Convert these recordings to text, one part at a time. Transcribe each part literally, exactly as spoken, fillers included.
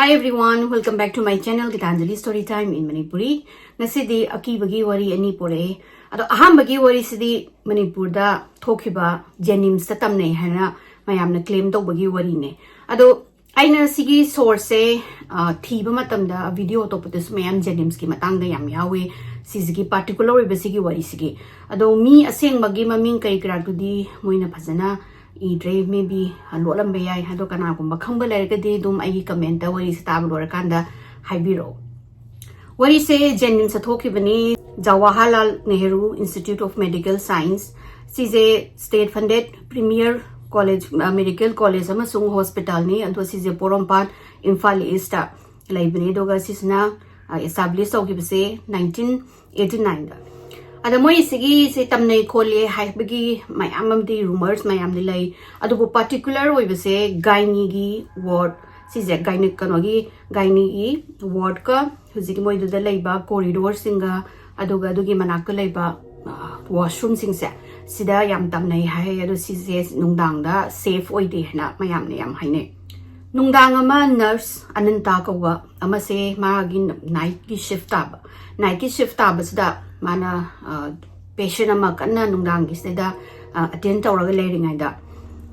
Hi everyone, welcome back to my channel Gitanjali Story Time in Manipuri. ꯉꯁꯤꯗꯤ ꯑꯀꯤꯕꯒꯤ ꯋꯥꯔꯤ ꯑꯅꯤ ꯄꯨꯔꯛꯑꯦ꯫ ꯑꯗꯣ ꯑꯍꯥꯟꯕꯒꯤ ꯋꯥꯔꯤꯁꯤꯗꯤ ꯃꯅꯤꯄꯨꯔꯗ ꯊꯣꯛꯈꯤꯕ ꯖꯦꯅꯤꯝꯁꯇ ꯇꯝꯅꯩ ꯍꯥꯏꯅ ꯃꯌꯥꯝꯅ claim ꯇꯧꯕꯒꯤ ꯋꯥꯔꯤꯅꯦ꯫ ꯑꯗꯣ ꯑꯩꯅ ꯁꯤꯒꯤ sourceꯁꯦ, ꯑ, ꯊꯤꯕ ꯃꯇꯝꯗ video ꯑꯇꯣꯞꯄꯗꯁꯨ ꯃꯌꯥꯝ ꯖꯦꯅꯤꯝꯁꯀꯤ ꯃꯇꯥꯡꯗ ꯌꯥꯝ ꯌꯥꯎꯋꯦ꯫ ꯁꯤꯁꯤꯒꯤ particular ꯑꯣꯏꯕ ꯁꯤꯒꯤ ꯋꯥꯔꯤꯁꯤꯒꯤ꯫ ꯑꯗꯣ ꯃꯤ ꯑꯁꯦꯡꯕꯒꯤ ꯃꯃꯤꯡ ꯀꯔꯤ ꯀꯔꯥꯗꯨꯗꯤ ꯃꯣꯏꯅ ꯐꯖꯅ ꯏꯗ꯭ꯔꯦ, maybe ꯂꯣꯠꯂꯝꯕ ꯌꯥꯏ꯫ ꯑꯗꯣ ꯀꯅꯥꯒꯨꯝꯕ ꯈꯪꯕ ꯂꯩꯔꯒꯗꯤ ꯑꯗꯨꯝ ꯑꯩꯒꯤ commentꯇ ꯋꯥꯔꯤꯁꯦ ꯇꯥꯕ ꯂꯣꯏꯔꯀꯥꯟꯗ ꯍꯥꯏꯕꯤꯔꯛꯑꯣ꯫ ꯋꯥꯔꯤꯁꯦ ꯖꯦꯅꯤꯝꯁꯇ ꯊꯣꯛꯈꯤꯕꯅꯤ, Jawaharlal Nehru Institute of Medical Science꯫ ꯁꯤꯁꯦ state funded premier college, medical college ꯑꯃꯁꯨꯡ hospitalꯅꯤ꯫ ꯑꯗꯣ ꯁꯤꯁꯦ ꯄꯣꯔꯣꯝꯄꯥꯠ, ꯏꯝꯐꯥꯜ Eastꯇ ꯂꯩꯕꯅꯤ꯫ ꯑꯗꯨꯒ ꯁꯤꯁꯤꯅ, ꯑ, establish ꯇꯧꯈꯤꯕꯁꯦ nineteen eighty nineꯗ꯫ ꯑꯗ ꯃꯣꯏ ꯁꯤꯒꯤꯁꯦ ꯇꯝꯅꯩ ꯈꯣꯠꯂꯦ ꯍꯥꯏꯕꯒꯤ ꯃꯌꯥꯝ ꯑꯃꯗꯤ rumors ꯃꯌꯥꯝꯗꯤ ꯂꯩ, ꯑꯗꯨꯕꯨ particular ꯑꯣꯏꯕꯁꯦ gynaeꯒꯤ ward, ꯁꯤꯁꯦ gynae, ꯀꯩꯅꯣꯒꯤ gynaeꯒꯤ wardꯀ ꯍꯧꯖꯤꯛꯀꯤ ꯃꯣꯏꯗꯨꯗ ꯂꯩꯕ corridorꯁꯤꯡꯒ, ꯑꯗꯨꯒ ꯑꯗꯨꯒꯤ ꯃꯅꯥꯛꯇ ꯂꯩꯕ, ꯑ, washroomꯁꯤꯡꯁꯦ, ꯁꯤꯗ ꯌꯥꯝ ꯇꯝꯅꯩ ꯍꯥꯏ꯫ ꯑꯗꯣ ꯁꯤꯁꯦ ꯅꯨꯡꯗꯥꯡꯗ safe ꯑꯣꯏꯗꯦ ꯍꯥꯏꯅ ꯃꯌꯥꯝꯅ ꯌꯥꯝ ꯍꯥꯏꯅꯩ꯫ ꯅꯨꯡꯗꯥꯡ ꯑꯃ nurse ꯑꯅꯟꯇ ꯀꯧꯕ ꯑꯃꯁꯦ, ꯃꯥꯒꯤ nightꯀꯤ shift ꯇꯥꯕ꯫ Nightꯀꯤ shift ꯇꯥꯕꯁꯤꯗ ꯃꯥꯅ, ꯑ, patient ꯑꯃ ꯀꯟꯅ ꯅꯨꯡꯗꯥꯡꯒꯤꯁꯤꯗ, ꯑ, attend ꯇꯧꯔꯒ ꯂꯩꯔꯤꯉꯩꯗ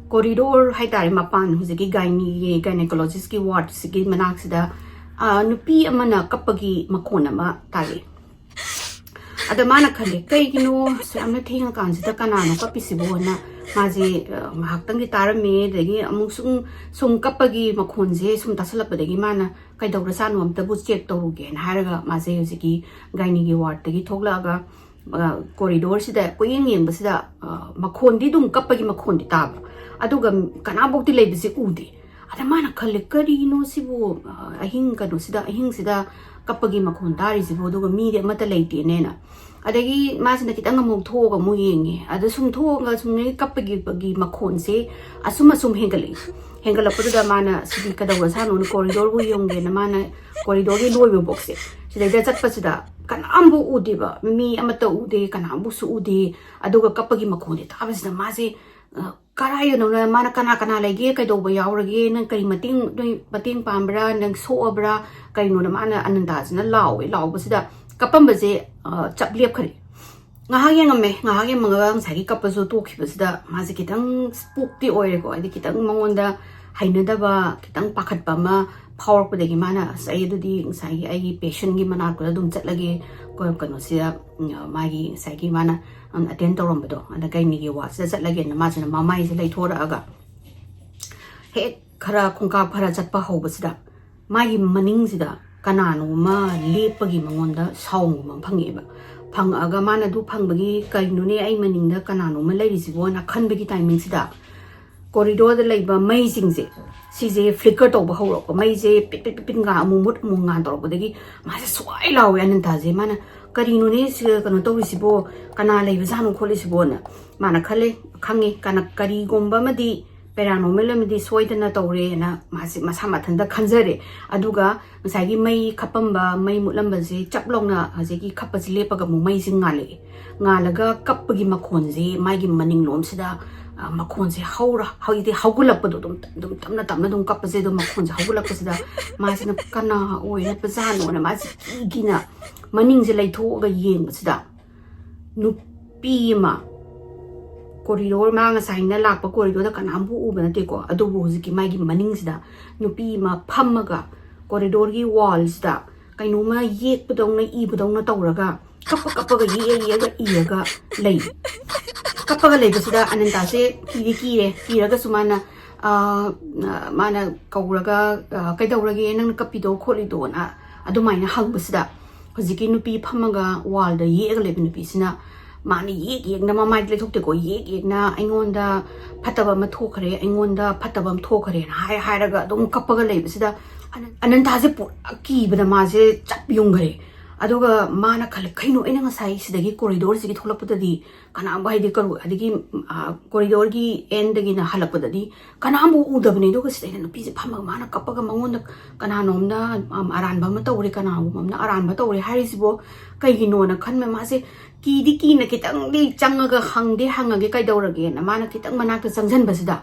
corridor ꯍꯥꯏꯇꯥꯔꯦ, ꯃꯄꯥꯟ ꯍꯧꯖꯤꯛꯀꯤ gynaeꯒꯤ, gynaecologistꯀꯤ wardꯁꯤꯒꯤ ꯃꯅꯥꯛꯁꯤꯗ, ꯑ, ꯅꯨꯄꯤ ꯑꯃꯅ ꯀꯞꯄꯒꯤ ꯃꯈꯣꯟ ꯑꯃ ꯇꯥꯔꯛꯑꯦ꯫ ꯑꯗ ꯃꯥꯅ ꯈꯜꯂꯦ, "ꯀꯩꯒꯤꯅꯣ ꯑꯁꯨꯛ ꯌꯥꯝꯅ ꯊꯦꯡꯉꯀꯥꯟꯁꯤꯗ ꯀꯅꯥꯅꯣ ꯀꯞꯄꯤꯁꯤꯕꯣꯅ?" ꯃꯥꯁꯦ, ꯑ, ꯉꯥꯏꯍꯥꯛꯇꯪꯗꯤ ꯇꯥꯔꯝꯃꯦ, ꯑꯗꯒꯤ ꯑꯃꯨꯛ ꯁꯨꯝ, ꯁꯨꯝ ꯀꯞꯄꯒꯤ ꯃꯈꯣꯟꯁꯦ ꯁꯨꯝ ꯇꯥꯁꯜꯂꯛꯄꯗꯒꯤ ꯃꯥꯅ, "ꯀꯩꯗꯧꯔꯖꯥꯠꯅꯣ, ꯑꯝꯇꯕꯨ check ꯇꯧꯔꯨꯒꯦꯅ" ꯍꯥꯏꯔꯒ ꯃꯥꯁꯦ ꯍꯧꯖꯤꯛꯀꯤ gynaeꯒꯤ wardꯇꯒꯤ ꯊꯣꯛꯂꯛꯑꯒ, ꯑ, corridorꯁꯤꯗ ꯀꯣꯏꯌꯦꯡ ꯌꯦꯡꯕꯁꯤꯗ, ꯑ, ꯃꯈꯣꯟꯗꯤ ꯑꯗꯨꯝ ꯀꯞꯄꯒꯤ ꯃꯈꯣꯟꯗꯤ ꯇꯥꯕ, ꯑꯗꯨꯒ ꯀꯅꯥꯐꯧꯗꯤ ꯂꯩꯕꯁꯦ ꯎꯗꯦ꯫ ꯑꯗ ꯃꯥꯅ ꯈꯜꯂꯦ, "ꯀꯔꯤꯅꯣ ꯁꯤꯕꯨ, ꯑ, ꯑꯍꯤꯡ ꯀꯩꯅꯣꯁꯤꯗ, ꯑꯍꯤꯡꯁꯤꯗ ꯀꯞꯄꯒꯤ ꯃꯈꯣꯟ ꯇꯥꯔꯤꯁꯤꯕꯨ, ꯑꯗꯨꯒ ꯃꯤꯗꯤ ꯑꯃꯠꯇ ꯂꯩꯇꯦꯅꯦꯅ?" ꯑꯗꯒꯤ ꯃꯥꯁꯤꯅ ꯈꯤꯇꯪ ꯑꯃꯨꯛ ꯊꯣꯛꯑꯒ ꯑꯃꯨꯛ ꯌꯦꯡꯉꯦ꯫ ꯑꯗ ꯁꯨꯝ ꯊꯣꯛꯑꯒ ꯁꯨꯝ ꯀꯞꯄꯒꯤ, ꯄꯒꯤ ꯃꯈꯣꯟꯁꯦ ꯑꯁꯨꯝ ꯑꯁꯨꯝ ꯍꯦꯟꯒꯠꯂꯛꯏ꯫ ꯍꯦꯟꯒꯠꯂꯛꯄꯗꯨꯗ ꯃꯥꯅ, "ꯁꯤꯗꯤ ꯀꯩꯗꯧꯔꯖꯥꯠꯅꯣꯅ?" corridorꯕꯨ ꯌꯦꯡꯒꯦꯅ ꯃꯥꯅ corridorꯒꯤ ꯂꯣꯏꯕ ꯐꯥꯎꯁꯦ, ꯁꯤꯗꯩꯗ ꯆꯠꯄꯁꯤꯗ ꯀꯅꯥꯝꯕꯨ ꯎꯗꯦꯕ, ꯃꯤ ꯑꯃꯠꯇ ꯎꯗꯦ, ꯀꯅꯥꯝꯕꯨꯁꯨ ꯎꯗꯦ꯫ ꯑꯗꯨꯒ ꯀꯞꯄꯒꯤ ꯃꯈꯣꯟꯁꯦ ꯇꯥꯕꯁꯤꯗ ꯃꯥꯁꯦ, ꯑ, ꯀꯔꯥꯏꯗꯅꯣꯅ ꯃꯥꯅ, "ꯀꯅꯥ ꯀꯅꯥ ꯂꯩꯒꯦ, ꯀꯩꯗꯧꯕ ꯌꯥꯎꯔꯒꯦ, ꯅꯪ ꯀꯔꯤ ꯃꯇꯦꯡ, ꯅꯣꯏ ꯃꯇꯦꯡ ꯄꯥꯝꯕ꯭ꯔꯥ, ꯅꯪ ꯁꯣꯛꯑꯕ꯭ꯔꯥ, ꯀꯩꯅꯣꯅ?" ꯃꯥꯅ, ꯑꯅꯟꯇꯥꯁꯤꯅ ꯂꯥꯎꯋꯦ꯫ ꯂꯥꯎꯕꯁꯤꯗ ꯀꯞꯄꯝꯕꯁꯦ ꯑ, ꯆꯞ ꯂꯦꯞꯈ꯭ꯔꯦ꯫ ꯉꯥꯏꯍꯥꯛ ꯌꯦꯡꯉꯝꯃꯦ꯫ ꯉꯥꯏꯍꯥꯛ ꯌꯦꯡꯉꯒ ꯉꯁꯥꯏꯒꯤ ꯀꯞꯄꯁꯨ ꯇꯣꯛꯈꯤꯕꯁꯤꯗ ꯃꯥꯁꯦ ꯈꯤꯇꯪ ꯁ꯭ꯄꯨꯛꯇꯤ ꯑꯣꯏꯔꯦꯀꯣ, ꯍꯥꯏꯗꯤ ꯈꯤꯇꯪ ꯃꯉꯣꯟꯗ ꯍꯩꯅꯗꯕ, ꯈꯤꯇꯪ ꯄꯥꯈꯠꯄ ꯑꯃ ꯐꯥꯎꯔꯛꯄꯗꯒꯤ ꯃꯥꯅ, "ꯑꯁ, ꯑꯩ ꯑꯗꯨꯗꯤ ꯉꯁꯥꯏꯒꯤ ꯑꯩꯒꯤ ꯄꯦꯁꯦꯟꯒꯤ ꯃꯅꯥꯛꯇꯨꯗ ꯑꯗꯨꯝ ꯆꯠꯂꯒꯦ, ꯀ-, ꯀꯩꯅꯣꯁꯤꯗ, ꯎꯝ, ꯃꯥꯒꯤ ꯉꯁꯥꯏꯒꯤ ꯃꯥꯅ, ꯎꯝ, ꯑꯇꯦꯟ ꯇꯧꯔꯝꯕꯗꯣ, ꯑꯗ ꯒꯥꯏꯅꯤꯒꯤ ꯋꯥꯔꯗꯁꯤꯗ ꯆꯠꯂꯒꯦꯅ" ꯃꯥꯁꯤꯅ ꯃꯃꯥꯏꯁꯦ ꯂꯩꯊꯣꯔꯛꯑꯒ ꯍꯦꯛ ꯈꯔ ꯈꯣꯡꯀꯥꯞ ꯈꯔ ꯆꯠꯄ ꯍꯧꯕꯁꯤꯗ ꯃꯥꯒꯤ ꯃꯅꯤꯡꯁꯤꯗ ꯀꯅꯥꯅꯣ ꯑꯃ ꯂꯦꯞꯄꯒꯤ ꯃꯉꯣꯟꯗ ꯁꯥꯎꯟꯒꯨꯝꯕ ꯑꯃ ꯐꯪꯉꯛꯑꯦꯕ꯫ ꯐꯪꯉꯛꯑꯒ ꯃꯥꯅ ꯑꯗꯨ ꯐꯪꯕꯒꯤ, "ꯀꯩꯅꯣꯅꯦ, ꯑꯩ ꯃꯅꯤꯡꯗ ꯀꯅꯥꯅꯣ ꯑꯃ ꯂꯩꯔꯤꯁꯤꯕꯣꯅ" ꯈꯟꯕꯒꯤ ꯇꯥꯏꯃꯤꯡꯁꯤꯗ ꯀꯣꯔꯤꯗꯣꯔꯗ ꯂꯩꯕ ꯃꯩꯁꯤꯡꯁꯦ, ꯁꯤꯁꯦ ꯐ꯭ꯂꯤꯀꯔ ꯇꯧꯕ ꯍꯧꯔꯛꯄ, ꯃꯩꯁꯦ ꯄꯤꯠ ꯄꯤꯠ ꯄꯤꯠ ꯄꯤꯠ ꯉꯥ, ꯑꯃꯨꯛ ꯃꯨꯠ ꯑꯃꯨꯛ ꯉꯥꯟ ꯇꯧꯔꯛꯄꯗꯒꯤ ꯃꯥꯁꯦ ꯁ꯭ꯋꯥꯏ ꯂꯥꯎꯋꯦ ꯑꯅꯟꯇꯥꯁꯦ꯫ ꯃꯥꯅ, "ꯀꯔꯤꯅꯣꯅꯦ ꯁꯤ ꯀꯩꯅꯣ ꯇꯧꯔꯤꯁꯤꯕꯣ, ꯀꯅꯥ ꯂꯩꯕꯖꯥꯠꯅꯣ ꯈꯣꯠꯂꯤꯁꯤꯕꯣꯅ?" ꯃꯥꯅ ꯈꯜꯂꯦ, ꯈꯪꯉꯦ, ꯀꯅꯥ, ꯀꯔꯤꯒꯨꯝꯕ ꯑꯃꯗꯤ ꯄꯦꯔꯥꯅꯣꯔꯃꯦꯜ ꯑꯃꯗꯤ ꯁꯣꯏꯗꯅ ꯇꯧꯔꯦꯅ ꯃꯥꯁꯦ ꯃꯁꯥ ꯃꯊꯟꯇ ꯈꯟꯖꯔꯦ꯫ ꯑꯗꯨꯒ ꯉꯁꯥꯏꯒꯤ ꯃꯩ ꯈꯞꯄꯝꯕ, ꯃꯩ ꯃꯨꯠꯂꯝꯕꯁꯦ ꯆꯞ ꯂꯥꯎꯅ ꯍꯧꯖꯤꯛꯀꯤ ꯈꯞꯄꯁꯦ ꯂꯦꯞꯄꯒ ꯑꯃꯨꯛ ꯃꯩꯁꯦ ꯉꯥꯜꯂꯛꯑꯦ꯫ ꯉꯥꯜꯂꯒ ꯀꯞꯄꯒꯤ ꯃꯈꯣꯟꯁꯦ ꯃꯥꯒꯤ ꯃꯅꯤꯡꯂꯣꯝꯁꯤꯗ, ꯑ, ꯃꯈꯣꯟꯁꯦ ꯍꯧꯔ, ꯍꯧꯖꯤꯛꯇꯤ ꯍꯧꯒꯠꯂꯛꯄꯗꯣ ꯑꯗꯨꯝ, ꯑꯗꯨꯝ ꯇꯞꯅ ꯇꯞꯅ ꯑꯗꯨꯝ ꯀꯞꯄꯁꯦ, ꯑꯗꯨꯝ ꯃꯈꯣꯟꯁꯦ ꯍꯧꯒꯠꯂꯛꯄꯁꯤꯗ ꯃꯥꯁꯤꯅ ꯀꯅꯥ ꯑꯣꯏꯔꯕꯖꯥꯠꯅꯣꯅ ꯃꯥꯁꯦ ꯀꯤꯒꯤꯅ ꯃꯅꯤꯡꯁꯦ ꯂꯩꯊꯣꯛꯑꯒ ꯌꯦꯡꯕꯁꯤꯗ ꯅꯨꯄꯤ ꯑꯃ, ꯀꯣꯔꯤꯗꯣꯔ, ꯃꯥ ꯉꯁꯥꯏꯅ ꯂꯥꯛꯄ ꯀꯣꯔꯤꯗꯣꯔꯗ ꯀꯅꯥꯝꯕꯨ ꯎꯕ ꯅꯠꯇꯦꯀꯣ, ꯑꯗꯨꯕꯨ ꯍꯧꯖꯤꯛꯀꯤ ꯃꯥꯒꯤ ꯃꯅꯤꯡꯁꯤꯗ ꯅꯨꯄꯤ ꯑꯃ ꯐꯝꯃꯒ ꯀꯣꯔꯤꯗꯣꯔꯒꯤ ꯋꯥꯜꯁꯤꯗ ꯀꯩꯅꯣꯝꯃ ꯌꯦꯛꯄꯗꯧꯅ, ꯏꯕꯗꯧꯅ ꯇꯧꯔꯒ ꯀꯞꯄ ꯀꯞꯄꯒ, ꯌꯦꯛꯑ ꯌꯦꯛꯑꯒ ꯏꯔꯒ ꯂꯩ꯫ ꯀꯞꯄꯒ ꯂꯩꯕꯁꯤꯗ ꯑꯅꯟꯇꯥꯁꯦ ꯀꯤꯗꯤ ꯀꯤꯔꯦ꯫ ꯀꯤꯔꯒꯁꯨ ꯃꯥꯅ, ꯑ, ꯃꯥꯅ ꯀꯧꯔꯒ, ꯑ, "ꯀꯩꯗꯧꯔꯒꯦ, ꯅꯪꯅ ꯀꯞꯄꯤꯗꯣ ꯈꯣꯠꯂꯤꯗꯣꯅ?" ꯑꯗꯨꯃꯥꯏꯅ ꯍꯪꯕꯁꯤꯗ ꯍꯧꯖꯤꯛꯀꯤ ꯅꯨꯄꯤ ꯐꯝꯃꯒ ꯋꯥꯜꯗ ꯌꯦꯛꯑꯒ ꯂꯩꯕ ꯅꯨꯄꯤꯁꯤꯅ, ꯃꯥꯅ ꯌꯦꯛ ꯌꯦꯛꯅ, ꯃꯃꯥꯏꯗꯤ ꯂꯩꯊꯣꯛꯇꯦꯀꯣ, ꯌꯦꯛ ꯌꯦꯛꯅ, "ꯑꯩꯉꯣꯟꯗ ꯐꯠꯇꯕ ꯑꯃ ꯊꯣꯛꯈ꯭ꯔꯦ, ꯑꯩꯉꯣꯟꯗ ꯐꯠꯇꯕ ꯑꯃ ꯊꯣꯛꯈ꯭ꯔꯦꯅ" ꯍꯥꯏ ꯍꯥꯏꯔꯒ ꯑꯗꯨꯝ ꯀꯞꯄꯒ ꯂꯩꯕꯁꯤꯗ ꯑꯅꯟ-, ꯑꯅꯟꯇꯥꯁꯦ ꯄꯨꯔꯥ ꯀꯤꯕꯗ ꯃꯥꯁꯦ ꯆꯞ ꯌꯨꯡꯈ꯭ꯔꯦ꯫ ꯑꯗꯨꯒ ꯃꯥꯅ ꯈꯜꯂꯦ, "ꯀꯩꯅꯣ, ꯑꯩꯅ ꯉꯁꯥꯏ ꯁꯤꯗꯒꯤ ꯀꯣꯔꯤꯗꯣꯔꯁꯤꯒꯤ ꯊꯣꯛꯂꯛꯄꯗꯗꯤ ꯀꯅꯥꯝꯕꯨ, ꯍꯥꯏꯗꯤ ꯀꯔꯨ-, ꯑꯗꯒꯤ, ꯑ, ꯀꯣꯔꯤꯗꯣꯔꯒꯤ ꯑꯦꯟꯗꯒꯤꯅ ꯍꯜꯂꯛꯄꯗꯗꯤ ꯀꯅꯥꯝꯕꯨ ꯎꯗꯕꯅꯦ, ꯑꯗꯨꯒ ꯁꯤꯗꯩꯗ ꯅꯨꯄꯤꯁꯦ ꯐꯝꯃꯒ ꯃꯥꯅ ꯀꯞꯄꯒ ꯃꯉꯣꯟꯗ ꯀꯅꯥꯅꯣꯝꯅ, ꯑꯝ, ꯑꯔꯥꯟꯕ ꯑꯃ ꯇꯧꯔꯦ, ꯀꯅꯥꯒꯨꯝꯕ ꯑꯃꯅ ꯑꯔꯥꯟꯕ ꯇꯧꯔꯦ ꯍꯥꯏꯔꯤꯁꯤꯕꯣ ꯀꯩꯒꯤꯅꯣꯅ" ꯈꯟꯕ ꯃꯥꯁꯦ ꯀꯤꯗꯤ ꯀꯤꯅ ꯈꯤꯇꯪꯗꯤ ꯆꯪꯉꯒ ꯍꯪꯗꯤ ꯍꯪꯉꯒꯦ ꯀꯩꯗꯧꯔꯒꯦꯅ ꯃꯥꯅ ꯈꯤꯇꯪ ꯃꯅꯥꯛꯇ ꯆꯪꯁꯤꯟꯕꯁꯤꯗ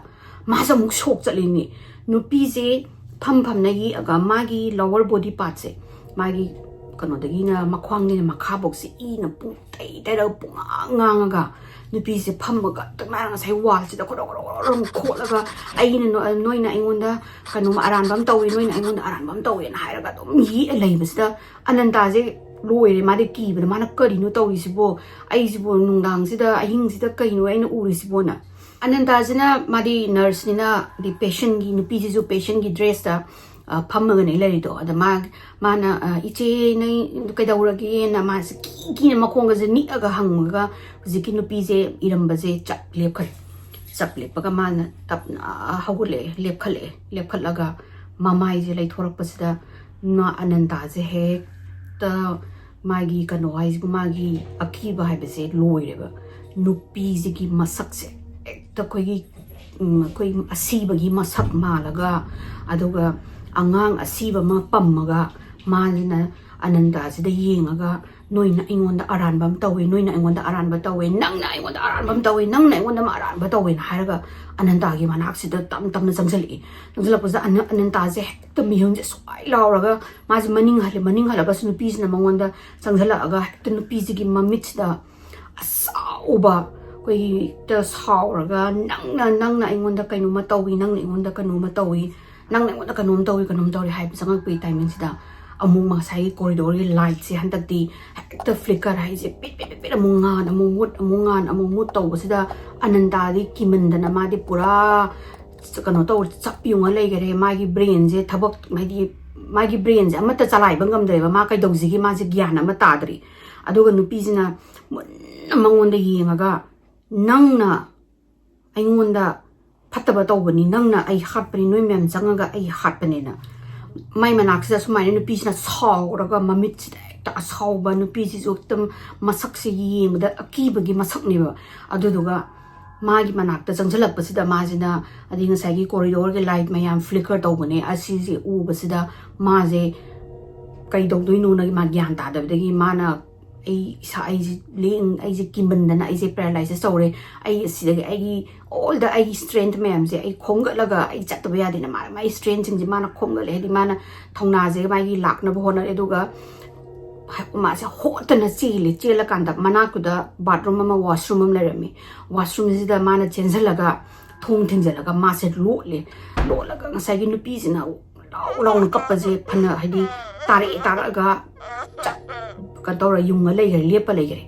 ꯃꯥꯁꯦ ꯑꯃꯨꯛ ꯁꯣꯛ ꯆꯠꯂꯤꯅꯤ꯫ ꯅꯨꯄꯤꯁꯦ ꯐꯝ ꯐꯝꯅ ꯌꯦꯛꯑꯒ ꯃꯥꯒꯤ lower body partꯁꯦ, ꯃꯥꯒꯤ ꯀꯩꯅꯣꯗꯒꯤꯅ ꯃꯈ꯭ꯋꯥꯡꯗꯒꯤꯅ ꯃꯈꯥꯐꯧꯁꯦ ꯏꯅ ꯄꯨꯡ ꯇꯩ ꯇꯩꯔꯒ ꯄꯨꯡꯉꯥꯡ ꯉꯥꯡꯉꯒ ꯅꯨꯄꯤꯁꯦ ꯐꯝꯃꯒ ꯇꯛꯅꯥꯏꯔ ꯉꯁꯥꯏ wallꯁꯤꯗ ꯈꯣꯔꯣ ꯈꯣꯔꯣ ꯈꯣꯔꯣ ꯈꯣꯠꯂꯒ ꯑꯩꯅ ꯅꯣ-, ꯅꯣꯏꯅ ꯑꯩꯉꯣꯟꯗ ꯀꯩꯅꯣꯝꯃ ꯑꯔꯥꯟꯕ ꯑꯃ ꯇꯧꯋꯤ, ꯅꯣꯏꯅ ꯑꯩꯉꯣꯟꯗ ꯑꯔꯥꯟꯕ ꯑꯃ ꯇꯧꯋꯦꯅ ꯍꯥꯏꯔꯒ ꯑꯗꯨꯝ ꯌꯦꯛꯑ ꯂꯩꯕꯁꯤꯗ ꯑꯅꯟꯇꯥꯁꯦ ꯂꯣꯏꯔꯦ꯫ ꯃꯥꯗꯤ ꯀꯤꯕꯗ ꯃꯥꯅ "ꯀꯔꯤꯅꯣ ꯇꯧꯔꯤꯁꯤꯕꯣ? ꯑꯩꯁꯤꯕꯨ ꯅꯨꯡꯗꯥꯡꯁꯤꯗ, ꯑꯍꯤꯡꯁꯤꯗ ꯀꯩꯅꯣ ꯑꯩꯅ ꯎꯔꯤꯁꯤꯕꯣꯅ?" ꯑꯅꯟꯇꯥꯁꯤꯅ, ꯃꯥꯗꯤ nurseꯅꯤꯅ, ꯗꯤ patientꯀꯤ, ꯅꯨꯄꯤꯁꯤꯁꯨ patientꯀꯤ dressꯇ, ꯑ, ꯐꯝꯃꯒꯅꯦ ꯂꯩꯔꯤꯗꯣ꯫ ꯑꯗ ꯃꯥ, ꯃꯥꯅ, ꯑ, "ꯏꯆꯦ, ꯅꯪ ꯀꯩꯗꯧꯔꯒꯦꯅ?" ꯃꯥꯁꯦ ꯀꯤ ꯀꯤꯅ ꯃꯈꯣꯡꯒꯁꯦ ꯅꯤꯛꯑꯒ ꯍꯪꯉꯒ ꯍꯧꯖꯤꯛꯀꯤ ꯅꯨꯄꯤꯁꯦ ꯏꯔꯝꯕꯁꯦ ꯆꯞ ꯂꯦꯞꯈ꯭ꯔꯦ꯫ ꯆꯞ ꯂꯦꯞꯄꯒ ꯃꯥꯅ ꯇꯞꯅ ꯍꯧꯒꯠꯂꯛꯑꯦ, ꯂꯦꯞꯈꯠꯂꯛꯑꯦ꯫ ꯂꯦꯞꯈꯠꯂꯒ ꯃꯃꯥꯏꯁꯦ ꯂꯩꯊꯣꯔꯛꯄꯁꯤꯗ ꯃꯥ, ꯑꯅꯟꯇꯥꯁꯦ ꯍꯦꯛꯇ ꯃꯥꯒꯤ ꯀꯩꯅꯣ ꯍꯥꯏꯁꯤꯕꯨ, ꯃꯥꯒꯤ ꯑꯀꯤꯕ ꯍꯥꯏꯕꯁꯦ ꯂꯣꯏꯔꯦꯕ꯫ ꯅꯨꯄꯤꯁꯤꯒꯤ ꯃꯁꯛꯁꯦ ꯍꯦꯛꯇ ꯑꯩꯈꯣꯏꯒꯤ, ꯎꯝ, ꯑꯩꯈꯣꯏ ꯑꯁꯤꯕꯒꯤ ꯃꯁꯛ ꯃꯥꯜꯂꯒ, ꯑꯗꯨꯒ ꯑꯉꯥꯡ ꯑꯁꯤꯕ ꯑꯃ ꯄꯝꯃꯒ ꯃꯥꯁꯤꯅ ꯑꯅꯟꯇꯥꯁꯤꯗ ꯌꯦꯡꯉꯒ, "ꯅꯣꯏꯅ ꯑꯩꯉꯣꯟꯗ ꯑꯔꯥꯟꯕ ꯑꯃ ꯇꯧꯋꯤ, ꯅꯣꯏꯅ ꯑꯩꯉꯣꯟꯗ ꯑꯔꯥꯟꯕ ꯇꯧꯋꯤ, ꯅꯪꯅ ꯑꯩꯉꯣꯟꯗ ꯑꯔꯥꯟꯕ ꯑꯃ ꯇꯧꯋꯤ, ꯅꯪꯅ ꯑꯩꯉꯣꯟꯗ ꯑꯃ ꯑꯔꯥꯟꯕ ꯇꯧꯋꯦꯅ" ꯍꯥꯏꯔꯒ ꯑꯅꯟꯇꯥꯒꯤ ꯃꯅꯥꯛꯁꯤꯗ ꯇꯞ ꯇꯞꯅ ꯆꯪꯁꯤꯜꯂꯛꯏ꯫ ꯆꯪꯁꯤꯜꯂꯛꯄꯁꯤꯗ ꯑꯅ-, ꯑꯅꯟꯇꯥꯁꯦ ꯍꯦꯛꯇ ꯃꯤꯍꯨꯟꯁꯦ ꯁ꯭ꯋꯥꯏ ꯂꯥꯎꯔꯒ ꯃꯥꯁꯦ ꯃꯅꯤꯡ ꯍꯜꯂꯦ꯫ ꯃꯅꯤꯡ ꯍꯜꯂꯒꯁꯨ ꯅꯨꯄꯤꯁꯤꯅ ꯃꯉꯣꯟꯗ ꯆꯪꯁꯤꯜꯂꯛꯑꯒ ꯍꯦꯛꯇ ꯅꯨꯄꯤꯁꯤꯒꯤ ꯃꯃꯤꯠꯁꯤꯗ ꯑꯁꯥꯎꯕ, ꯑꯩꯈꯣꯏꯒꯤ ꯍꯦꯛꯇ ꯁꯥꯎꯔꯒ, "ꯅꯪꯅ, ꯅꯪꯅ ꯑꯩꯉꯣꯟꯗ ꯀꯩꯅꯣꯝꯃ ꯇꯧꯏ, ꯅꯪꯅ ꯑꯩꯉꯣꯟꯗ ꯀꯩꯅꯣꯝꯃ ꯇꯧꯏ, ꯅꯪꯅ ꯑꯩꯉꯣꯟꯗ ꯀꯩꯅꯣꯝ ꯇꯧꯏ, ꯀꯩꯅꯣꯝ ꯇꯧꯔꯤ" ꯍꯥꯏꯕ ꯆꯪꯉꯛꯄꯒꯤ timingꯁꯤꯗ ꯑꯃꯨꯛ ꯉꯁꯥꯏꯒꯤ corridorꯒꯤ lightꯁꯦ ꯍꯟꯗꯛꯇꯤ ꯍꯦꯛꯇ flicker ꯍꯥꯏꯁꯦ ꯄꯤꯠ ꯄꯤꯠ ꯄꯤꯠ ꯄꯤꯠ ꯑꯃꯨꯛ ꯉꯥꯟ, ꯑꯃꯨꯛ ꯃꯨꯠ, ꯑꯃꯨꯛ ꯉꯥꯟ, ꯑꯃꯨꯛ ꯃꯨꯠ ꯇꯧꯕꯁꯤꯗ ꯑꯅꯟꯇꯥꯗꯤ ꯀꯤꯃꯟꯗꯅ ꯃꯥꯗꯤ ꯄꯨꯔꯥ ꯀꯩꯅꯣ ꯇꯧ, ꯆꯞ ꯌꯨꯡꯉ ꯂꯩꯈꯔꯦ꯫ ꯃꯥꯒꯤ brainꯁꯦ ꯊꯕꯛ, ꯍꯥꯏꯗꯤ ꯃꯥꯒꯤ brainꯁꯦ ꯑꯃꯠꯇ ꯆꯂꯥꯏꯕ ꯉꯝꯗ꯭ꯔꯦꯕ꯫ ꯃꯥ ꯀꯩꯗꯧꯁꯤꯒꯦ ꯃꯥꯁꯦ ꯒ꯭ꯌꯥꯟ ꯑꯃ ꯇꯥꯗ꯭ꯔꯤ꯫ ꯑꯗꯨꯒ ꯅꯨꯄꯤꯁꯤꯅ ꯃꯨꯟꯅ ꯃꯉꯣꯟꯗ ꯌꯦꯡꯉꯒ, "ꯅꯪꯅ ꯑꯩꯉꯣꯟꯗ ꯐꯠꯇꯕ ꯇꯧꯕꯅꯤ, ꯅꯪꯅ ꯑꯩ ꯍꯥꯠꯄꯅꯤ, ꯅꯣꯏ ꯃꯌꯥꯝ ꯆꯪꯉꯒ ꯑꯩ ꯍꯥꯠꯄꯅꯦꯅ" ꯃꯥꯏ ꯃꯅꯥꯛꯁꯤꯗ ꯁꯨꯃꯥꯏꯅ ꯅꯨꯄꯤꯁꯤꯅ ꯁꯥꯎꯔꯒ, ꯃꯃꯤꯠꯁꯤꯗ ꯍꯦꯛꯇ ꯑꯁꯥꯎꯕ, ꯅꯨꯄꯤꯁꯤꯁꯨ ꯍꯦꯛꯇ ꯃꯁꯛꯁꯦ ꯌꯦꯡꯕꯗ ꯑꯀꯤꯕꯒꯤ ꯃꯁꯛꯅꯦꯕ꯫ ꯑꯗꯨꯗꯨꯒ ꯃꯥꯒꯤ ꯃꯅꯥꯛꯇ ꯆꯪꯁꯤꯜꯂꯛꯄꯁꯤꯗ ꯃꯥꯁꯤꯅ, ꯑꯗꯩ ꯉꯁꯥꯏꯒꯤ corridorꯒꯤ light ꯃꯌꯥꯝ flicker ꯇꯧꯕꯅꯦ, ꯑꯁꯤꯁꯦ ꯎꯕꯁꯤꯗ ꯃꯥꯁꯦ ꯀꯩꯗꯧꯗꯣꯏꯅꯣꯅ ꯃꯥ ꯒ꯭ꯌꯥꯟ ꯇꯥꯗꯕꯗꯒꯤ ꯃꯥꯅ ꯑꯩ ꯏꯁꯥ ꯑꯩꯁꯦ ꯂꯦꯡ ꯑꯩꯁꯦ ꯀꯤꯃꯟꯗꯅ ꯑꯩꯁꯦ ꯄꯦꯔꯥꯂꯥꯏꯁꯤꯁ ꯇꯧꯔꯦ꯫ ꯑꯩ ꯁꯤꯗꯒꯤ ꯑꯩꯒꯤ ꯑꯣꯜꯗ ꯑꯩꯒꯤ ꯁ꯭ꯇꯔꯦꯡꯊ ꯃꯌꯥꯝꯁꯦ ꯑꯩ ꯈꯣꯝꯒꯠꯂꯒ ꯑꯩ ꯆꯠꯇꯕ ꯌꯥꯗꯦꯅ ꯃꯥꯅ ꯃꯥꯒꯤ ꯁ꯭ꯇꯔꯦꯡꯊꯁꯤꯡꯁꯦ ꯃꯥꯅ ꯈꯣꯝꯒꯠꯂꯦ꯫ ꯍꯥꯏꯗꯤ ꯃꯥꯅ ꯊꯧꯅꯥꯁꯦ ꯃꯥꯒꯤ ꯂꯥꯛꯅꯕ ꯍꯣꯠꯅꯔꯦ꯫ ꯑꯗꯨꯒ ꯃꯥꯁꯦ ꯍꯣꯠꯇꯅ ꯆꯦꯜꯂꯦ꯫ ꯆꯦꯜꯂꯀꯥꯟꯗ ꯃꯅꯥꯛꯇꯨꯗ ꯕꯥꯠꯔꯨꯝ ꯑꯃ, ꯋꯥꯁꯔꯨꯝ ꯑꯃ ꯂꯩꯔꯝꯃꯤ꯫ ꯋꯥꯁꯔꯨꯝꯁꯤꯗ ꯃꯥꯅ ꯆꯦꯟꯁꯤꯜꯂꯒ ꯊꯣꯡ ꯊꯤꯡꯖꯤꯜꯂꯒ ꯃꯥꯁꯦ ꯂꯣꯠꯂꯦ꯫ ꯂꯣꯠꯂꯒ ꯉꯁꯥꯏꯒꯤ ꯅꯨꯄꯤꯁꯤꯅ ꯂꯥꯎ ꯂꯥꯎꯅ ꯀꯞꯄꯁꯦ ꯐꯅ ꯍꯥꯏꯗꯤ ꯇꯥꯔꯛꯑꯦ꯫ ꯇꯥꯔꯛꯑꯒ ꯆꯠ-, ꯀꯩꯅꯣ ꯇꯧꯔ ꯌꯨꯡꯉ ꯂꯩꯈ꯭ꯔꯦ, ꯂꯦꯞꯄ ꯂꯩꯈ꯭ꯔꯦ꯫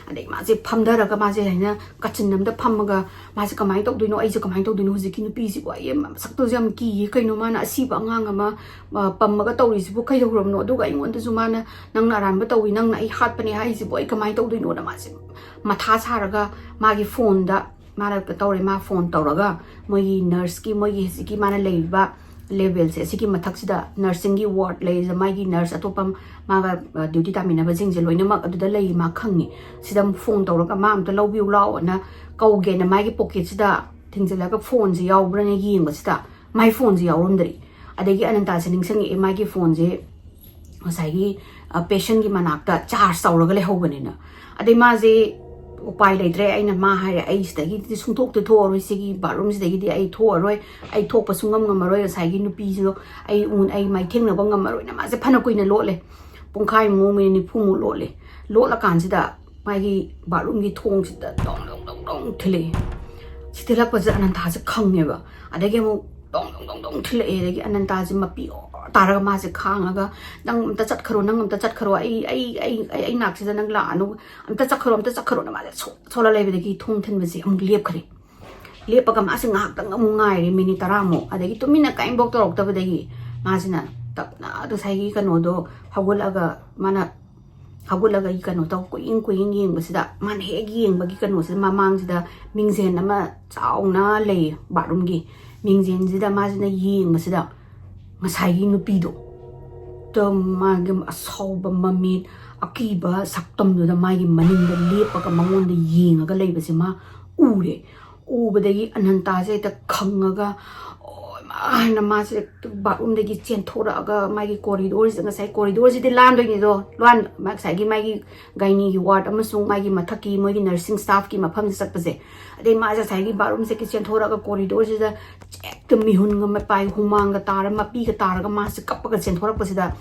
ꯑꯗꯩ ꯃꯥꯁꯦ ꯐꯝꯊꯔꯒ ꯃꯥꯁꯦ ꯍꯥꯏꯅ ꯀꯥꯆꯤꯟ ꯑꯃꯗ ꯐꯝꯃꯒ ꯃꯥꯁꯦ ꯀꯃꯥꯏꯅ ꯇꯧꯗꯣꯏꯅꯣ, ꯑꯩꯁꯦ ꯀꯃꯥꯏꯅ ꯇꯧꯗꯣꯏꯅꯣ, ꯍꯧꯖꯤꯛꯀꯤ ꯅꯨꯄꯤꯁꯤꯕꯨ ꯑꯩ ꯃꯁꯛꯇꯨꯁꯨ ꯌꯥꯝ ꯀꯤꯌꯦ, ꯀꯩꯅꯣ ꯃꯥꯅ ꯑꯁꯤꯕ ꯑꯉꯥꯡ ꯑꯃ, ꯑ, ꯄꯝꯃꯒ ꯇꯧꯔꯤꯁꯤꯕꯨ ꯀꯩꯗꯧꯔꯕꯅꯣ? ꯑꯗꯨꯒ ꯑꯩꯉꯣꯟꯗꯁꯨ ꯃꯥꯅ ꯅꯪꯅ ꯑꯔꯥꯟꯕ ꯇꯧꯏ, ꯅꯪꯅ ꯑꯩ ꯍꯥꯠꯄꯅꯦ ꯍꯥꯏꯁꯤꯕꯨ ꯑꯩ ꯀꯃꯥꯏꯅ ꯇꯧꯗꯣꯏꯅꯣꯅ ꯃꯥꯁꯦ ꯃꯊꯥ ꯁꯥꯔꯒ ꯃꯥꯒꯤ ꯐꯣꯟꯗ ꯃꯥꯅ ꯇꯧꯔꯦ꯫ ꯃꯥ ꯐꯣꯟ ꯇꯧꯔꯒ ꯃꯣꯏꯒꯤ ꯅꯔꯁꯀꯤ, ꯃꯣꯏꯒꯤ ꯍꯧꯖꯤꯛꯀꯤ ꯃꯥꯅ ꯂꯩꯔꯤꯕ ꯂꯦꯚꯦꯜꯁꯦ, ꯑꯁꯤꯒꯤ ꯃꯊꯛꯁꯤꯗ ꯅꯔꯁꯤꯡꯒꯤ ꯋꯥꯔꯗ ꯂꯩꯔꯤꯁꯦ, ꯃꯥꯒꯤ ꯅꯔꯁ ꯑꯇꯣꯞꯄ ꯃꯥꯒ, ꯑ, ꯗ꯭ꯌꯨꯇꯤ ꯇꯥꯃꯤꯟꯅꯕꯁꯤꯡꯁꯦ ꯂꯣꯏꯅꯃꯛ ꯑꯗꯨꯗ ꯂꯩ ꯃꯥ ꯈꯪꯉꯤ꯫ ꯁꯤꯗ ꯑꯃꯨꯛ ꯐꯣꯟ ꯇꯧꯔꯒ ꯃꯥ ꯑꯝꯇ ꯂꯧꯕꯤꯌꯨ ꯂꯥꯛꯑꯣꯅ ꯀꯧꯒꯦꯅ ꯃꯥꯒꯤ ꯄꯣꯀꯦꯠꯁꯤꯗ ꯊꯤꯡꯖꯤꯜꯂꯒ ꯐꯣꯟꯁꯦ ꯌꯥꯎꯕ꯭ꯔꯅ ꯌꯦꯡꯕꯁꯤꯗ ꯃꯥꯏ ꯐꯣꯟꯁꯦ ꯌꯥꯎꯔꯝꯗ꯭ꯔꯤ꯫ ꯑꯗꯒꯤ ꯑꯅꯟꯇꯥꯁꯦ ꯅꯤꯡꯁꯤꯡꯉꯛꯑꯦ, ꯃꯥꯒꯤ ꯐꯣꯟꯁꯦ ꯉꯁꯥꯏꯒꯤ, ꯑ, ꯄꯦꯁꯦꯟꯒꯤ ꯃꯅꯥꯛꯇ ꯆꯥꯔꯖ ꯇꯧꯔꯒ ꯂꯩꯍꯧꯕꯅꯤꯅ꯫ ꯑꯗꯩ ꯃꯥꯁꯦ ꯎꯄꯥꯏ ꯂꯩꯇ꯭ꯔꯦ꯫ ꯑꯩꯅ ꯃꯥ ꯍꯥꯏꯔꯦ, "ꯑꯩ ꯁꯤꯗꯒꯤꯗꯤ ꯁꯨꯡꯊꯣꯛꯇꯤ ꯊꯣꯛꯑꯔꯣꯏ, ꯁꯤꯒꯤ ꯕꯥꯠꯔꯨꯝꯁꯤꯗꯒꯤꯗꯤ ꯑꯩ ꯊꯣꯛꯑꯔꯣꯏ, ꯑꯩ ꯊꯣꯛꯄ ꯁꯨꯡꯉꯝ ꯉꯝꯃꯔꯣꯏ, ꯉꯁꯥꯏꯒꯤ ꯅꯨꯄꯤꯁꯤꯗꯣ ꯑꯩ ꯎ-, ꯑꯩ ꯃꯥꯏꯊꯦꯡꯅꯕ ꯉꯝꯃꯔꯣꯏꯅ" ꯃꯥꯁꯦ ꯐꯅ ꯀꯨꯏꯅ ꯂꯣꯠꯂꯦ꯫ ꯄꯨꯡꯈꯥꯏꯃꯨꯛ, ꯃꯤꯅꯤꯠ ꯅꯤꯐꯨꯃꯨꯛ ꯂꯣꯠꯂꯦ꯫ ꯂꯣꯠꯂꯀꯥꯟꯁꯤꯗ ꯃꯥꯒꯤ ꯕꯥꯠꯔꯨꯝꯒꯤ ꯊꯣꯡꯁꯤꯗ ꯗꯣꯡ ꯗꯣꯡ ꯗꯣꯡ ꯗꯣꯡ ꯊꯤꯜꯂꯛꯑꯦ꯫ ꯁꯤ ꯊꯤꯜꯂꯛꯄꯁꯤꯗ ꯑꯅꯟꯇꯥꯁꯦ ꯈꯪꯉꯦꯕ꯫ ꯑꯗꯒꯤ ꯑꯃꯨꯛ ꯗꯣꯡ ꯗꯣꯡ ꯗꯣꯡ ꯗꯣꯡ ꯊꯤꯜꯂꯛꯑꯦ꯫ ꯑꯗꯒꯤ ꯑꯅꯟꯇꯥꯁꯦ ꯃꯄꯤ ꯑꯣꯔ ꯇꯥꯔꯒ ꯃꯥꯁꯦ ꯈꯥꯡꯉꯒ, "ꯅꯪ ꯑꯝꯇ ꯆꯠꯈ꯭ꯔꯣ, ꯅꯪ ꯑꯝꯇ ꯆꯠꯈ꯭ꯔꯣ, ꯑꯩ, ꯑꯩ, ꯑꯩ, ꯑꯩ, ꯑꯩ ꯅꯥꯛꯁꯤꯗ ꯅꯪ ꯂꯥꯛꯑꯅꯨ, ꯑꯝꯇ ꯆꯠꯈ꯭ꯔꯣ, ꯑꯝꯇ ꯆꯠꯈ꯭ꯔꯣꯅ" ꯃꯥꯁꯦ ꯁꯣ-, ꯁꯣꯜꯂ ꯂꯩꯕꯗꯒꯤ ꯊꯣꯡ ꯊꯤꯟꯕꯁꯦ ꯑꯃꯨꯛ ꯂꯦꯞꯈ꯭ꯔꯦ꯫ ꯂꯦꯞꯄꯒ ꯃꯥꯁꯦ ꯉꯥꯏꯍꯥꯛꯇꯪ ꯑꯃꯨꯛ ꯉꯥꯏꯔꯦ, ꯃꯤꯅꯤꯠ ꯇꯔꯥꯃꯨꯛ꯫ ꯑꯗꯒꯤ ꯇꯨꯃꯤꯟꯅ ꯀꯔꯤꯝꯐꯥꯎ ꯇꯧꯔꯛꯇꯕꯗꯒꯤ ꯃꯥꯁꯤꯅ ꯇꯞꯅ ꯉꯁꯥꯏꯒꯤ ꯀꯩꯅꯣꯗꯣ ꯍꯧꯒꯠꯂꯒ, ꯃꯥꯅ ꯍꯧꯒꯠꯂꯒ ꯀꯩꯅꯣ ꯇꯧ, ꯀꯨꯏꯡ ꯀꯨꯏꯡ ꯌꯦꯡꯕꯁꯤꯗ, ꯃꯥꯅ ꯍꯦꯛ ꯌꯦꯡꯕꯒꯤ ꯀꯩꯅꯣꯁꯤꯗ ꯃꯃꯥꯡꯁꯤꯗ ꯃꯤꯡꯖꯦꯜ ꯑꯃ ꯆꯥꯎꯅ ꯂꯩꯌꯦ ꯕꯥꯠꯔꯨꯝꯒꯤ꯫ ꯃꯤꯡꯖꯦꯜꯁꯤꯗ ꯃꯥꯁꯤꯅ ꯌꯦꯡꯕꯁꯤꯗ ꯉꯁꯥꯏꯒꯤ ꯅꯨꯄꯤꯗꯣ, ꯇ-, ꯃꯥꯒꯤ ꯑꯁꯥꯎꯕ ꯃꯃꯤꯠ, ꯑꯀꯤꯕ ꯁꯛꯇꯝꯗꯨꯗ ꯃꯥꯒꯤ ꯃꯅꯤꯡꯗ ꯂꯦꯞꯄꯒ ꯃꯉꯣꯟꯗ ꯌꯦꯡꯉꯒ ꯂꯩꯕꯁꯦ ꯃꯥ ꯎꯔꯦ꯫ ꯎꯕꯗꯒꯤ ꯑꯅꯟꯇꯥꯁꯦ ꯍꯦꯛꯇ ꯈꯪꯉꯒ, "ꯑꯣ ꯏꯃꯥ, ꯍꯥꯏꯅ ꯃꯥꯁꯦ ꯕꯥꯠꯔꯨꯝꯗꯒꯤ ꯆꯦꯟꯊꯣꯔꯛꯑꯒ ꯃꯥꯒꯤ ꯀꯣꯔꯤꯗꯣꯔꯁꯤꯗ, ꯉꯁꯥꯏ ꯀꯣꯔꯤꯗꯣꯔꯁꯤꯗꯤ ꯂꯥꯟꯗꯣꯏꯅꯤꯗꯣ, ꯂꯥꯟ-, ꯉꯁꯥꯏꯒꯤ ꯃꯥꯒꯤ ꯒꯥꯏꯅꯤꯒꯤ ꯋꯥꯔꯗ ꯑꯃꯁꯨꯡ ꯃꯥꯒꯤ ꯃꯊꯛꯀꯤ ꯃꯣꯏꯒꯤ ꯅꯔꯁꯤꯡ ꯁ꯭ꯇꯥꯐꯀꯤ ꯃꯐꯝꯁꯦ ꯆꯠꯄꯁꯦ꯫ ꯑꯗꯩ ꯃꯥꯁꯦ ꯉꯁꯥꯏꯒꯤ ꯕꯥꯠꯔꯨꯝꯁꯦ ꯆꯦꯟꯊꯣꯔꯛꯑꯒ ꯀꯣꯔꯤꯗꯣꯔꯁꯤꯗ ꯍꯦꯛꯇ ꯃꯤꯍꯨꯟꯒ ꯃꯄꯥꯏ ꯍꯨꯃꯥꯡꯒ ꯇꯥꯔ ꯃꯄꯤꯒ ꯇꯥꯔꯒ ꯃꯥꯁꯦ ꯀꯞꯄꯒ ꯆꯦꯟꯊꯣꯔꯛꯄꯁꯤꯗ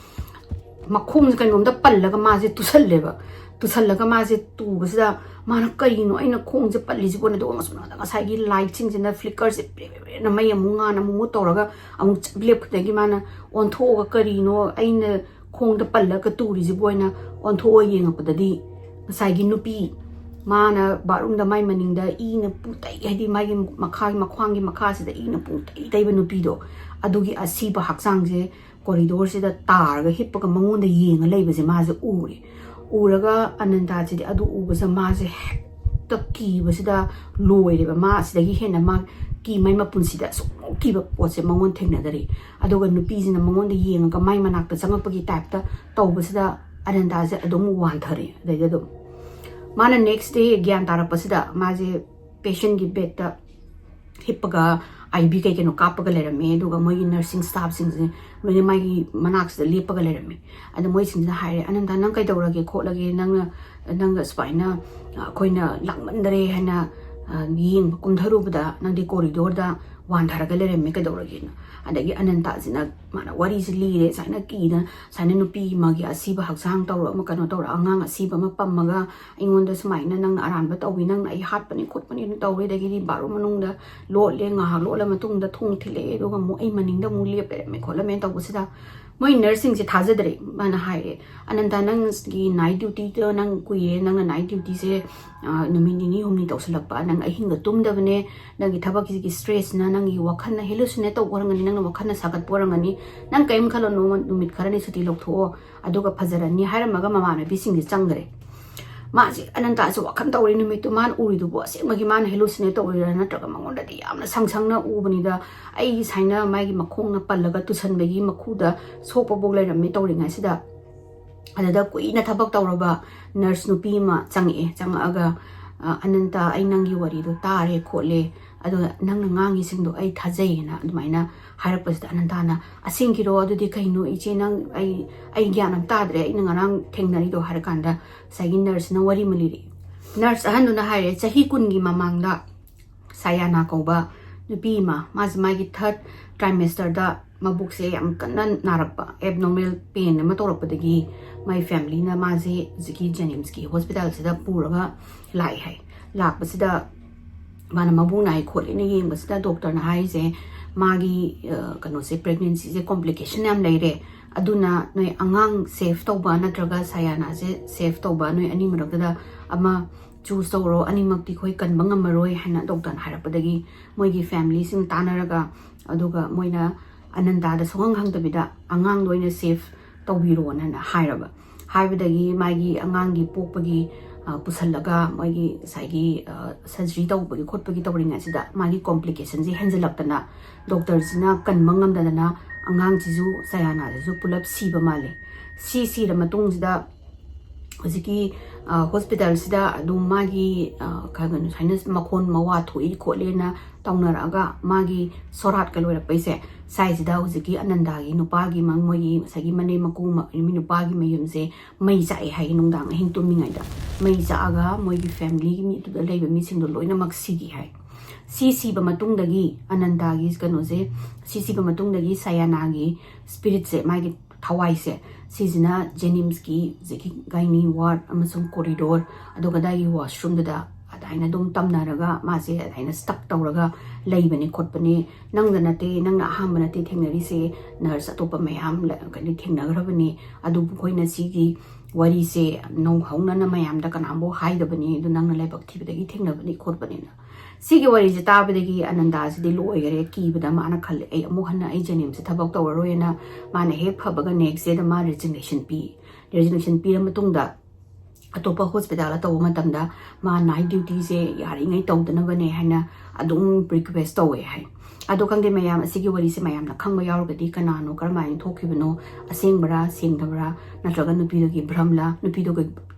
ꯃꯈꯣꯡꯁꯦ ꯀꯩꯅꯣꯝꯗ ꯄꯜꯂꯒ ꯃꯥꯁꯦ ꯇꯨꯁꯜꯂꯦꯕ꯫ ꯇꯨꯁꯜꯂꯒ ꯃꯥꯁꯦ ꯇꯨꯕꯁꯤꯗ ꯃꯥꯅ "ꯀꯩꯅꯣ ꯑꯩꯅ ꯈꯣꯡꯁꯦ ꯄꯜꯂꯤꯁꯤꯕꯣꯅ?" ꯑꯗꯨꯒ ꯉꯁꯥꯏꯒꯤ ꯂꯥꯏꯠꯁꯤꯡꯁꯤꯅ, ꯐ꯭ꯂꯤꯀꯔꯁꯦ ꯄ꯭ꯔꯦ ꯄ꯭ꯔꯦ ꯄ꯭ꯔꯦꯅ ꯃꯩ ꯑꯃꯨꯛ ꯉꯥꯟ ꯑꯃꯨꯛ ꯃꯨꯠ ꯇꯧꯔꯒ ꯑꯃꯨꯛ ꯆꯞ ꯂꯦꯞꯄꯗꯒꯤ ꯃꯥꯅ ꯑꯣꯟꯊꯣꯛꯑꯒ "ꯀꯔꯤꯅꯣ ꯑꯩꯅ ꯈꯣꯡꯗ ꯄꯜꯂꯒ ꯇꯨꯔꯤꯁꯤꯕꯣꯅ?" ꯑꯣꯟꯊꯣꯛꯑ ꯌꯦꯡꯉꯛꯄꯗꯗꯤ ꯉꯁꯥꯏꯒꯤ ꯅꯨꯄꯤ, ꯃꯥꯅ ꯕꯥꯠꯔꯨꯝꯗ ꯃꯥꯏ ꯃꯅꯤꯡꯗ ꯏꯅ ꯄꯨꯡꯇꯩ, ꯍꯥꯏꯗꯤ ꯃꯥꯒꯤ ꯃꯈꯥꯒꯤ, ꯃꯈ꯭ꯋꯥꯡꯒꯤ ꯃꯈꯥꯁꯤꯗ ꯏꯅ ꯄꯨꯡꯇꯩ ꯇꯩꯕ ꯅꯨꯄꯤꯗꯣ, ꯑꯗꯨꯒꯤ ꯑꯁꯤꯕ ꯍꯛꯆꯥꯡꯁꯦ ꯀꯣꯔꯤꯗꯣꯔꯁꯤꯗ ꯇꯥꯔꯒ ꯍꯤꯞꯄꯒ ꯃꯉꯣꯟꯗ ꯌꯦꯡꯉ ꯂꯩꯕꯁꯦ ꯃꯥꯁꯦ ꯎꯔꯦ꯫ ꯎꯔꯒ ꯑꯅꯟꯇꯥꯁꯤꯗꯤ ꯑꯗꯨ ꯎꯕꯁꯤꯗ ꯃꯥꯁꯦ ꯍꯦꯛꯇ ꯀꯤꯕꯁꯤꯗ ꯂꯣꯏꯔꯦꯕ꯫ ꯃꯥ ꯑꯁꯤꯗꯒꯤ ꯍꯦꯟꯅ ꯃꯥ ꯀꯤ-, ꯃꯥꯏ ꯃꯄꯨꯟꯁꯤꯗ ꯑꯁꯨꯛ ꯀꯤꯕ ꯄꯣꯠꯁꯦ ꯃꯉꯣꯟ ꯊꯦꯡꯅꯗꯔꯤ꯫ ꯑꯗꯨꯒ ꯅꯨꯄꯤꯁꯤꯅ ꯃꯉꯣꯟꯗ ꯌꯦꯡꯉꯒ ꯃꯥꯏ ꯃꯅꯥꯛꯇ ꯆꯪꯉꯛꯄꯒꯤ ꯇꯥꯏꯞꯇ ꯇꯧꯕꯁꯤꯗ ꯑꯅꯟꯇꯥꯁꯦ ꯑꯗꯨꯝ ꯋꯥꯟꯊꯔꯦ꯫ ꯑꯗꯩꯗ ꯑꯗꯨꯝ ꯃꯥꯅ next day ꯒ꯭ꯌꯥꯟ ꯇꯥꯔꯛꯄꯁꯤꯗ ꯃꯥꯁꯦ ꯄꯦꯁꯦꯟꯒꯤ ꯕꯦꯗꯇ ꯍꯤꯞꯄꯒ IV ꯀꯩ ꯀꯩꯅꯣ ꯀꯥꯞꯄꯒ ꯂꯩꯔꯝꯃꯦ꯫ ꯑꯗꯨꯒ ꯃꯣꯏꯒꯤ ꯅꯔꯁꯤꯡ ꯁ꯭ꯇꯥꯐꯁꯤꯡꯁꯦ ꯂꯣꯏꯅ ꯃꯥꯒꯤ ꯃꯅꯥꯛꯁꯤꯗ ꯂꯦꯞꯄꯒ ꯂꯩꯔꯝꯃꯦ꯫ ꯑꯗ ꯃꯣꯏꯁꯤꯡꯁꯤꯅ ꯍꯥꯏꯔꯦ, "ꯑꯅꯟꯇ, ꯅꯪ ꯀꯩꯗꯧꯔꯒꯦ ꯈꯣꯠꯂꯒꯦ? ꯅꯪꯅ, ꯅꯪꯒ ꯁꯨꯃꯥꯏꯅ ꯑꯩꯈꯣꯏꯅ ꯂꯥꯡꯃꯟꯗꯔꯦ ꯍꯥꯏꯅ, ꯑ, ꯌꯦꯡꯕ ꯀꯨꯝꯊꯔꯨꯕꯗ ꯅꯪꯗꯤ ꯀꯣꯔꯤꯗꯣꯔꯗ ꯋꯥꯟꯊꯔꯒ ꯂꯩꯔꯝꯃꯦ, ꯀꯩꯗꯧꯔꯒꯦꯅ?" ꯑꯗꯒꯤ ꯑꯅꯟꯇꯥꯁꯤꯅ ꯃꯥꯅ ꯋꯥꯔꯤꯁꯤ ꯂꯤꯔꯦ, ꯁꯨꯃꯥꯏꯅ ꯀꯤꯅ, ꯁꯨꯃꯥꯏꯅ ꯅꯨꯄꯤ ꯑꯃꯒꯤ ꯑꯁꯤꯕ ꯍꯛꯆꯥꯡ ꯇꯧꯔ ꯑꯃ ꯀꯩꯅꯣ ꯇꯧꯔ ꯑꯉꯥꯡ ꯑꯁꯤꯕ ꯑꯃ ꯄꯝꯃꯒ ꯑꯩꯉꯣꯟꯗ ꯁꯨꯃꯥꯏꯅ ꯅꯪꯅ ꯑꯔꯥꯟꯕ ꯇꯧꯏ, ꯅꯪꯅ ꯑꯩ ꯍꯥꯠꯄꯅꯤ ꯈꯣꯠꯄꯅꯤ ꯑꯗꯨꯝ ꯇꯧꯔꯦ, ꯑꯗꯒꯤꯗꯤ ꯕꯥꯠꯔꯨꯝ ꯃꯅꯨꯡꯗ ꯂꯣꯠꯂꯦ, ꯉꯥꯏꯍꯥꯛ ꯂꯣꯠꯂ ꯃꯇꯨꯡꯗ ꯊꯣꯡ ꯊꯤꯜꯂꯛꯑꯦ, ꯑꯗꯨꯒ ꯑꯃꯨꯛ ꯑꯩ ꯃꯅꯤꯡꯗ ꯑꯃꯨꯛ ꯂꯦꯞ ꯂꯩꯔꯝꯃꯦ ꯈꯣꯠꯂꯝꯃꯦꯅ ꯇꯧꯕꯁꯤꯗ ꯃꯣꯏ ꯅꯔꯁꯁꯤꯡꯁꯦ ꯊꯥꯖꯗ꯭ꯔꯦ꯫ ꯃꯥꯅ ꯍꯥꯏꯔꯦ, "ꯑꯅꯟꯇ, ꯅꯪꯒꯤ ꯅꯥꯏꯠ ꯗ꯭ꯌꯨꯇꯤꯗꯣ ꯅꯪ ꯀꯨꯏꯔꯦ, ꯅꯪꯅ ꯅꯥꯏꯠ ꯗ꯭ꯌꯨꯇꯤꯁꯦ, ꯑ, ꯅꯨꯃꯤꯠ ꯅꯤꯅꯤ ꯍꯨꯝꯅꯤ ꯇꯧꯁꯜꯂꯛꯄ, ꯅꯪ ꯑꯍꯤꯡꯒ ꯇꯨꯝꯗꯕꯅꯦ, ꯅꯪꯒꯤ ꯊꯕꯛꯀꯤꯁꯤꯒꯤ ꯁ꯭ꯇ꯭ꯔꯦꯁꯅ ꯅꯪꯒꯤ ꯋꯥꯈꯜꯅ ꯍꯦꯂꯨꯁꯤꯅꯦꯠ ꯇꯧꯕ ꯑꯣꯏꯔꯝꯒꯅꯤ, ꯅꯪꯅ ꯋꯥꯈꯜꯅ ꯁꯥꯒꯠꯄ ꯑꯣꯏꯔꯝꯒꯅꯤ, ꯅꯪ ꯀꯔꯤꯝ ꯈꯜꯂꯅꯨ, ꯅꯨꯃꯤꯠ ꯈꯔꯅꯤ ꯁꯨꯇꯤ ꯂꯧꯊꯣꯛꯑꯣ, ꯑꯗꯨꯒ ꯐꯖꯔꯅꯤ" ꯍꯥꯏꯔꯝꯃꯒ ꯃꯃꯥꯟꯅꯕꯤꯁꯤꯡꯁꯦ ꯆꯪꯈ꯭ꯔꯦ꯫ ꯃꯥꯁꯦ ꯑꯅꯟꯇꯥꯁꯦ ꯋꯥꯈꯜ ꯇꯧꯔꯤ ꯅꯨꯃꯤꯠꯇꯨ ꯃꯥꯅ ꯎꯔꯤꯗꯨꯕꯨ ꯑꯁꯦꯡꯕꯒꯤ ꯃꯥꯅ ꯍꯦꯂꯨꯁꯤꯅꯦꯠ ꯇꯧꯔꯤꯔꯥ ꯅꯠꯇ꯭ꯔꯒ ꯃꯉꯣꯟꯗꯗꯤ ꯌꯥꯝꯅ ꯁꯪ ꯁꯪꯅ ꯎꯕꯅꯤꯗ, ꯑꯩ ꯁꯨꯃꯥꯏꯅ ꯃꯥꯒꯤ ꯃꯈꯣꯡꯅ ꯄꯜꯂꯒ ꯇꯨꯁꯟꯕꯒꯤ ꯃꯈꯨꯗ ꯁꯣꯛꯄꯐꯥꯎ ꯂꯩꯔꯝꯃꯦ ꯇꯧꯔꯤꯉꯩꯁꯤꯗ, ꯑꯗꯨꯗ ꯀꯨꯏꯅ ꯊꯕꯛ ꯇꯧꯔꯕ ꯅꯔꯁ ꯅꯨꯄꯤ ꯑꯃ ꯆꯪꯉꯛꯑꯦ꯫ ꯆꯪꯉꯛꯑꯒ, "ꯑ, ꯑꯅꯟꯇ, ꯑꯩ ꯅꯪꯒꯤ ꯋꯥꯔꯤꯗꯣ ꯇꯥꯔꯦ ꯈꯣꯠꯂꯦ, ꯑꯗꯨꯒ ꯅꯪꯅ ꯉꯥꯡꯉꯤꯁꯤꯡꯗꯣ ꯑꯩ ꯊꯥꯖꯩꯌꯦꯅ ꯑꯗꯨꯃꯥꯏꯅ ꯍꯥꯏꯔꯛꯄꯁꯤꯗ ꯑꯅꯟꯗꯥꯅ, "ꯑꯁꯦꯡꯀꯤꯔꯣ? ꯑꯗꯨꯗꯤ ꯀꯩꯅꯣ ꯏꯆꯦ, ꯅꯪ, ꯑꯩ, ꯑꯩ ꯒ꯭ꯌꯥꯟ ꯑꯃ ꯇꯥꯗ꯭ꯔꯦ, ꯑꯩꯅ ꯉꯔꯥꯡ ꯊꯦꯡꯅꯔꯤꯗꯣ," ꯍꯥꯏꯔꯀꯥꯟꯗ ꯉꯁꯥꯏꯒꯤ ꯅꯔꯁꯅ ꯋꯥꯔꯤ ꯑꯃ ꯂꯤꯔꯛꯏ꯫ ꯅꯔꯁ ꯑꯍꯟꯗꯨꯅ ꯍꯥꯏꯔꯦ, ꯆꯍꯤ ꯀꯨꯟꯒꯤ ꯃꯃꯥꯡꯗ ꯁꯥꯌꯥꯅꯥ ꯀꯧꯕ ꯅꯨꯄꯤ ꯑꯃ, ꯃꯥꯁꯦ ꯃꯥꯒꯤ ꯊꯥꯔꯠ ꯇ꯭ꯔꯥꯏꯃꯦꯁꯇꯔꯗ ꯃꯕꯨꯛꯁꯦ ꯌꯥꯝ ꯀꯟꯅ ꯅꯥꯔꯛꯄ, ꯑꯦꯕꯅꯣꯔꯃꯦꯜ ꯄꯦꯟ ꯑꯃ ꯇꯧꯔꯛꯄꯗꯒꯤ ꯃꯥꯏ ꯐꯦꯃꯤꯂꯤꯅ ꯃꯥꯁꯦ ꯍꯧꯖꯤꯛꯀꯤ ꯖꯦꯅꯤꯝꯁꯀꯤ ꯍꯣꯁꯄꯤꯇꯥꯜꯁꯤꯗ ꯄꯨꯔꯒ ꯂꯥꯛꯑꯦ ꯍꯥꯏ꯫ ꯂꯥꯛꯄꯁꯤꯗ ꯃꯥꯅ ꯃꯕꯨꯛ ꯅꯥꯏ ꯈꯣꯠꯂꯦꯅ ꯌꯦꯡꯕꯁꯤꯗ ꯗꯣꯛꯇꯔꯅ ꯍꯥꯏꯔꯤꯁꯦ, ꯃꯥꯒꯤ, ꯑ, ꯀꯩꯅꯣꯁꯦ, ꯄ꯭ꯔꯦꯒꯅꯦꯟꯁꯤꯁꯦ ꯀꯣꯝꯄ꯭ꯂꯤꯀꯦꯁꯟ ꯌꯥꯝ ꯂꯩꯔꯦ, ꯑꯗꯨꯅ ꯅꯣꯏ ꯑꯉꯥꯡ ꯁꯦꯐ ꯇꯧꯕ ꯅꯠꯇ꯭ꯔꯒ ꯁꯥꯌꯥꯅꯥꯁꯦ ꯁꯦꯐ ꯇꯧꯕ, ꯅꯣꯏ ꯑꯅꯤ ꯃꯔꯛꯇꯗ ꯑꯃ ꯆꯨꯁ ꯇꯧꯔꯣ, ꯑꯅꯤꯃꯛꯇꯤ ꯑꯩꯈꯣꯏ ꯀꯟꯕ ꯉꯝꯃꯔꯣꯏ ꯍꯥꯏꯅ ꯗꯣꯛꯇꯔꯅ ꯍꯥꯏꯔꯛꯄꯗꯒꯤ ꯃꯣꯏꯒꯤ ꯐꯦꯃꯤꯂꯤꯁꯤꯡ ꯇꯥꯟꯅꯔꯒ, ꯑꯗꯨꯒ ꯃꯣꯏꯅ ꯑꯅꯟꯗꯥꯗ ꯁꯨꯡꯍꯪ ꯍꯪꯗꯕꯤꯗ ꯑꯉꯥꯡꯗꯣ ꯑꯣꯏꯅ ꯁꯦꯐ ꯇꯧꯕꯤꯔꯣꯅ ꯍꯥꯏꯔꯕ꯫ ꯍꯥꯏꯕꯗꯒꯤ ꯃꯥꯒꯤ ꯑꯉꯥꯡꯒꯤ ꯄꯣꯛꯄꯒꯤ, ꯑ, ꯄꯨꯁꯜꯂꯒ ꯃꯣꯏꯒꯤ ꯉꯁꯥꯏꯒꯤ, ꯑ, ꯁꯔꯖꯔꯤ ꯇꯧꯕꯒꯤ ꯈꯣꯠꯄꯒꯤ ꯇꯧꯔꯤꯉꯩꯁꯤꯗ ꯃꯥꯒꯤ ꯀꯣꯝꯄ꯭ꯂꯤꯀꯦꯁꯟꯁꯦ ꯍꯦꯟꯖꯜꯂꯛꯇꯅ ꯗꯣꯛꯇꯔꯁꯤꯅ ꯀꯟꯕ ꯉꯝꯗꯗꯅ ꯑꯉꯥꯡꯁꯤꯁꯨ ꯁꯥꯌꯥꯅꯥꯁꯤꯁꯨ ꯄꯨꯂꯞ ꯁꯤꯕ ꯃꯥꯜꯂꯦ꯫ ꯁꯤ ꯁꯤꯔ ꯃꯇꯨꯡꯁꯤꯗ ꯍꯧꯖꯤꯛꯀꯤ, ꯑ, ꯍꯣꯁꯄꯤꯇꯥꯜꯁꯤꯗ ꯑꯗꯨꯝ ꯃꯥꯒꯤ, ꯑ, ꯀꯩ ꯍꯥꯏꯅꯤ, ꯁꯨꯃꯥꯏꯅ ꯃꯈꯣꯟ ꯃꯋꯥ ꯊꯣꯛꯏ ꯈꯣꯠꯂꯦꯅ ꯇꯧꯅꯔꯛꯑꯒ ꯃꯥꯒꯤ ꯁꯣꯔꯥꯠꯀ ꯂꯣꯏꯔꯛꯄꯩꯁꯦ ꯁ꯭ꯋꯥꯏꯁꯤꯗ ꯍꯧꯖꯤꯛꯀꯤ ꯑꯅꯟꯗꯥꯒꯤ ꯅꯨꯄꯥꯒꯤ ꯃ-, ꯃꯣꯏꯒꯤ ꯉꯁꯥꯏꯒꯤ ꯃꯅꯦꯝ ꯃꯀꯨ ꯃ-, ꯅꯨꯄꯥꯒꯤ ꯃꯌꯨꯝꯁꯦ ꯃꯩ ꯆꯥꯛꯑꯦ ꯍꯥꯏ, ꯅꯨꯡꯗꯥꯡ ꯑꯍꯤꯡ ꯇꯨꯝꯃꯤꯉꯩꯗ ꯃꯩ ꯆꯥꯛꯑꯒ ꯃꯣꯏꯒꯤ ꯐꯦꯃꯤꯂꯤꯒꯤ ꯃꯤ, ꯑꯗꯨꯗ ꯂꯩꯕ ꯃꯤꯁꯤꯡꯗꯣ ꯂꯣꯏꯅꯃꯛ ꯁꯤꯈꯤ ꯍꯥꯏ꯫ ꯁꯤ ꯁꯤꯕ ꯃꯇꯨꯡꯗꯒꯤ ꯑꯅꯟꯗꯥꯒꯤ ꯀꯩꯅꯣꯁꯦ, ꯁꯤ ꯁꯤꯕ ꯃꯇꯨꯡꯗꯒꯤ ꯁꯥꯌꯥꯅꯥꯒꯤ ꯁ꯭ꯄꯤꯔꯤꯠꯁꯦ, ꯃꯥꯒꯤ ꯊꯋꯥꯏꯁꯦ, ꯁꯤꯁꯤꯅ ꯖꯦꯅꯤꯝꯁꯀꯤ ꯍꯧꯖꯤꯛꯀꯤ ꯒꯥꯏꯅꯤ ꯋꯥꯔꯗ ꯑꯃꯁꯨꯡ ꯀꯣꯔꯤꯗꯣꯔ, ꯑꯗꯨꯒ ꯑꯗꯥꯏꯒꯤ ꯋꯥꯁꯔꯨꯝꯗꯨꯗ ꯑꯗꯨꯃꯥꯏꯅ ꯑꯗꯨꯝ ꯇꯝꯅꯔꯒ ꯃꯥꯁꯦ ꯑꯗꯨꯃꯥꯏꯅ ꯁ꯭ꯇꯛ ꯇꯧꯔꯒ ꯂꯩꯕꯅꯦ ꯈꯣꯠꯄꯅꯦ꯫ ꯅꯪꯗ ꯅꯠꯇꯦ, ꯅꯪꯅ ꯑꯍꯥꯟꯕ ꯅꯠꯇꯦ ꯊꯦꯡꯅꯔꯤꯁꯦ, ꯅꯔꯁ ꯑꯇꯣꯞꯄ ꯃꯌꯥꯝ ꯂ-, ꯀꯩꯅꯣ ꯊꯦꯡꯅꯈ꯭ꯔꯕꯅꯦ, ꯑꯗꯨꯕꯨ ꯑꯩꯈꯣꯏꯅ ꯁꯤꯒꯤ ꯋꯥꯔꯤꯁꯦ ꯅꯧꯍꯧꯅꯅ ꯃꯌꯥꯝꯗ ꯀꯅꯥꯝꯐꯥꯎ ꯍꯥꯏꯗꯕꯅꯦ, ꯑꯗꯨ ꯅꯪꯅ ꯂꯥꯏꯕꯛ ꯊꯤꯕꯗꯒꯤ ꯊꯦꯡꯅꯕꯅꯤ ꯈꯣꯠꯄꯅꯤꯅ꯫ ꯁꯤꯒꯤ ꯋꯥꯔꯤꯁꯦ ꯇꯥꯕꯗꯒꯤ ꯑꯅꯟꯗꯥꯁꯤꯗꯤ ꯂꯣꯏꯈꯔꯦ, ꯀꯤꯕꯗ ꯃꯥꯅ ꯈꯜꯂꯦ, "ꯑꯩ ꯑꯃꯨꯛ ꯍꯟꯅ ꯑꯩ ꯖꯦꯅꯤꯝꯁꯇ ꯊꯕꯛ ꯇꯧꯔꯔꯣꯏꯅ", ꯃꯥꯅ ꯍꯦꯛ ꯐꯕꯒ ꯅꯦꯛꯁ ꯗꯦꯗ ꯃꯥ ꯔꯤꯖꯤꯒꯅꯦꯁꯟ ꯄꯤ꯫ ꯔꯤꯖꯤꯒꯅꯦꯁꯟ ꯄꯤꯔ ꯃꯇꯨꯡꯗ ꯑꯇꯣꯞꯄ ꯍꯣꯁꯄꯤꯇꯥꯜꯗ ꯇꯧꯕ ꯃꯇꯝꯗ ꯃꯥ ꯅꯥꯏꯠ ꯗ꯭ꯌꯨꯇꯤꯁꯦ ꯌꯥꯔꯤꯉꯩ ꯇꯧꯗꯅꯕꯅꯦ ꯍꯥꯏꯅ ꯑꯗꯨꯝ ꯔꯤꯀ꯭ꯋꯦꯁ ꯇꯧꯋꯦ ꯍꯥꯏ꯫ ꯑꯗꯣ ꯈꯪꯗꯦ ꯃꯌꯥꯝ, ꯑꯁꯤꯒꯤ ꯋꯥꯔꯤꯁꯦ ꯃꯌꯥꯝꯅ ꯈꯪꯕ ꯌꯥꯎꯔꯒꯗꯤ ꯀꯅꯥꯅꯣ, ꯀꯔꯝꯍꯥꯏꯅ ꯊꯣꯛꯈꯤꯕꯅꯣ, ꯑꯁꯦꯡꯕꯔꯥ ꯁꯦꯡꯗꯕ꯭ꯔꯥ, ꯅꯠꯇ꯭ꯔꯒ ꯅꯨꯄꯤꯗꯨꯒꯤ ꯚ꯭ꯔꯝꯂꯥ, ꯅꯨꯄꯤꯗꯨꯒꯤ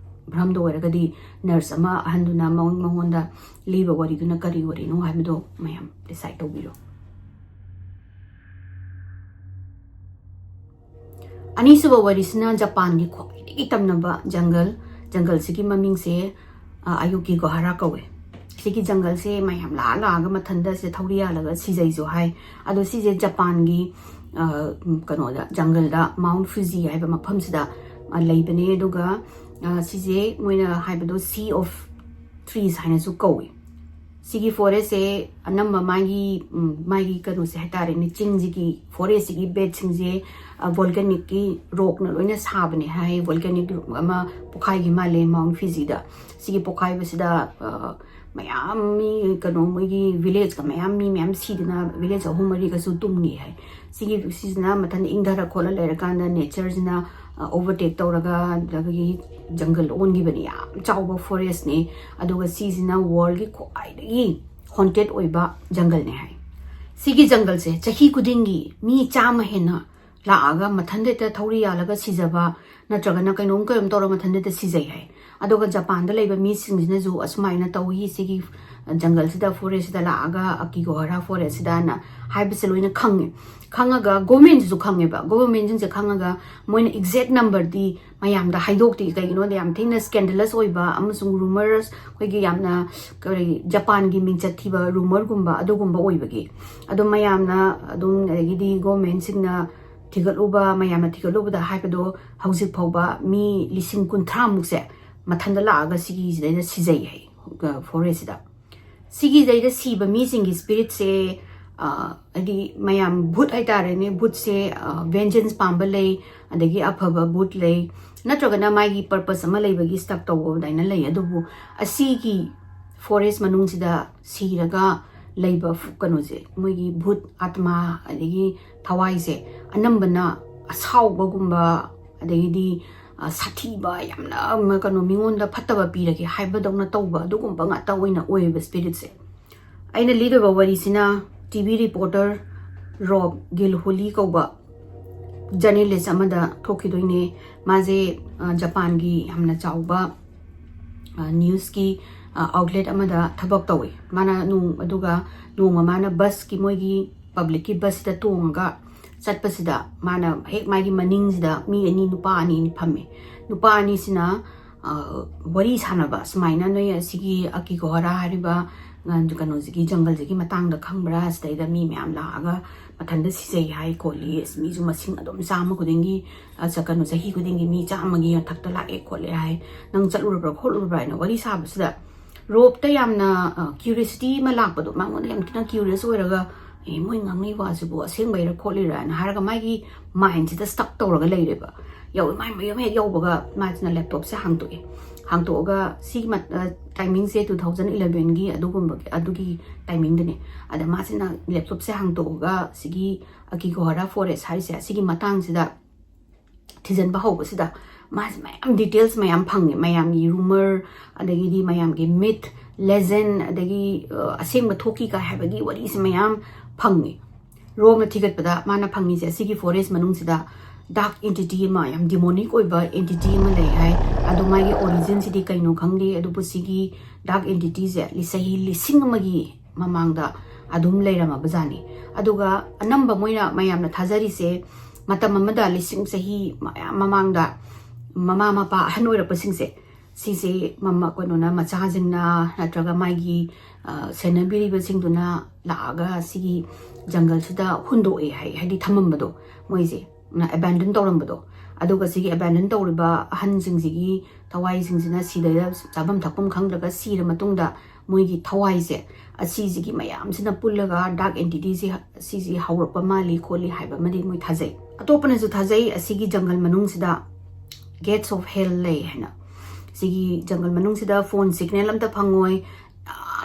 ꯃꯐꯝꯗ ꯑꯣꯏꯔꯒꯗꯤ ꯅꯔꯁ ꯑꯃ ꯑꯍꯟꯗꯨꯅ ꯃꯉꯣꯟ- ꯃꯉꯣꯟꯗ ꯂꯤꯕ ꯋꯥꯔꯤꯗꯨꯅ ꯀꯔꯤ ꯋꯥꯔꯤꯅꯣ ꯍꯥꯏꯕꯗꯣ ꯃꯌꯥꯝ ꯗꯤꯁꯥꯏꯠ ꯇꯧꯕꯤꯔꯣ꯫ ꯑꯅꯤꯁꯨꯕ ꯋꯥꯔꯤꯁꯤꯅ ꯖꯄꯥꯟꯒꯤ ꯈ꯭ꯋꯥꯏꯗꯒꯤ ꯇꯝꯅꯕ ꯖꯪꯒꯜ꯫ ꯖꯪꯒꯜꯁꯤꯒꯤ ꯃꯃꯤꯡꯁꯦ, ꯑ, ꯑꯌꯨꯀꯤꯒꯣꯍꯥꯔꯥ ꯀꯧꯋꯦ꯫ ꯁꯤꯒꯤ ꯖꯪꯒꯜꯁꯦ ꯃꯌꯥꯝ ꯂꯥꯛꯑ ꯂꯥꯛꯑꯒ ꯃꯊꯟꯇ ꯁꯤꯗ ꯊꯧꯔꯤ ꯌꯥꯜꯂꯒ ꯁꯤꯖꯩꯁꯨ ꯍꯥꯏ꯫ ꯑꯗꯣ ꯁꯤꯁꯦ ꯖꯄꯥꯟꯒꯤ, ꯑ, ꯎꯝ, ꯀꯩꯅꯣꯗ, ꯖꯪꯒꯜꯗ, ꯃꯥꯎꯟ ꯐꯨꯖꯤ ꯍꯥꯏꯕ ꯃꯐꯝꯁꯤꯗ, ꯑ, ꯂꯩꯕꯅꯦ꯫ ꯑꯗꯨꯒ, ꯑ, ꯁꯤꯁꯦ ꯃꯣꯏꯅ ꯍꯥꯏꯕꯗꯣ Sea of Trees ꯍꯥꯏꯅꯁꯨ ꯀꯧꯏ꯫ ꯁꯤꯒꯤ ꯐꯣꯔꯦꯁꯁꯦ ꯑꯅꯝꯕ ꯃꯥꯒꯤ, ꯎꯝ, ꯃꯥꯒꯤ ꯀꯩꯅꯣꯁꯦ ꯍꯥꯏꯇꯥꯔꯦꯅꯦ, ꯆꯤꯡꯁꯤꯒꯤ, ꯐꯣꯔꯦꯁꯁꯤꯒꯤ ꯕꯦꯗꯁꯤꯡꯁꯦ, ꯑ, ꯚꯣꯜꯀꯦꯅꯤꯛꯀꯤ ꯔꯣꯛꯅ ꯂꯣꯏꯅ ꯁꯥꯕꯅꯦ ꯍꯥꯏ꯫ ꯚꯣꯜꯀꯦꯅꯤꯛ ꯑꯃ ꯄꯣꯛꯈꯥꯏꯈꯤ ꯃꯥꯜꯂꯦ ꯃꯥꯎꯟ ꯐꯤꯖꯤꯗ꯫ ꯁꯤꯒꯤ ꯄꯣꯛꯈꯥꯏꯕꯁꯤꯗ, ꯑ, ꯃꯌꯥꯝ ꯃꯤ, ꯀꯩꯅꯣ, ꯃꯣꯏꯒꯤ ꯚꯤꯂꯦꯖꯀ ꯃꯌꯥꯝ, ꯃꯤ ꯃꯌꯥꯝ ꯁꯤꯗꯅ ꯚꯤꯂꯦꯖ ꯑꯍꯨꯝ ꯃꯔꯤꯒꯁꯨ ꯇꯨꯝꯈꯤ ꯍꯥꯏ꯫ ꯁꯤꯒꯤ, ꯁꯤꯁꯤꯅ ꯃꯊꯟꯇ ꯏꯪꯊꯔ ꯈꯣꯠꯂ ꯂꯩꯔꯀꯥꯟꯗ ꯅꯦꯆꯔꯁꯤꯅ, ꯑ, ꯑꯣꯚꯔꯇꯦꯛ ꯇꯧꯔꯒ ꯑꯗꯒꯤ ꯖꯪꯒꯜ ꯑꯣꯟꯈꯤꯕꯅꯤ꯫ ꯌꯥꯝ ꯆꯥꯎꯕ ꯐꯣꯔꯦꯁꯅꯤ꯫ ꯑꯗꯨꯒ ꯁꯤꯁꯤꯅ ꯋꯥꯔꯜꯒꯤ ꯈ꯭ꯋꯥꯏꯗꯒꯤ ꯍꯣꯟꯇꯦꯠ ꯑꯣꯏꯕ ꯖꯪꯒꯜꯅꯦ ꯍꯥꯏ꯫ ꯁꯤꯒꯤ ꯖꯪꯒꯜꯁꯦ ꯆꯍꯤ ꯈꯨꯗꯤꯡꯒꯤ ꯃꯤ ꯆꯥꯝꯃ ꯍꯦꯟꯅ ꯂꯥꯛꯑꯒ ꯃꯊꯟꯗ ꯍꯦꯛꯇ ꯊꯧꯔꯤ ꯌꯥꯜꯂꯒ ꯁꯤꯖꯕ, ꯅꯠꯇ꯭ꯔꯒꯅ ꯀꯩꯅꯣꯝ ꯀꯩꯅꯣꯝ ꯇꯧꯔꯒ ꯃꯊꯟꯗ ꯍꯦꯛꯇ ꯁꯤꯖꯩ ꯍꯥꯏ꯫ ꯑꯗꯨꯒ ꯖꯄꯥꯟꯗ ꯂꯩꯕ ꯃꯤꯁꯤꯡꯁꯤꯅꯁꯨ ꯑꯁꯨꯃꯥꯏꯅ ꯇꯧꯏ, ꯁꯤꯒꯤ ꯖꯪꯒꯜꯁꯤꯗ, ꯐꯣꯔꯦꯁꯁꯤꯗ ꯂꯥꯛꯑꯒ, ꯑꯀꯤꯒꯣꯍꯔꯥ ꯐꯣꯔꯦꯁꯁꯤꯗꯅ ꯍꯥꯏꯕꯁꯦ ꯂꯣꯏꯅ ꯈꯪꯉꯦ꯫ ꯈꯪꯉꯒ ꯒꯣꯔꯃꯦꯟꯁꯤꯁꯨ ꯈꯪꯉꯦꯕ꯫ ꯒꯣꯔꯃꯦꯟꯁꯤꯡꯁꯦ ꯈꯪꯉꯒ ꯃꯣꯏꯅ ꯑꯦꯛꯖꯦꯛ ꯅꯝꯕꯔꯗꯤ ꯃꯌꯥꯝꯗ ꯍꯥꯏꯗꯣꯛꯇꯦ꯫ ꯀꯩꯒꯤꯅꯣꯗ ꯌꯥꯝ ꯊꯤꯅ ꯁ꯭ꯀꯦꯟꯗꯂꯁ ꯑꯣꯏꯕ ꯑꯃꯁꯨꯡ ꯔꯨꯃꯔꯁ, ꯑꯩꯈꯣꯏꯒꯤ ꯌꯥꯝꯅ ꯀꯔꯤ, ꯖꯄꯥꯟꯒꯤ ꯃꯤꯡꯆꯠ ꯊꯤꯕ ꯔꯨꯃꯔꯒꯨꯝꯕ ꯑꯗꯨꯒꯨꯝꯕ ꯑꯣꯏꯕꯒꯤ꯫ ꯑꯗꯣ ꯃꯌꯥꯝꯅ ꯑꯗꯨꯝ, ꯑꯗꯒꯤꯗꯤ ꯒꯣꯔꯃꯦꯟꯁꯤꯡꯅ ꯊꯤꯒꯠꯂꯨꯕ, ꯃꯌꯥꯝꯅ ꯊꯤꯒꯠꯂꯨꯕꯗ ꯍꯥꯏꯕꯗꯣ, ꯍꯧꯖꯤꯛ ꯐꯥꯎꯕ ꯃꯤ ꯂꯤꯁꯤꯡ ꯀꯨꯟꯊ꯭ꯔꯥꯃꯨꯛꯁꯦ ꯃꯊꯟꯇ ꯂꯥꯛꯑꯒ ꯁꯤꯒꯤꯁꯤꯗꯩꯗ ꯁꯤꯖꯩ ꯍꯥꯏ, ꯑ, ꯐꯣꯔꯦꯁꯁꯤꯗ꯫ ꯁꯤꯒꯤꯗꯩꯗ ꯁꯤꯕ ꯃꯤꯁꯤꯡꯒꯤ ꯁ꯭ꯄꯤꯔꯤꯠꯁꯦ, ꯑ, ꯍꯥꯏꯗꯤ ꯃꯌꯥꯝ ꯚꯨꯠ ꯍꯥꯏꯇꯥꯔꯦꯅꯦ, ꯚꯨꯠꯁꯦ, ꯑ, ꯚꯦꯟꯖꯦꯟꯁ ꯄꯥꯝꯕ ꯂꯩ, ꯑꯗꯒꯤ ꯑꯐꯕ ꯚꯨꯠ ꯂꯩ, ꯅꯠꯇ꯭ꯔꯒꯅ ꯃꯥꯒꯤ ꯄꯔꯄꯁ ꯑꯃ ꯂꯩꯕꯒꯤ ꯁ꯭ꯇꯛ ꯇꯧꯕ ꯑꯗꯨꯃꯥꯏꯅ ꯂꯩ꯫ ꯑꯗꯨꯕꯨ ꯑꯁꯤꯒꯤ ꯐꯣꯔꯦꯁ ꯃꯅꯨꯡꯁꯤꯗ ꯁꯤꯔꯒ ꯂꯩꯕ ꯐꯨ-, ꯀꯩꯅꯣꯁꯦ, ꯃꯣꯏꯒꯤ ꯚꯨꯠ, ꯑꯥꯠꯃꯥ, ꯑꯗꯒꯤ ꯊꯋꯥꯏꯁꯦ ꯑꯅꯝꯕꯅ ꯑꯁꯥꯎꯕꯒꯨꯝꯕ, ꯑꯗꯒꯤꯗꯤ, ꯑ, ꯁꯥꯊꯤꯕ, ꯌꯥꯝꯅ, ꯃ-, ꯀꯩꯅꯣ, ꯃꯤꯉꯣꯟꯗ ꯐꯠꯇꯕ ꯄꯤꯔꯒꯦ ꯍꯥꯏꯕꯗꯧꯅ ꯇꯧꯕ, ꯑꯗꯨꯒꯨꯝꯕ ꯉꯥꯛꯇ ꯑꯣꯏꯅ ꯑꯣꯏꯌꯦꯕ ꯁ꯭ꯄꯤꯔꯤꯠꯁꯦ꯫ ꯑꯩꯅ ꯂꯤꯗꯣꯏꯕ ꯋꯥꯔꯤꯁꯤꯅ ꯇꯤ ꯚꯤ ꯔꯤꯄꯣꯔꯇꯔ ꯔꯣꯕ ꯒꯤꯜꯍꯨꯂꯤ ꯀꯧꯕ ꯖꯔꯅꯦꯂꯤꯁ ꯑꯃꯗ ꯊꯣꯛꯈꯤꯗꯣꯏꯅꯦ꯫ ꯃꯥꯁꯦ ꯖꯄꯥꯟꯒꯤ ꯌꯥꯝꯅ ꯆꯥꯎꯕ ꯅ꯭ꯌꯨꯁꯀꯤ ꯑꯥꯎꯠꯂꯦꯠ ꯑꯃꯗ ꯊꯕꯛ ꯇꯧꯋꯤ꯫ ꯃꯥꯅ ꯅꯣꯡ ꯑꯗꯨꯒ ꯅꯣꯡꯃ ꯃꯥꯅ ꯕꯁꯀꯤ, ꯃꯣꯏꯒꯤ ꯄꯕ꯭ꯂꯤꯛꯀꯤ ꯕꯁꯁꯤꯗ ꯇꯣꯡꯉꯒ ꯆꯠꯄꯁꯤꯗ, ꯃꯥꯅ ꯍꯦꯛ ꯃꯥꯒꯤ ꯃꯅꯤꯡꯁꯤꯗ ꯃꯤ ꯑꯅꯤ, ꯅꯨꯄꯥ ꯑꯅꯤ ꯐꯝꯃꯦ꯫ ꯅꯨꯄꯥ ꯑꯅꯤꯁꯤꯅ ꯋꯥꯔꯤ ꯁꯥꯟꯅꯕ ꯁꯨꯃꯥꯏꯅ, "ꯅꯣꯏ ꯑꯁꯤꯒꯤ ꯑꯀꯤꯒꯣꯍꯔꯥ ꯍꯥꯏꯔꯤꯕ ꯀꯩꯅꯣꯁꯤꯒꯤ, ꯖꯪꯒꯜꯁꯤꯒꯤ ꯃꯇꯥꯡꯗ ꯈꯪꯕ꯭ꯔꯥ? ꯁꯤꯗꯩꯗ ꯃꯤ ꯃꯌꯥꯝ ꯂꯥꯛꯑꯒ ꯃꯊꯟꯇ ꯁꯤꯖꯩ ꯍꯥꯏ ꯈꯣꯠꯂꯤ, ꯑꯁ, ꯃꯤꯁꯨ ꯃꯁꯤꯡ ꯑꯗꯨꯝ ꯆꯥꯝꯃ ꯈꯨꯗꯤꯡꯒꯤ, ꯑ, ꯆ-, ꯀꯩꯅꯣ, ꯆꯍꯤ ꯈꯨꯗꯤꯡꯒꯤ ꯃꯤ ꯆꯥꯝꯃꯒꯤ ꯃꯊꯛꯇ ꯂꯥꯛꯑꯦ ꯈꯣꯠꯂꯦ ꯍꯥꯏ, ꯅꯪ ꯆꯠꯂꯨꯔꯕ꯭ꯔꯥ ꯈꯣꯠꯂꯨꯔꯕ꯭ꯔꯥ?" ꯍꯥꯏꯅ ꯋꯥꯔꯤ ꯁꯥꯕꯁꯤꯗ, ꯔꯣꯞꯇ ꯌꯥꯝꯅ ꯀ꯭ꯌꯨꯔꯤꯌꯣꯁꯤꯇꯤ ꯑꯃ ꯂꯥꯛꯄꯗꯣ, ꯃꯉꯣꯟꯗ ꯌꯥꯝ ꯊꯤꯅ ꯀ꯭ꯌꯨꯔꯤꯌꯁ ꯑꯣꯏꯔꯒ, "ꯑꯦ, ꯃꯣꯏ ꯉꯥꯡꯅꯩ ꯋꯥꯁꯤꯕꯨ ꯑꯁꯦꯡꯕꯩꯔꯥ ꯈꯣꯠꯂꯤꯔꯥ?" ꯍꯥꯏꯅ ꯍꯥꯏꯔꯒ ꯃꯥꯒꯤ ꯃꯥꯏꯟꯁꯤꯗ ꯁ꯭ꯇꯛ ꯇꯧꯔꯒ ꯂꯩꯔꯦꯕ꯫ ꯌꯧ-, ꯃꯥꯏ ꯃꯌꯨꯝ ꯍꯦꯛ ꯌꯧꯕꯒ ꯃꯥꯁꯤꯅ ꯂꯦꯞꯇꯣꯞꯁꯦ ꯍꯥꯡꯇꯣꯛꯑꯦ꯫ ꯍꯥꯡꯇꯣꯛꯑꯒ ꯁꯤꯒꯤ ꯃꯠ-, ꯑ, ꯇꯥꯏꯃꯤꯡꯁꯦ two thousand elevenꯒꯤ ꯑꯗꯨꯒꯨꯝꯕꯒꯤ, ꯑꯗꯨꯒꯤ ꯇꯥꯏꯃꯤꯡꯗꯅꯦ꯫ ꯑꯗ ꯃꯥꯁꯤꯅ ꯂꯦꯞꯇꯣꯞꯁꯦ ꯍꯥꯡꯇꯣꯛꯑꯒ ꯁꯤꯒꯤ ꯑꯀꯤꯒꯣꯍꯔꯥ ꯐꯣꯔꯦꯁ ꯍꯥꯏꯔꯤꯁꯦ, ꯁꯤꯒꯤ ꯃꯇꯥꯡꯁꯤꯗ ꯊꯤꯖꯤꯟꯕ ꯍꯧꯕꯁꯤꯗ ꯃꯥꯁꯦ ꯃꯌꯥꯝ ꯗꯤꯇꯦꯜꯁ ꯃꯌꯥꯝ ꯐꯪꯉꯦ꯫ ꯃꯌꯥꯝꯒꯤ ꯔꯨꯃꯔ, ꯑꯗꯒꯤꯗꯤ ꯃꯌꯥꯝꯒꯤ ꯃꯤꯠ, ꯂꯦꯖꯦꯟ, ꯑꯗꯒꯤ, ꯑ, ꯑꯁꯦꯡꯕ ꯊꯣꯛꯈꯤ ꯀꯥꯏ ꯍꯥꯏꯕꯒꯤ ꯋꯥꯔꯤꯁꯦ ꯃꯌꯥꯝ ꯐꯪꯉꯦ꯫ ꯔꯣꯝꯅ ꯊꯤꯒꯠꯄꯗ ꯃꯥꯅ ꯐꯪꯉꯤꯁꯦ, ꯑꯁꯤꯒꯤ ꯐꯣꯔꯦꯁ ꯃꯅꯨꯡꯁꯤꯗ ꯗꯥꯔꯛ ꯑꯦꯟꯇꯤꯇꯤ ꯑꯃ, ꯌꯥꯝ ꯗꯤꯃꯣꯅꯤꯛ ꯑꯣꯏꯕ ꯑꯦꯟꯇꯤꯇꯤ ꯑꯃ ꯂꯩ ꯍꯥꯏ꯫ ꯑꯗꯣ ꯃꯥꯒꯤ ꯑꯣꯔꯤꯖꯤꯟꯁꯤꯗꯤ ꯀꯩꯅꯣ ꯈꯪꯗꯦ, ꯑꯗꯨꯕꯨ ꯁꯤꯒꯤ ꯗꯥꯔꯛ ꯑꯦꯟꯇꯤꯇꯤꯁꯦ ꯂꯤ-, ꯆꯍꯤ ꯂꯤꯁꯤꯡ ꯑꯃꯒꯤ ꯃꯃꯥꯡꯗ ꯑꯗꯨꯝ ꯂꯩꯔꯝꯃꯕꯖꯥꯠꯅꯤ꯫ ꯑꯗꯨꯒ ꯑꯅꯝꯕ ꯃꯣꯏꯅ, ꯃꯌꯥꯝꯅ ꯊꯥꯖꯔꯤꯁꯦ, ꯃꯇꯝ ꯑꯃꯗ ꯂꯤꯁꯤꯡ ꯆꯍꯤ ꯃꯌꯥꯝ ꯃꯃꯥꯡꯗ ꯃꯃꯥ ꯃꯄꯥ ꯑꯍꯟ ꯑꯣꯏꯔꯛꯄꯁꯤꯡꯁꯦ, ꯁꯤꯁꯦ ꯃꯃ-, ꯀꯩꯅꯣꯅ, ꯃꯆꯥꯁꯤꯡꯅ ꯅꯠꯇ꯭ꯔꯒ ꯃꯥꯒꯤ, ꯑ, ꯁꯦꯟꯅꯕꯤꯔꯤꯕꯁꯤꯡꯗꯨꯅ ꯂꯥꯛꯑꯒ ꯁꯤꯒꯤ ꯖꯪꯒꯜꯁꯤꯗ ꯍꯨꯟꯗꯣꯛꯑꯦ ꯍꯥꯏ, ꯍꯥꯏꯗꯤ ꯊꯝꯃꯝꯕꯗꯣ, ꯃꯣꯏꯁꯦ ꯑꯦꯕꯦꯟꯗꯟ ꯇꯧꯔꯝꯕꯗꯣ꯫ ꯑꯗꯨꯒ ꯁꯤꯒꯤ ꯑꯦꯕꯦꯟꯗꯟ ꯇꯧꯔꯤꯕ ꯑꯍꯟꯁꯤꯡꯁꯤꯒꯤ ꯊꯋꯥꯏꯁꯤꯡꯁꯤꯅ ꯁꯤꯗꯩꯗ ꯆꯥꯐꯝ ꯊꯛꯐꯝ ꯈꯪꯗ꯭ꯔꯒ ꯁꯤꯔ ꯃꯇꯨꯡꯗ ꯃꯣꯏꯒꯤ ꯊꯋꯥꯏꯁꯦ, ꯑꯁꯤꯁꯤꯒꯤ ꯃꯌꯥꯝꯁꯤꯅ ꯄꯨꯜꯂꯒ ꯗꯥꯔꯛ ꯑꯦꯟꯇꯤꯇꯤꯁꯦ ꯁꯤꯁꯤ ꯍꯧꯔꯛꯄ ꯃꯥꯜꯂꯤ ꯈꯣꯠꯂꯤ ꯍꯥꯏꯕ ꯑꯃꯗꯤ ꯃꯣꯏ ꯊꯥꯖꯩ꯫ ꯑꯇꯣꯞꯄꯅꯁꯨ ꯊꯥꯖꯩ, ꯑꯁꯤꯒꯤ ꯖꯪꯒꯜ ꯃꯅꯨꯡꯁꯤꯗ gates of hell ꯂꯩ ꯍꯥꯏꯅ꯫ ꯁꯤꯒꯤ ꯖꯪꯒꯜ ꯃꯅꯨꯡꯁꯤꯗ ꯐꯣꯟ ꯁꯤꯒꯅꯦꯜ ꯑꯝꯇ ꯐꯪꯉꯣꯏ,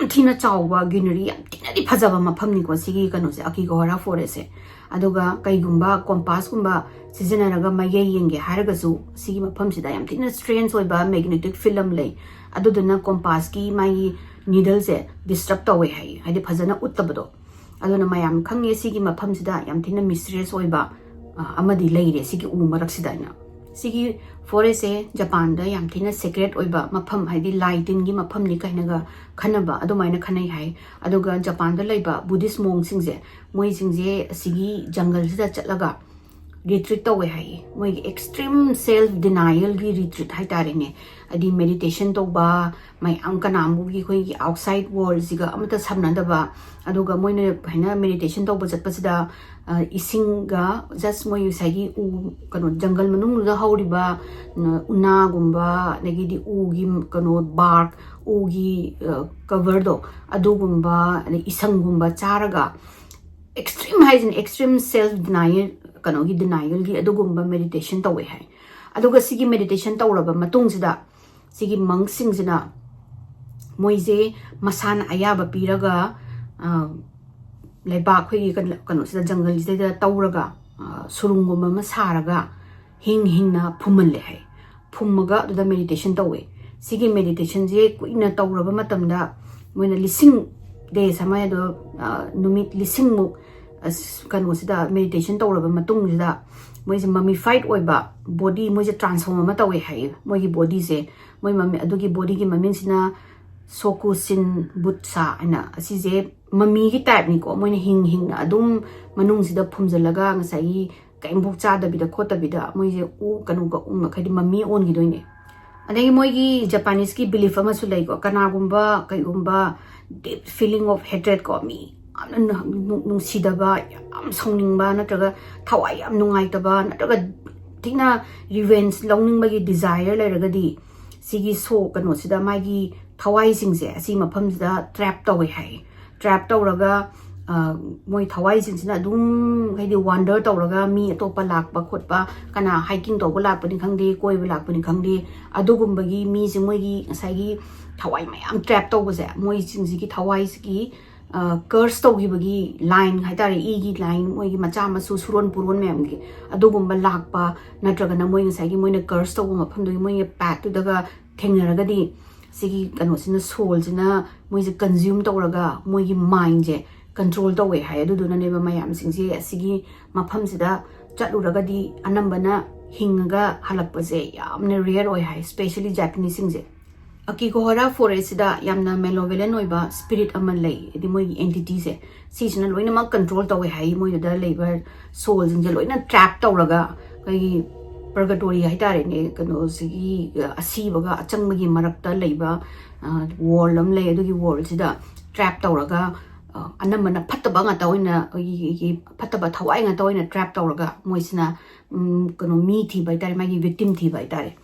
ꯌꯥꯝ ꯊꯤꯅ ꯆꯥꯎꯕ, ꯒ꯭ꯔꯤꯅꯔꯤ ꯌꯥꯝ ꯊꯤꯅꯗꯤ ꯐꯖꯕ ꯃꯐꯝꯅꯤꯀꯣ ꯁꯤꯒꯤ ꯀꯩꯅꯣꯁꯦ, ꯑꯀꯤꯒꯣꯍꯔꯥ ꯐꯣꯔꯦꯁꯁꯦ꯫ ꯑꯗꯨꯒ ꯀꯩꯒꯨꯝꯕ ꯀꯣꯝꯄꯥꯁꯀꯨꯝꯕ ꯁꯤꯖꯤꯟꯅꯔꯒ ꯃꯥꯏꯀꯩ ꯌꯦꯡꯒꯦ ꯍꯥꯏꯔꯒꯁꯨ, ꯁꯤꯒꯤ ꯃꯐꯝꯁꯤꯗ ꯌꯥꯝ ꯊꯤꯅ ꯁ꯭ꯇꯔꯦꯟꯖ ꯑꯣꯏꯕ ꯃꯦꯒꯅꯦꯇꯤꯛ ꯐꯤꯜ ꯑꯃ ꯂꯩ꯫ ꯑꯗꯨꯗꯨꯅ ꯀꯣꯝꯄꯥꯁꯀꯤ ꯃꯥꯒꯤ ꯅꯤꯗꯜꯁꯦ ꯗꯤꯁꯇꯔꯕ ꯇꯧꯋꯦ ꯍꯥꯏ, ꯍꯥꯏꯗꯤ ꯐꯖꯅ ꯎꯠꯇꯕꯗꯣ꯫ ꯑꯗꯨꯅ ꯃꯌꯥꯝ ꯈꯪꯉꯦ, ꯁꯤꯒꯤ ꯃꯐꯝꯁꯤꯗ ꯌꯥꯝ ꯊꯤꯅ ꯃꯤꯁꯇ꯭ꯔꯤꯌꯁ ꯑꯣꯏꯕ, ꯑ, ꯑꯃꯗꯤ ꯂꯩꯔꯦ ꯁꯤꯒꯤ ꯎ ꯃꯔꯛꯁꯤꯗ ꯍꯥꯏꯅ꯫ ꯁꯤꯒꯤ ꯐꯣꯔꯦꯁꯁꯦ ꯖꯄꯥꯟꯗ ꯌꯥꯝ ꯊꯤꯅ ꯁꯦꯀ꯭ꯔꯦꯠ ꯑꯣꯏꯕ ꯃꯐꯝ, ꯍꯥꯏꯗꯤ ꯂꯥꯏ ꯇꯤꯟꯒꯤ ꯃꯐꯝꯅꯤ ꯀꯥꯏꯅꯒ ꯈꯟꯅꯕ ꯑꯗꯨꯃꯥꯏꯅ ꯈꯟꯅꯩ ꯍꯥꯏ꯫ ꯑꯗꯨꯒ ꯖꯄꯥꯟꯗ ꯂꯩꯕ ꯕꯨꯙꯤꯁ ꯃꯣꯡꯁꯤꯡꯁꯦ, ꯃꯣꯏꯁꯤꯡꯁꯦ ꯑꯁꯤꯒꯤ ꯖꯪꯒꯜꯁꯤꯗ ꯆꯠꯂꯒ ꯔꯤꯇ꯭ꯔꯤꯠ ꯇꯧꯋꯦ ꯍꯥꯏꯌꯦ꯫ ꯃꯣꯏꯒꯤ ꯑꯦꯛꯁꯇ꯭ꯔꯤꯝ ꯁꯦꯜꯐ ꯗꯤꯅꯥꯏꯌꯦꯜꯒꯤ ꯔꯤꯇ꯭ꯔꯤꯠ ꯍꯥꯏꯇꯥꯔꯦꯅꯦ꯫ ꯍꯥꯏꯗꯤ ꯃꯦꯗꯤꯇꯦꯁꯟ ꯇꯧꯕ, ꯃꯌꯥꯝ ꯀꯅꯥꯝꯕꯨꯒꯤ ꯑꯩꯈꯣꯏꯒꯤ ꯑꯥꯎꯠꯁꯥꯏꯠ ꯋꯥꯔꯜꯁꯤꯒ ꯑꯃꯠꯇ ꯁꯝꯅꯗꯕ꯫ ꯑꯗꯨꯒ ꯃꯣꯏꯅ ꯍꯥꯏꯅ ꯃꯦꯗꯤꯇꯦꯁꯟ ꯇꯧꯕ ꯆꯠꯄꯁꯤꯗ, ꯑ, ꯏꯁꯤꯡꯒ ꯖꯁ ꯃꯣꯏ ꯉꯁꯥꯏꯒꯤ ꯎ, ꯀꯩꯅꯣ, ꯖꯪꯒꯜ ꯃꯅꯨꯡꯗꯨꯗ ꯍꯧꯔꯤꯕ, ꯎ, ꯎꯅꯥꯒꯨꯝꯕ, ꯑꯗꯒꯤꯗꯤ ꯎꯒꯤ, ꯀꯩꯅꯣ, ꯕꯥꯔꯛ, ꯎꯒꯤ, ꯑ, ꯀꯚꯔꯗꯣ, ꯑꯗꯨꯒꯨꯝꯕ, ꯑꯗꯩ ꯏꯁꯪꯒꯨꯝꯕ ꯆꯥꯔꯒ, ꯑꯦꯛꯁꯇ꯭ꯔꯤꯝ ꯍꯥꯏꯁꯤꯅ ꯑꯦꯛꯁꯇ꯭ꯔꯤꯝ ꯁꯦꯜꯐ ꯗꯤꯅꯥꯏꯌꯦꯜ, ꯀꯩꯅꯣꯒꯤ ꯗꯤꯅꯥꯏꯌꯦꯜꯒꯤ ꯑꯗꯨꯒꯨꯝꯕ ꯃꯦꯗꯤꯇꯦꯁꯟ ꯇꯧꯋꯦ ꯍꯥꯏ꯫ ꯑꯗꯨꯒ ꯁꯤꯒꯤ ꯃꯦꯗꯤꯇꯦꯁꯟ ꯇꯧꯔꯕ ꯃꯇꯨꯡꯁꯤꯗ ꯁꯤꯒꯤ ꯃꯪꯁꯤꯡꯁꯤꯅ ꯃꯣꯏꯁꯦ ꯃꯁꯥꯅ ꯑꯌꯥꯕ ꯄꯤꯔꯒ, ꯑ, ꯂꯩꯕꯥꯛ ꯑꯩꯈꯣꯏꯒꯤ ꯀꯩꯅꯣ-, ꯀꯩꯅꯣꯁꯤꯗ, ꯖꯪꯒꯜꯁꯤꯗ ꯇꯧꯔꯒ, ꯑ, ꯁꯨꯔꯨꯡꯒꯨꯝꯕ ꯑꯃ ꯁꯥꯔꯒ ꯍꯤꯡ ꯍꯤꯡꯅ ꯐꯨꯝꯍꯜꯂꯦ ꯍꯥꯏ꯫ ꯐꯨꯝꯃꯒ ꯑꯗꯨꯗ ꯃꯦꯗꯤꯇꯦꯁꯟ ꯇꯧꯋꯦ꯫ ꯁꯤꯒꯤ ꯃꯦꯗꯤꯇꯦꯁꯟꯁꯦ ꯀꯨꯏꯅ ꯇꯧꯔꯕ ꯃꯇꯝꯗ ꯃꯣꯏꯅ ꯂꯤꯁꯤꯡ, ꯗꯦ ꯁꯃꯥꯏ ꯑꯗꯣ, ꯑ, ꯅꯨꯃꯤꯠ ꯂꯤꯁꯤꯡꯃꯨꯛ, ꯑꯁ, ꯀꯩꯅꯣꯁꯤꯗ ꯃꯦꯗꯤꯇꯦꯁꯟ ꯇꯧꯔꯕ ꯃꯇꯨꯡꯁꯤꯗ ꯃꯣꯏꯁꯦ ꯃꯃꯤꯐꯥꯏꯠ ꯑꯣꯏꯕ ꯕꯣꯗꯤ, ꯃꯣꯏꯁꯦ ꯇ꯭ꯔꯥꯟꯁꯐꯣꯔꯝ ꯑꯃ ꯇꯧꯋꯦ ꯍꯥꯏꯌꯦ꯫ ꯃꯣꯏꯒꯤ ꯕꯣꯗꯤꯁꯦ, ꯃꯣꯏ ꯃꯃꯤ-, ꯑꯗꯨꯒꯤ ꯕꯣꯗꯤꯒꯤ ꯃꯃꯤꯡꯁꯤꯅ ꯁꯣꯀꯨꯁꯤꯟ ꯕꯨꯠꯁꯥ ꯍꯥꯏꯅ, ꯑꯁꯤꯁꯦ ꯃꯃꯤꯒꯤ ꯇꯥꯏꯞꯅꯤꯀꯣ꯫ ꯃꯣꯏꯅ ꯍꯤꯡ ꯍꯤꯡꯅ ꯑꯗꯨꯝ ꯃꯅꯨꯡꯁꯤꯗ ꯐꯨꯝꯖꯤꯜꯂꯒ ꯉꯁꯥꯏꯒꯤ ꯀꯔꯤꯝꯐꯥꯎ ꯆꯥꯗꯕꯤꯗ ꯈꯣꯠꯇꯕꯤꯗ ꯃꯣꯏꯁꯦ ꯎ, ꯀꯩꯅꯣꯒ ꯎ ꯃꯈꯩꯗꯤ ꯃꯃꯤ ꯑꯣꯟꯈꯤꯗꯣꯏꯅꯦ꯫ ꯑꯗꯒꯤ ꯃꯣꯏꯒꯤ ꯖꯄꯥꯅꯤꯁꯀꯤ ꯕꯤꯂꯤꯐ ꯑꯃꯁꯨ ꯂꯩꯀꯣ, ꯀꯅꯥꯒꯨꯝꯕ ꯀꯩꯒꯨꯝꯕ ꯗꯤꯞ ꯐꯤꯂꯤꯡ ꯑꯣꯐ ꯍꯦꯇ꯭ꯔꯦꯠ ꯀꯣ, ꯃꯤ ꯌꯥꯝꯅ ꯅꯨ-, ꯅꯨꯡ-, ꯅꯨꯡꯁꯤꯗꯕ, ꯌꯥꯝ ꯁꯥꯎꯅꯤꯡꯕ, ꯅꯠꯇ꯭ꯔꯒ ꯊꯋꯥꯏ ꯌꯥꯝ ꯅꯨꯡꯉꯥꯏꯇꯕ, ꯅꯠꯇ꯭ꯔꯒ ꯊꯤꯅ ꯔꯤꯚꯦꯟꯖ ꯂꯧꯅꯤꯡꯕꯒꯤ ꯗꯤꯖꯥꯏꯔ ꯂꯩꯔꯒꯗꯤ ꯁꯤꯒꯤ ꯁꯣ ꯀꯩꯅꯣꯁꯤꯗ ꯃꯥꯒꯤ ꯊꯋꯥꯏꯁꯤꯡꯁꯦ ꯑꯁꯤ ꯃꯐꯝꯁꯤꯗ ꯇ꯭ꯔꯦꯞ ꯇꯧꯋꯦ ꯍꯥꯏꯌꯦ꯫ ꯇ꯭ꯔꯦꯞ ꯇꯧꯔꯒ, ꯑ, ꯃꯣꯏ ꯊꯋꯥꯏꯁꯤꯡꯁꯤꯅ ꯑꯗꯨꯝ, ꯍꯥꯏꯗꯤ, ꯋꯥꯟꯗꯔ ꯇꯧꯔꯒ ꯃꯤ ꯑꯇꯣꯞꯄ ꯂꯥꯛꯄ ꯈꯣꯠꯄ, ꯀꯅꯥ ꯍꯥꯏꯀꯤꯡ ꯇꯧꯕ ꯂꯥꯛꯄꯅꯤ ꯈꯪꯗꯦ, ꯀꯣꯏꯕ ꯂꯥꯛꯄꯅꯤ ꯈꯪꯗꯦ, ꯑꯗꯨꯒꯨꯝꯕꯒꯤ ꯃꯤꯁꯦ ꯃꯣꯏꯒꯤ ꯉꯁꯥꯏꯒꯤ ꯊꯋꯥꯏ ꯃꯌꯥꯝ ꯇ꯭ꯔꯦꯞ ꯇꯧꯕꯁꯦ, ꯃꯣꯏꯁꯤꯡꯁꯤꯒꯤ ꯊꯋꯥꯏꯁꯤꯒꯤ, ꯑ, ꯀꯔꯁ ꯇꯧꯈꯤꯕꯒꯤ ꯂꯥꯏꯟ ꯍꯥꯏꯇꯥꯔꯦ, ꯏꯒꯤ ꯂꯥꯏꯟ, ꯃꯣꯏꯒꯤ ꯃꯆꯥ ꯃꯁꯨ ꯁꯨꯔꯣꯟ ꯄꯨꯔꯣꯟ ꯃꯌꯥꯝꯒꯤ ꯑꯗꯨꯒꯨꯝꯕ ꯂꯥꯛꯄ, ꯅꯠꯇ꯭ꯔꯒꯅ ꯃꯣꯏ ꯉꯁꯥꯏꯒꯤ ꯃꯣꯏꯅ ꯀꯔꯁ ꯇꯧꯕ ꯃꯐꯝꯗꯨꯒꯤ ꯃꯣꯏꯒꯤ ꯄꯥꯠꯇꯨꯗꯒ ꯊꯦꯡꯅꯔꯒꯗꯤ ꯁꯤꯒꯤ ꯀꯩꯅꯣꯁꯤꯅ, ꯁꯣꯜꯁꯤꯅ ꯃꯣꯏꯁꯦ ꯀꯟꯖ꯭ꯌꯨꯝ ꯇꯧꯔꯒ ꯃꯣꯏꯒꯤ ꯃꯥꯏꯟꯁꯦ ꯀꯟꯇ꯭ꯔꯣꯜ ꯇꯧꯋꯦ ꯍꯥꯏ꯫ ꯑꯗꯨꯗꯨꯅꯅꯦꯕ ꯃꯌꯥꯝꯁꯤꯡꯁꯦ ꯑꯁꯤꯒꯤ ꯃꯐꯝꯁꯤꯗ ꯆꯠꯂꯨꯔꯒꯗꯤ ꯑꯅꯝꯕꯅ ꯍꯤꯡꯉꯒ ꯍꯜꯂꯛꯄꯁꯦ ꯌꯥꯝꯅ rare ꯑꯣꯏ ꯍꯥꯏ, especially Japaneseꯁꯤꯡꯁꯦ꯫ ꯑꯀꯤꯒꯣꯍꯔꯥ forestꯁꯤꯗ ꯌꯥꯝꯅ malevolent ꯑꯣꯏꯕ spirit ꯑꯃ ꯂꯩ, ꯍꯥꯏꯗꯤ ꯃꯣꯏꯒꯤ entityꯁꯦ, ꯁꯤꯁꯤꯅ ꯂꯣꯏꯅꯃꯛ control ꯇꯧꯋꯦ ꯍꯥꯏ꯫ ꯃꯣꯏꯗꯨꯗ ꯂꯩꯕ soulꯁꯤꯡꯁꯦ ꯂꯣꯏꯅ trap ꯇꯧꯔꯒ, ꯑꯩꯈꯣꯏꯒꯤ purgatory ꯍꯥꯏꯇꯥꯔꯦꯅꯦ, ꯀꯩꯅꯣꯁꯤꯒꯤ, ꯑꯁꯤꯕꯒ ꯑꯆꯪꯕꯒꯤ ꯃꯔꯛꯇ ꯂꯩꯕ world ꯑꯃ ꯂꯩ꯫ ꯑꯗꯨꯒꯤ worldꯁꯤꯗ trap ꯇꯧꯔꯒ, ꯑ, ꯑꯅꯝꯕꯅ ꯐꯠꯇꯕ ꯉꯥꯛꯇ ꯑꯣꯏꯅ, ꯑꯩꯈꯣꯏꯒꯤ ꯐꯠꯇꯕ ꯊꯋꯥꯏ ꯉꯥꯛꯇ ꯑꯣꯏꯅ trap ꯇꯧꯔꯒ ꯃꯣꯏꯁꯤꯅ, ꯎꯝ, ꯀꯩꯅꯣ, ꯃꯤ ꯊꯤꯕ ꯍꯥꯏꯇꯥꯔꯦ, ꯃꯥꯒꯤ victim ꯊꯤꯕ ꯍꯥꯏꯇꯥꯔꯦ꯫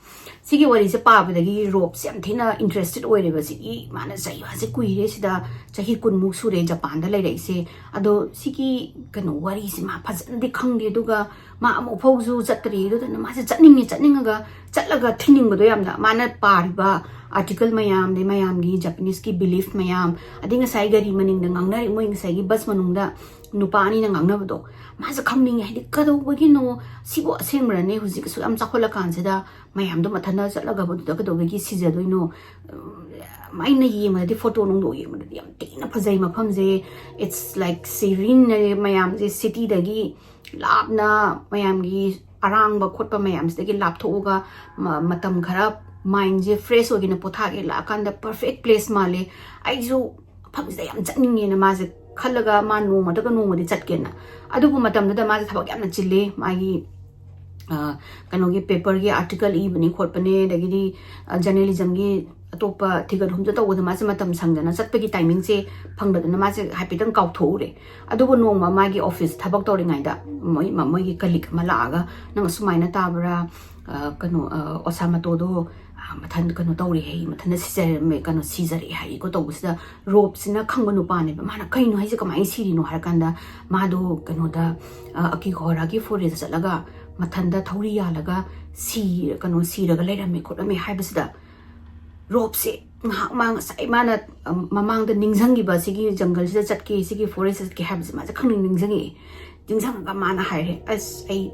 ꯁꯤꯒꯤ ꯋꯥꯔꯤꯁꯦ ꯄꯥꯕꯗꯒꯤ ꯔꯣꯞꯁꯦ ꯌꯥꯝ ꯊꯤꯅ interested ꯑꯣꯏꯔꯦꯕ꯫ ꯁꯤꯒꯤ ꯃꯥꯅ ꯆꯩꯕꯁꯦ ꯀꯨꯏꯔꯦ, ꯁꯤꯗ ꯆꯍꯤ ꯀꯨꯟꯃꯨꯛ ꯁꯨꯔꯦ ꯖꯄꯥꯟꯗ ꯂꯩꯔꯛꯏꯁꯦ꯫ ꯑꯗꯣ ꯁꯤꯒꯤ, ꯀꯩꯅꯣ, ꯋꯥꯔꯤꯁꯦ ꯃꯥ ꯐꯖꯅꯗꯤ ꯈꯪꯗꯦ, ꯑꯗꯨꯒ ꯃꯥ ꯑꯃꯨꯛ ꯐꯥꯎꯁꯨ ꯆꯠꯇ꯭ꯔꯤ꯫ ꯑꯗꯨꯗꯨꯅ ꯃꯥꯁꯦ ꯆꯠꯅꯤꯡꯉꯦ, ꯆꯠꯅꯤꯡꯉꯒ ꯆꯠꯂꯒ ꯊꯤꯅꯤꯡꯕꯗꯣ ꯌꯥꯝꯅ꯫ ꯃꯥꯅ ꯄꯥꯔꯤꯕ article ꯃꯌꯥꯝ, ꯑꯗꯩ ꯃꯌꯥꯝꯒꯤ Japaneseꯀꯤ belief ꯃꯌꯥꯝ, ꯑꯗꯩ ꯉꯁꯥꯏ ꯒꯥꯔꯤ ꯃꯅꯤꯡꯗ ꯉꯥꯡꯅꯔꯤ, ꯃꯣꯏ ꯉꯁꯥꯏꯒꯤ bus ꯃꯅꯨꯡꯗ ꯅꯨꯄꯥ ꯑꯅꯤꯅ ꯉꯥꯡꯅꯕꯗꯣ, ꯃꯥꯁꯦ ꯈꯪꯅꯤꯡꯉꯦ꯫ ꯍꯥꯏꯗꯤ ꯀꯩꯗꯧꯕꯒꯤꯅꯣ ꯁꯤꯕꯨ? ꯑꯁꯦꯡꯕꯔꯅꯦ? ꯍꯧꯖꯤꯛ ꯑꯁꯨꯛ ꯌꯥꯝ ꯆꯥꯎꯈꯠꯂꯀꯥꯟꯁꯤꯗ ꯃꯌꯥꯝꯗꯣ ꯃꯊꯟꯇ ꯆꯠꯂꯒ ꯃꯗꯨꯗ ꯀꯩꯗꯧꯕꯒꯤ ꯁꯤꯖꯗꯣꯏꯅꯣ? ꯎꯝ, ꯑꯩꯅ ꯌꯦꯡꯕꯗꯗꯤ, photo ꯅꯨꯡꯗꯣ ꯌꯦꯡꯕꯗꯗꯤ ꯌꯥꯝ ꯊꯤꯅ ꯐꯖꯩ ꯃꯐꯝꯁꯦ꯫ It's like serene ꯃꯌꯥꯝꯁꯦ, cityꯗꯒꯤ ꯂꯥꯞꯅ, ꯃꯌꯥꯝꯒꯤ ꯑꯔꯥꯡꯕ ꯈꯣꯠꯄ ꯃꯌꯥꯝꯁꯤꯗꯒꯤ ꯂꯥꯞꯊꯣꯛꯑꯒ ꯃ-, ꯃꯇꯝ ꯈꯔ mindꯁꯦ fresh ꯑꯣꯏꯒꯦꯅ ꯄꯣꯊꯥꯒꯦ ꯂꯥꯛꯑꯀꯥꯟꯗ perfect place ꯃꯥꯜꯂꯦ꯫ ꯑꯩꯁꯨ ꯃꯐꯝꯁꯤꯗ ꯌꯥꯝ ꯆꯠꯅꯤꯡꯉꯦꯅ ꯃꯥꯁꯦ ꯈꯜꯂꯒ ꯃꯥ ꯅꯣꯡꯃꯗꯒ ꯅꯣꯡꯃꯗꯤ ꯆꯠꯀꯦꯅ꯫ ꯑꯗꯨꯕꯨ ꯃꯇꯝꯗꯨꯗ ꯃꯥꯁꯦ ꯊꯕꯛ ꯌꯥꯝꯅ ꯆꯤꯜꯂꯦ꯫ ꯃꯥꯒꯤ, ꯑ, ꯀꯩꯅꯣꯒꯤ paperꯒꯤ article ꯏꯕꯅꯤ ꯈꯣꯠꯄꯅꯦ, ꯑꯗꯒꯤꯗꯤ, ꯑ, journalismꯒꯤ ꯑꯇꯣꯞꯄ ꯊꯤꯒꯠ ꯍꯨꯝꯖ ꯇꯧꯕꯗ ꯃꯥꯁꯦ ꯃꯇꯝ ꯁꯪꯗꯅ ꯆꯠꯄꯒꯤ timingꯁꯦ ꯐꯪꯗꯗꯅ ꯃꯥꯁꯦ ꯍꯥꯏꯐꯦꯠꯇꯪ ꯀꯥꯎꯊꯣꯛꯎꯔꯦ꯫ ꯑꯗꯨꯕꯨ ꯅꯣꯡꯃ ꯃꯥꯒꯤ office ꯊꯕꯛ ꯇꯧꯔꯤꯉꯩꯗ ꯃꯣꯏ, ꯃ-, ꯃꯣꯏꯒꯤ colleague ꯑꯃ ꯂꯥꯛꯑꯒ, "ꯅꯪ ꯑꯁꯨꯃꯥꯏꯅ ꯇꯥꯕ꯭ꯔꯥ? ꯑ, ꯀꯩꯅꯣ, ꯑ, ꯑꯣꯁꯥꯃꯇꯣꯗꯣ, ꯑ, ꯃꯊꯟ ꯀꯩꯅꯣ ꯇꯧꯔꯦ ꯍꯥꯏ, ꯃꯊꯟꯇ ꯁꯤꯖꯔꯝꯃꯦ, ꯀꯩꯅꯣ, ꯁꯤꯖꯔꯛꯑꯦ ꯍꯥꯏꯀꯣ" ꯇꯧꯕꯁꯤꯗ, ꯔꯣꯞꯁꯤꯅ ꯈꯪꯕ ꯅꯨꯄꯥꯅꯦꯕ꯫ ꯃꯥꯅ "ꯀꯩꯅꯣ ꯍꯥꯏꯁꯦ, ꯀꯃꯥꯏꯅ ꯁꯤꯔꯤꯅꯣ?" ꯍꯥꯏꯔ ꯀꯥꯟꯗ, ꯃꯥꯗꯣ ꯀꯩꯅꯣꯗ, ꯑ, ꯑꯀꯤꯒꯣꯍꯔꯥꯒꯤ forestꯇ ꯆꯠꯂꯒ ꯃꯊꯟꯇ ꯊꯧꯔꯤ ꯌꯥꯜꯂꯒ ꯁꯤ-, ꯀꯩꯅꯣ, ꯁꯤꯔꯒ ꯂꯩꯔꯝꯃꯦ ꯈꯣꯠꯂꯝꯃꯦ ꯍꯥꯏꯕꯁꯤꯗ, ꯔꯣꯞꯁꯦ ꯉꯥꯏꯍꯥꯛ ꯃꯥ ꯉꯁꯥꯏ ꯃꯥꯅ, ꯑ, ꯃꯃꯥꯡꯗ ꯅꯤꯡꯁꯤꯡꯈꯤꯕ, ꯁꯤꯒꯤ ꯖꯪꯒꯜꯁꯤꯗ ꯆꯠꯀꯦ, ꯁꯤꯒꯤ forestꯇ ꯆꯠꯀꯦ ꯍꯥꯏꯕꯁꯦ ꯃꯥꯁꯦ ꯈꯪꯅꯤꯡ ꯅꯤꯡꯁꯤꯡꯉꯛꯑꯦ꯫ ꯅꯤꯡꯁꯤꯡꯉꯒ ꯃꯥꯅ ꯍꯥꯏꯔꯦ, "ꯑꯁ, ꯑꯩ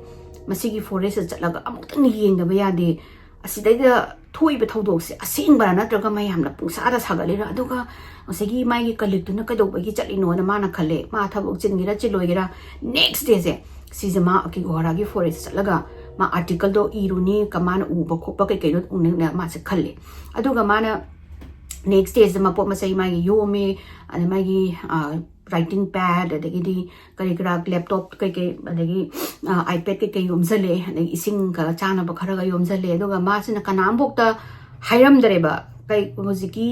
ꯃꯁꯤꯒꯤ forestꯇ ꯆꯠꯂꯒ ꯑꯃꯨꯛꯇꯪ ꯌꯦꯡꯗꯕ ꯌꯥꯗꯦ꯫ ꯑꯁꯤꯗꯩꯗ ꯊꯣꯛꯏꯕ ꯊꯧꯗꯣꯛꯁꯦ ꯑꯁꯦꯡꯕꯔꯥ ꯅꯠꯇ꯭ꯔꯒ ꯃꯌꯥꯝꯅ ꯄꯨꯡꯁꯥꯗ ꯁꯥꯒꯠꯂꯤꯔꯥ? ꯑꯗꯨꯒ ꯉꯁꯥꯏꯒꯤ ꯃꯥꯒꯤ colleagueꯗꯨꯅ ꯀꯩꯗꯧꯕꯒꯤ ꯆꯠꯂꯤꯅꯣꯅ ꯃꯥꯅ ꯈꯜꯂꯦ꯫ ꯃꯥ ꯊꯕꯛ ꯆꯤꯟꯒꯦꯔꯥ ꯆꯤꯜꯂꯣꯏꯒꯦꯔꯥ, next dayꯁꯦ ꯁꯤꯁꯦ ꯃꯥ ꯑꯀꯤꯒꯣꯍꯥꯔꯥꯒꯤ ꯐꯣꯔꯦꯁ ꯆꯠꯂꯒ ꯃꯥ ꯑꯥꯔꯇꯤꯀꯜꯗꯣ ꯏꯔꯨꯅꯤ, ꯀꯃꯥꯏꯅ ꯎꯕ ꯈꯣꯠꯄ ꯀꯩꯀꯩꯗꯣ ꯎꯅꯤꯅ ꯃꯥꯁꯦ ꯈꯜꯂꯦ꯫ ꯑꯗꯨꯒ ꯃꯥꯅ ꯅꯦꯛꯁ ꯗꯦꯁꯤꯗ ꯃꯄꯣꯠ ꯃꯆꯩ ꯃꯥꯒꯤ ꯌꯣꯝꯃꯦ, ꯑꯗꯩ ꯃꯥꯒꯤ ꯔꯥꯏꯇꯤꯡ ꯄꯦꯗ, ꯑꯗꯒꯤꯗꯤ ꯀꯔꯤ ꯀꯔꯥ, ꯂꯦꯞꯇꯣꯞ ꯀꯩꯀꯩ, ꯑꯗꯒꯤ ꯑꯥꯏꯄꯦꯗ ꯀꯩꯀꯩ ꯌꯣꯝꯁꯜꯂꯦ, ꯑꯗꯒꯤ ꯏꯁꯤꯡ ꯈꯔ ꯆꯥꯅꯕ ꯈꯔꯒ ꯌꯣꯝꯁꯜꯂꯦ꯫ ꯑꯗꯨꯒ ꯃꯥꯁꯤꯅ ꯀꯅꯥꯝꯐꯧꯇ ꯍꯥꯏꯔꯝꯗ꯭ꯔꯦꯕ ꯀꯩ ꯍꯧꯖꯤꯛꯀꯤ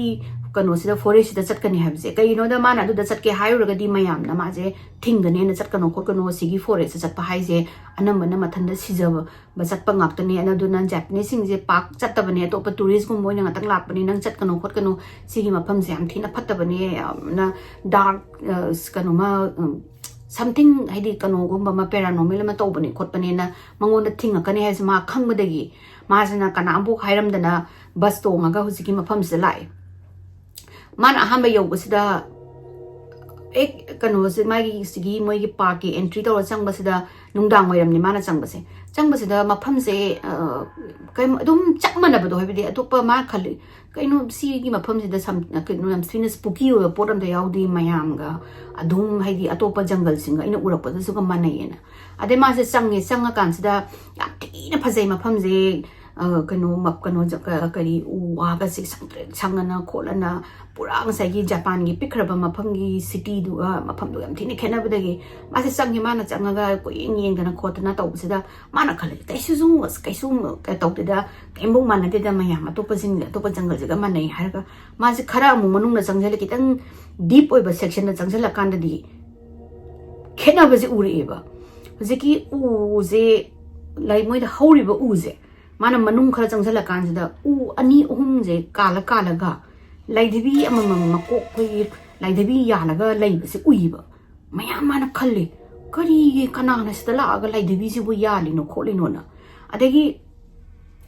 ꯀꯩꯅꯣꯁꯤꯗ, ꯐꯣꯔꯦꯁꯁꯤꯗ ꯆꯠꯀꯅꯤ ꯍꯥꯏꯕꯁꯦ꯫ ꯀꯩꯒꯤꯅꯣꯗ ꯃꯥꯅ ꯑꯗꯨꯗ ꯆꯠꯀꯦ ꯍꯥꯏꯔꯨꯔꯒꯗꯤ ꯃꯌꯥꯝꯅ ꯃꯥꯁꯦ ꯊꯤꯡꯒꯅꯦꯅ, "ꯆꯠꯀꯅꯣ ꯈꯣꯠꯀꯅꯣ, ꯁꯤꯒꯤ ꯐꯣꯔꯦꯁꯇ ꯆꯠꯄ ꯍꯥꯏꯁꯦ ꯑꯅꯝꯕꯅ ꯃꯊꯟꯇ ꯁꯤꯖꯕ ꯆꯠꯄ ꯉꯥꯛꯇꯅꯦ, ꯑꯗꯨꯅ ꯖꯄꯥꯅꯤꯁꯁꯤꯡꯁꯦ ꯄꯥꯛ ꯆꯠꯇꯕꯅꯦ, ꯑꯇꯣꯞꯄ ꯇꯨꯔꯤꯁꯀꯨꯝꯕ ꯑꯣꯏꯅ ꯉꯥꯛꯇꯪ ꯂꯥꯛꯄꯅꯦ, ꯅꯪ ꯆꯠꯀꯅꯣ ꯈꯣꯠꯀꯅꯣ, ꯁꯤꯒꯤ ꯃꯐꯝꯁꯦ ꯌꯥꯝ ꯊꯤꯅ ꯐꯠꯇꯕꯅꯦ, ꯌꯥꯝꯅ ꯗꯥꯔꯛ ꯀꯩꯅꯣꯃ, ꯁꯝꯊꯤꯡ ꯍꯥꯏꯗꯤ ꯀꯩꯅꯣꯒꯨꯝꯕ ꯑꯃ, ꯄꯦꯔꯥꯅꯣꯔꯃꯦꯜ ꯑꯃ ꯇꯧꯕꯅꯦ ꯈꯣꯠꯄꯅꯦꯅ ꯃꯉꯣꯟꯗ ꯊꯤꯡꯉꯛꯀꯅꯤ" ꯍꯥꯏꯁꯦ ꯃꯥ ꯈꯪꯕꯗꯒꯤ ꯃꯥꯁꯤꯅ ꯀꯅꯥꯝꯐꯥꯎ ꯍꯥꯏꯔꯝꯗꯅ ꯕꯁ ꯇꯣꯡꯉꯒ ꯍꯧꯖꯤꯛꯀꯤ ꯃꯐꯝꯁꯤꯗ ꯂꯥꯛꯑꯦ꯫ ꯃꯥꯅ ꯑꯍꯥꯟꯕ ꯌꯧꯕꯁꯤꯗ ꯍꯦꯛ ꯀꯩꯅꯣꯁꯦ, ꯃꯥꯒꯤ ꯁꯤꯒꯤ ꯃꯣꯏꯒꯤ ꯄꯥꯔꯛꯀꯤ ꯑꯦꯟꯇ꯭ꯔꯤ ꯇꯧꯔ ꯆꯪꯕꯁꯤꯗ ꯅꯨꯡꯗꯥꯡ ꯋꯥꯏꯔꯝꯅꯤ ꯃꯥꯅ ꯆꯪꯕꯁꯦ꯫ ꯆꯪꯕꯁꯤꯗ ꯃꯐꯝꯁꯦ, ꯑ, ꯀꯩꯝ, ꯑꯗꯨꯝ ꯆꯞ ꯃꯥꯟꯅꯕꯗꯣ, ꯍꯥꯏꯕꯗꯤ ꯑꯇꯣꯞꯄ ꯃꯥ ꯈꯜꯂꯤ, "ꯀꯩꯅꯣ ꯁꯤꯒꯤ ꯃꯐꯝꯁꯤꯗ ꯁꯝ-, ꯀꯩꯅꯣ ꯌꯥꯝ ꯊꯤꯅ ꯁ꯭ꯄꯨꯀꯤ ꯑꯣꯏꯕ ꯄꯣꯠ ꯑꯝꯇ ꯌꯥꯎꯗꯦ, ꯃꯌꯥꯝꯒ ꯑꯗꯨꯝ ꯍꯥꯏꯗꯤ ꯑꯇꯣꯞꯄ ꯖꯪꯒꯜꯁꯤꯡꯒ ꯑꯩꯅ ꯎꯔꯛꯄꯗꯨꯁꯨꯒ ꯃꯥꯟꯅꯩꯌꯦꯅ"꯫ ꯑꯗꯩ ꯃꯥꯁꯦ ꯆꯪꯉꯦ, ꯆꯪꯉꯀꯥꯟꯁꯤꯗ ꯌꯥꯝ ꯊꯤꯅ ꯐꯖꯩ ꯃꯐꯝꯁꯦ꯫ ꯑ, ꯀꯩꯅꯣ, ꯃꯞ-, ꯀꯩꯅꯣ, ꯖ-, ꯀ-, ꯀꯔꯤ, ꯎ ꯋꯥꯒꯁꯦ ꯁꯪꯇ꯭ꯔꯤꯛ ꯁꯪꯉꯅ ꯈꯣꯠꯂꯅ, ꯄꯨꯔꯥ ꯉꯁꯥꯏꯒꯤ ꯖꯄꯥꯟꯒꯤ ꯄꯤꯛꯈ꯭ꯔꯕ ꯃꯐꯝꯒꯤ ꯁꯤꯇꯤꯗꯨꯒ ꯃꯐꯝꯗꯨꯒ ꯌꯥꯝ ꯊꯤꯅ ꯈꯦꯠꯅꯕꯗꯒꯤ ꯃꯥꯁꯦ ꯆꯪꯉꯦ꯫ ꯃꯥꯅ ꯆꯪꯉꯒ ꯀꯣꯏꯌꯦꯡ ꯌꯦꯡꯗꯅ ꯈꯣꯠꯇꯅ ꯇꯧꯕꯁꯤꯗ ꯃꯥꯅ ꯈꯜꯂꯦ, "ꯀꯩꯁꯨꯁꯨ, ꯀꯩꯁꯨ ꯀꯩ ꯇꯧꯗꯦꯗ, ꯀꯩꯝꯐꯧ ꯃꯥꯟꯅꯗꯦꯗ, ꯃꯌꯥꯝ ꯑꯇꯣꯞꯄꯁꯤꯡ, ꯑꯇꯣꯞꯄ ꯖꯪꯒꯜꯁꯤꯒ ꯃꯥꯟꯅꯩ" ꯍꯥꯏꯔꯒ ꯃꯥꯁꯦ ꯈꯔ ꯑꯃꯨꯛ ꯃꯅꯨꯡꯗ ꯆꯪꯁꯤꯜꯂꯦ, ꯈꯤꯇꯪ ꯗꯤꯞ ꯑꯣꯏꯕ ꯁꯦꯛꯁꯟꯗ ꯆꯪꯁꯤꯜꯂꯀꯥꯟꯗꯗꯤ ꯈꯦꯠꯅꯕꯁꯦ ꯎꯔꯛꯑꯦꯕ꯫ ꯍꯧꯖꯤꯛꯀꯤ ꯎꯁꯦ, ꯂꯥꯏꯛ, ꯃꯣꯏꯗ ꯍꯧꯔꯤꯕ ꯎꯁꯦ, ꯃꯥꯅ ꯃꯅꯨꯡ ꯈꯔ ꯆꯪꯁꯤꯜꯂꯀꯥꯟꯁꯤꯗ ꯎ ꯑꯅꯤ ꯑꯍꯨꯝꯁꯦ ꯀꯥꯜꯂ ꯀꯥꯜꯂꯒ ꯂꯥꯏꯙꯤꯕꯤ ꯑꯃꯃꯝ ꯃꯀꯣꯛ, ꯑꯩꯈꯣꯏꯒꯤ ꯂꯥꯏꯙꯤꯕꯤ ꯌꯥꯜꯂꯒ ꯂꯩꯕꯁꯦ ꯎꯏꯕ꯫ ꯃꯌꯥꯝ ꯃꯥꯅ ꯈꯜꯂꯤ, "ꯀꯔꯤꯒꯤ, ꯀꯅꯥꯅ ꯁꯤꯗ ꯂꯥꯛꯑꯒ ꯂꯥꯏꯙꯤꯕꯤꯁꯤꯕꯨ ꯌꯥꯜꯂꯤꯅꯣ ꯈꯣꯠꯂꯤꯅꯣꯅ?" ꯑꯗꯒꯤ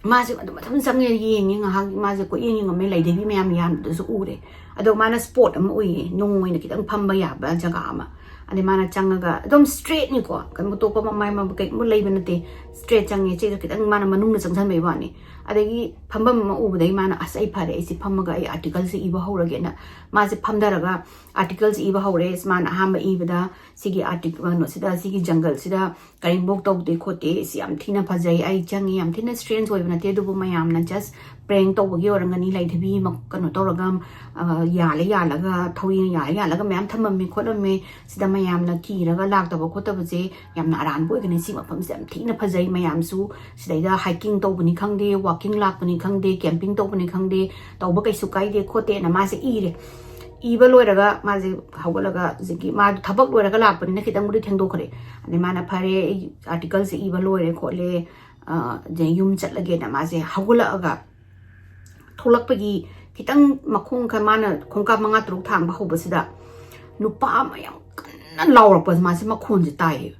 ꯃꯥꯁꯦ ꯑꯗꯨꯝ ꯃꯊꯪ ꯆꯪꯉꯦ, ꯌꯦꯡꯉꯦ ꯉꯥꯏꯍꯥꯛ, ꯃꯥꯁꯦ ꯀꯣꯏꯌꯦꯡ ꯌꯦꯡꯉꯝꯃꯦ, ꯂꯥꯏꯙꯤꯕꯤ ꯃꯌꯥꯝ ꯌꯥꯟꯕꯗꯨꯁꯨ ꯎꯔꯦ꯫ ꯑꯗꯣ ꯃꯥꯅ ꯁ꯭ꯄꯣꯠ ꯑꯃ ꯎꯏꯌꯦ, ꯅꯨꯡ ꯑꯣꯏꯅ ꯈꯤꯇꯪ ꯐꯝꯕ ꯌꯥꯕ ꯖꯒꯥ ꯑꯃ꯫ ꯑꯗꯩ ꯃꯥꯅ ꯆꯪꯉꯒ ꯑꯗꯨꯝ straightꯅꯤꯀꯣ, ꯀꯩꯝ ꯑꯇꯣꯞꯄ ꯃꯃꯥꯏ ꯃꯃꯥ ꯀꯩꯝ ꯂꯩꯕ ꯅꯠꯇꯦ, straight ꯆꯪꯉꯦ꯫ ꯆꯦꯗꯣ ꯈꯤꯇꯪ ꯃꯥꯅ ꯃꯅꯨꯡꯗ ꯆꯪꯁꯟꯕꯩ ꯋꯥꯅꯤ꯫ ꯑꯗꯒꯤ ꯐꯝꯐꯝ ꯑꯃ ꯎꯕꯗꯒꯤ ꯃꯥꯅ, "ꯑꯁ, ꯑꯩ ꯐꯔꯦ, ꯑꯩꯁꯦ ꯐꯝꯃꯒ ꯑꯩ articleꯁꯦ ꯏꯕ ꯍꯧꯔꯒꯦꯅ" ꯃꯥꯁꯦ ꯐꯝꯊꯔꯒ articleꯁꯦ ꯏꯕ ꯍꯧꯔꯦ꯫ ꯃꯥꯅ ꯑꯍꯥꯟꯕ ꯏꯕꯗ ꯁꯤꯒꯤ article, ꯀꯩꯅꯣꯁꯤꯗ, ꯁꯤꯒꯤ ꯖꯪꯒꯜꯁꯤꯗ ꯀꯔꯤꯝꯐꯧ ꯇꯧꯗꯦ ꯈꯣꯠꯇꯦ, ꯁꯤ ꯌꯥꯝ ꯊꯤꯅ ꯐꯖꯩ, ꯑꯩ ꯆꯪꯉꯤ, ꯌꯥꯝ ꯊꯤꯅ strange ꯑꯣꯏꯕ ꯅꯠꯇꯦ, ꯑꯗꯨꯕꯨ ꯃꯌꯥꯝꯅ just prank ꯇꯧꯕꯒꯤ ꯑꯣꯏꯔꯝꯒꯅꯤ, ꯂꯩꯊꯕꯤ ꯃ-, ꯀꯩꯅꯣ ꯇꯧꯔꯒ, ꯑ, ꯌꯥꯜꯂ ꯌꯥꯜꯂꯒ, ꯊꯧꯔꯤꯅ ꯌꯥꯜꯂ ꯌꯥꯜꯂꯒ ꯃꯌꯥꯝ ꯊꯝꯃꯝꯃꯦ ꯈꯣꯠꯂꯝꯃꯦ, ꯁꯤꯗ ꯃꯌꯥꯝꯅ ꯀꯤꯔꯒ ꯂꯥꯛꯇꯕ ꯈꯣꯠꯇꯕꯁꯦ ꯌꯥꯝꯅ ꯑꯔꯥꯟꯕ ꯑꯣꯏꯒꯅꯤ, ꯁꯤ ꯃꯐꯝꯁꯦ ꯌꯥꯝ ꯊꯤꯅ ꯐꯖꯩ, ꯃꯌꯥꯝꯁꯨ ꯁꯤꯗꯩꯗ hiking ꯇꯧꯕꯅꯤ ꯈꯪꯗꯦ, walking ꯂꯥꯛꯄꯅꯤ ꯈꯪꯗꯦ, camping ꯇꯧꯕꯅꯤ ꯈꯪꯗꯦ, ꯇꯧꯕ ꯀꯩꯁꯨ ꯀꯥꯏꯗꯦ ꯈꯣꯠꯇꯦꯅ ꯃꯥꯁꯦ ꯏꯔꯦ꯫ ꯏꯕ ꯂꯣꯏꯔꯒ ꯃꯥꯁꯦ ꯍꯧꯒꯠꯂꯒ ꯍꯧꯖꯤꯛꯀꯤ ꯃꯥꯗꯣ ꯊꯕꯛ ꯂꯣꯏꯔꯒ ꯂꯥꯛꯄꯅꯤꯅ ꯈꯤꯇꯪꯕꯨꯗꯤ ꯊꯦꯡꯗꯣꯛꯈ꯭ꯔꯦ꯫ ꯑꯗꯩ ꯃꯥꯅ, "ꯐꯔꯦ, ꯑꯩ articleꯁꯦ ꯏꯕ ꯂꯣꯏꯔꯦ ꯈꯣꯠꯂꯦ, ꯑ, ꯑꯗꯩ ꯌꯨꯝ ꯆꯠꯂꯒꯦꯅ" ꯃꯥꯁꯦ ꯍꯧꯒꯠꯂꯛꯑꯒ ꯊꯣꯛꯂꯛꯄꯒꯤ ꯈꯤꯇꯪ ꯃꯈꯣꯡ ꯈꯔ, ꯃꯥꯅ ꯈꯣꯡꯀꯥꯞ ꯃꯉꯥ ꯇꯔꯨꯛ ꯊꯥꯡꯕ ꯍꯧꯕꯁꯤꯗ ꯅꯨꯄꯥ ꯑꯃ ꯌꯥꯝ ꯀꯟꯅ ꯂꯥꯎꯔꯛꯄꯁꯦ ꯃꯥꯁꯦ ꯃꯈꯣꯟꯁꯦ ꯇꯥꯏꯌꯦ꯫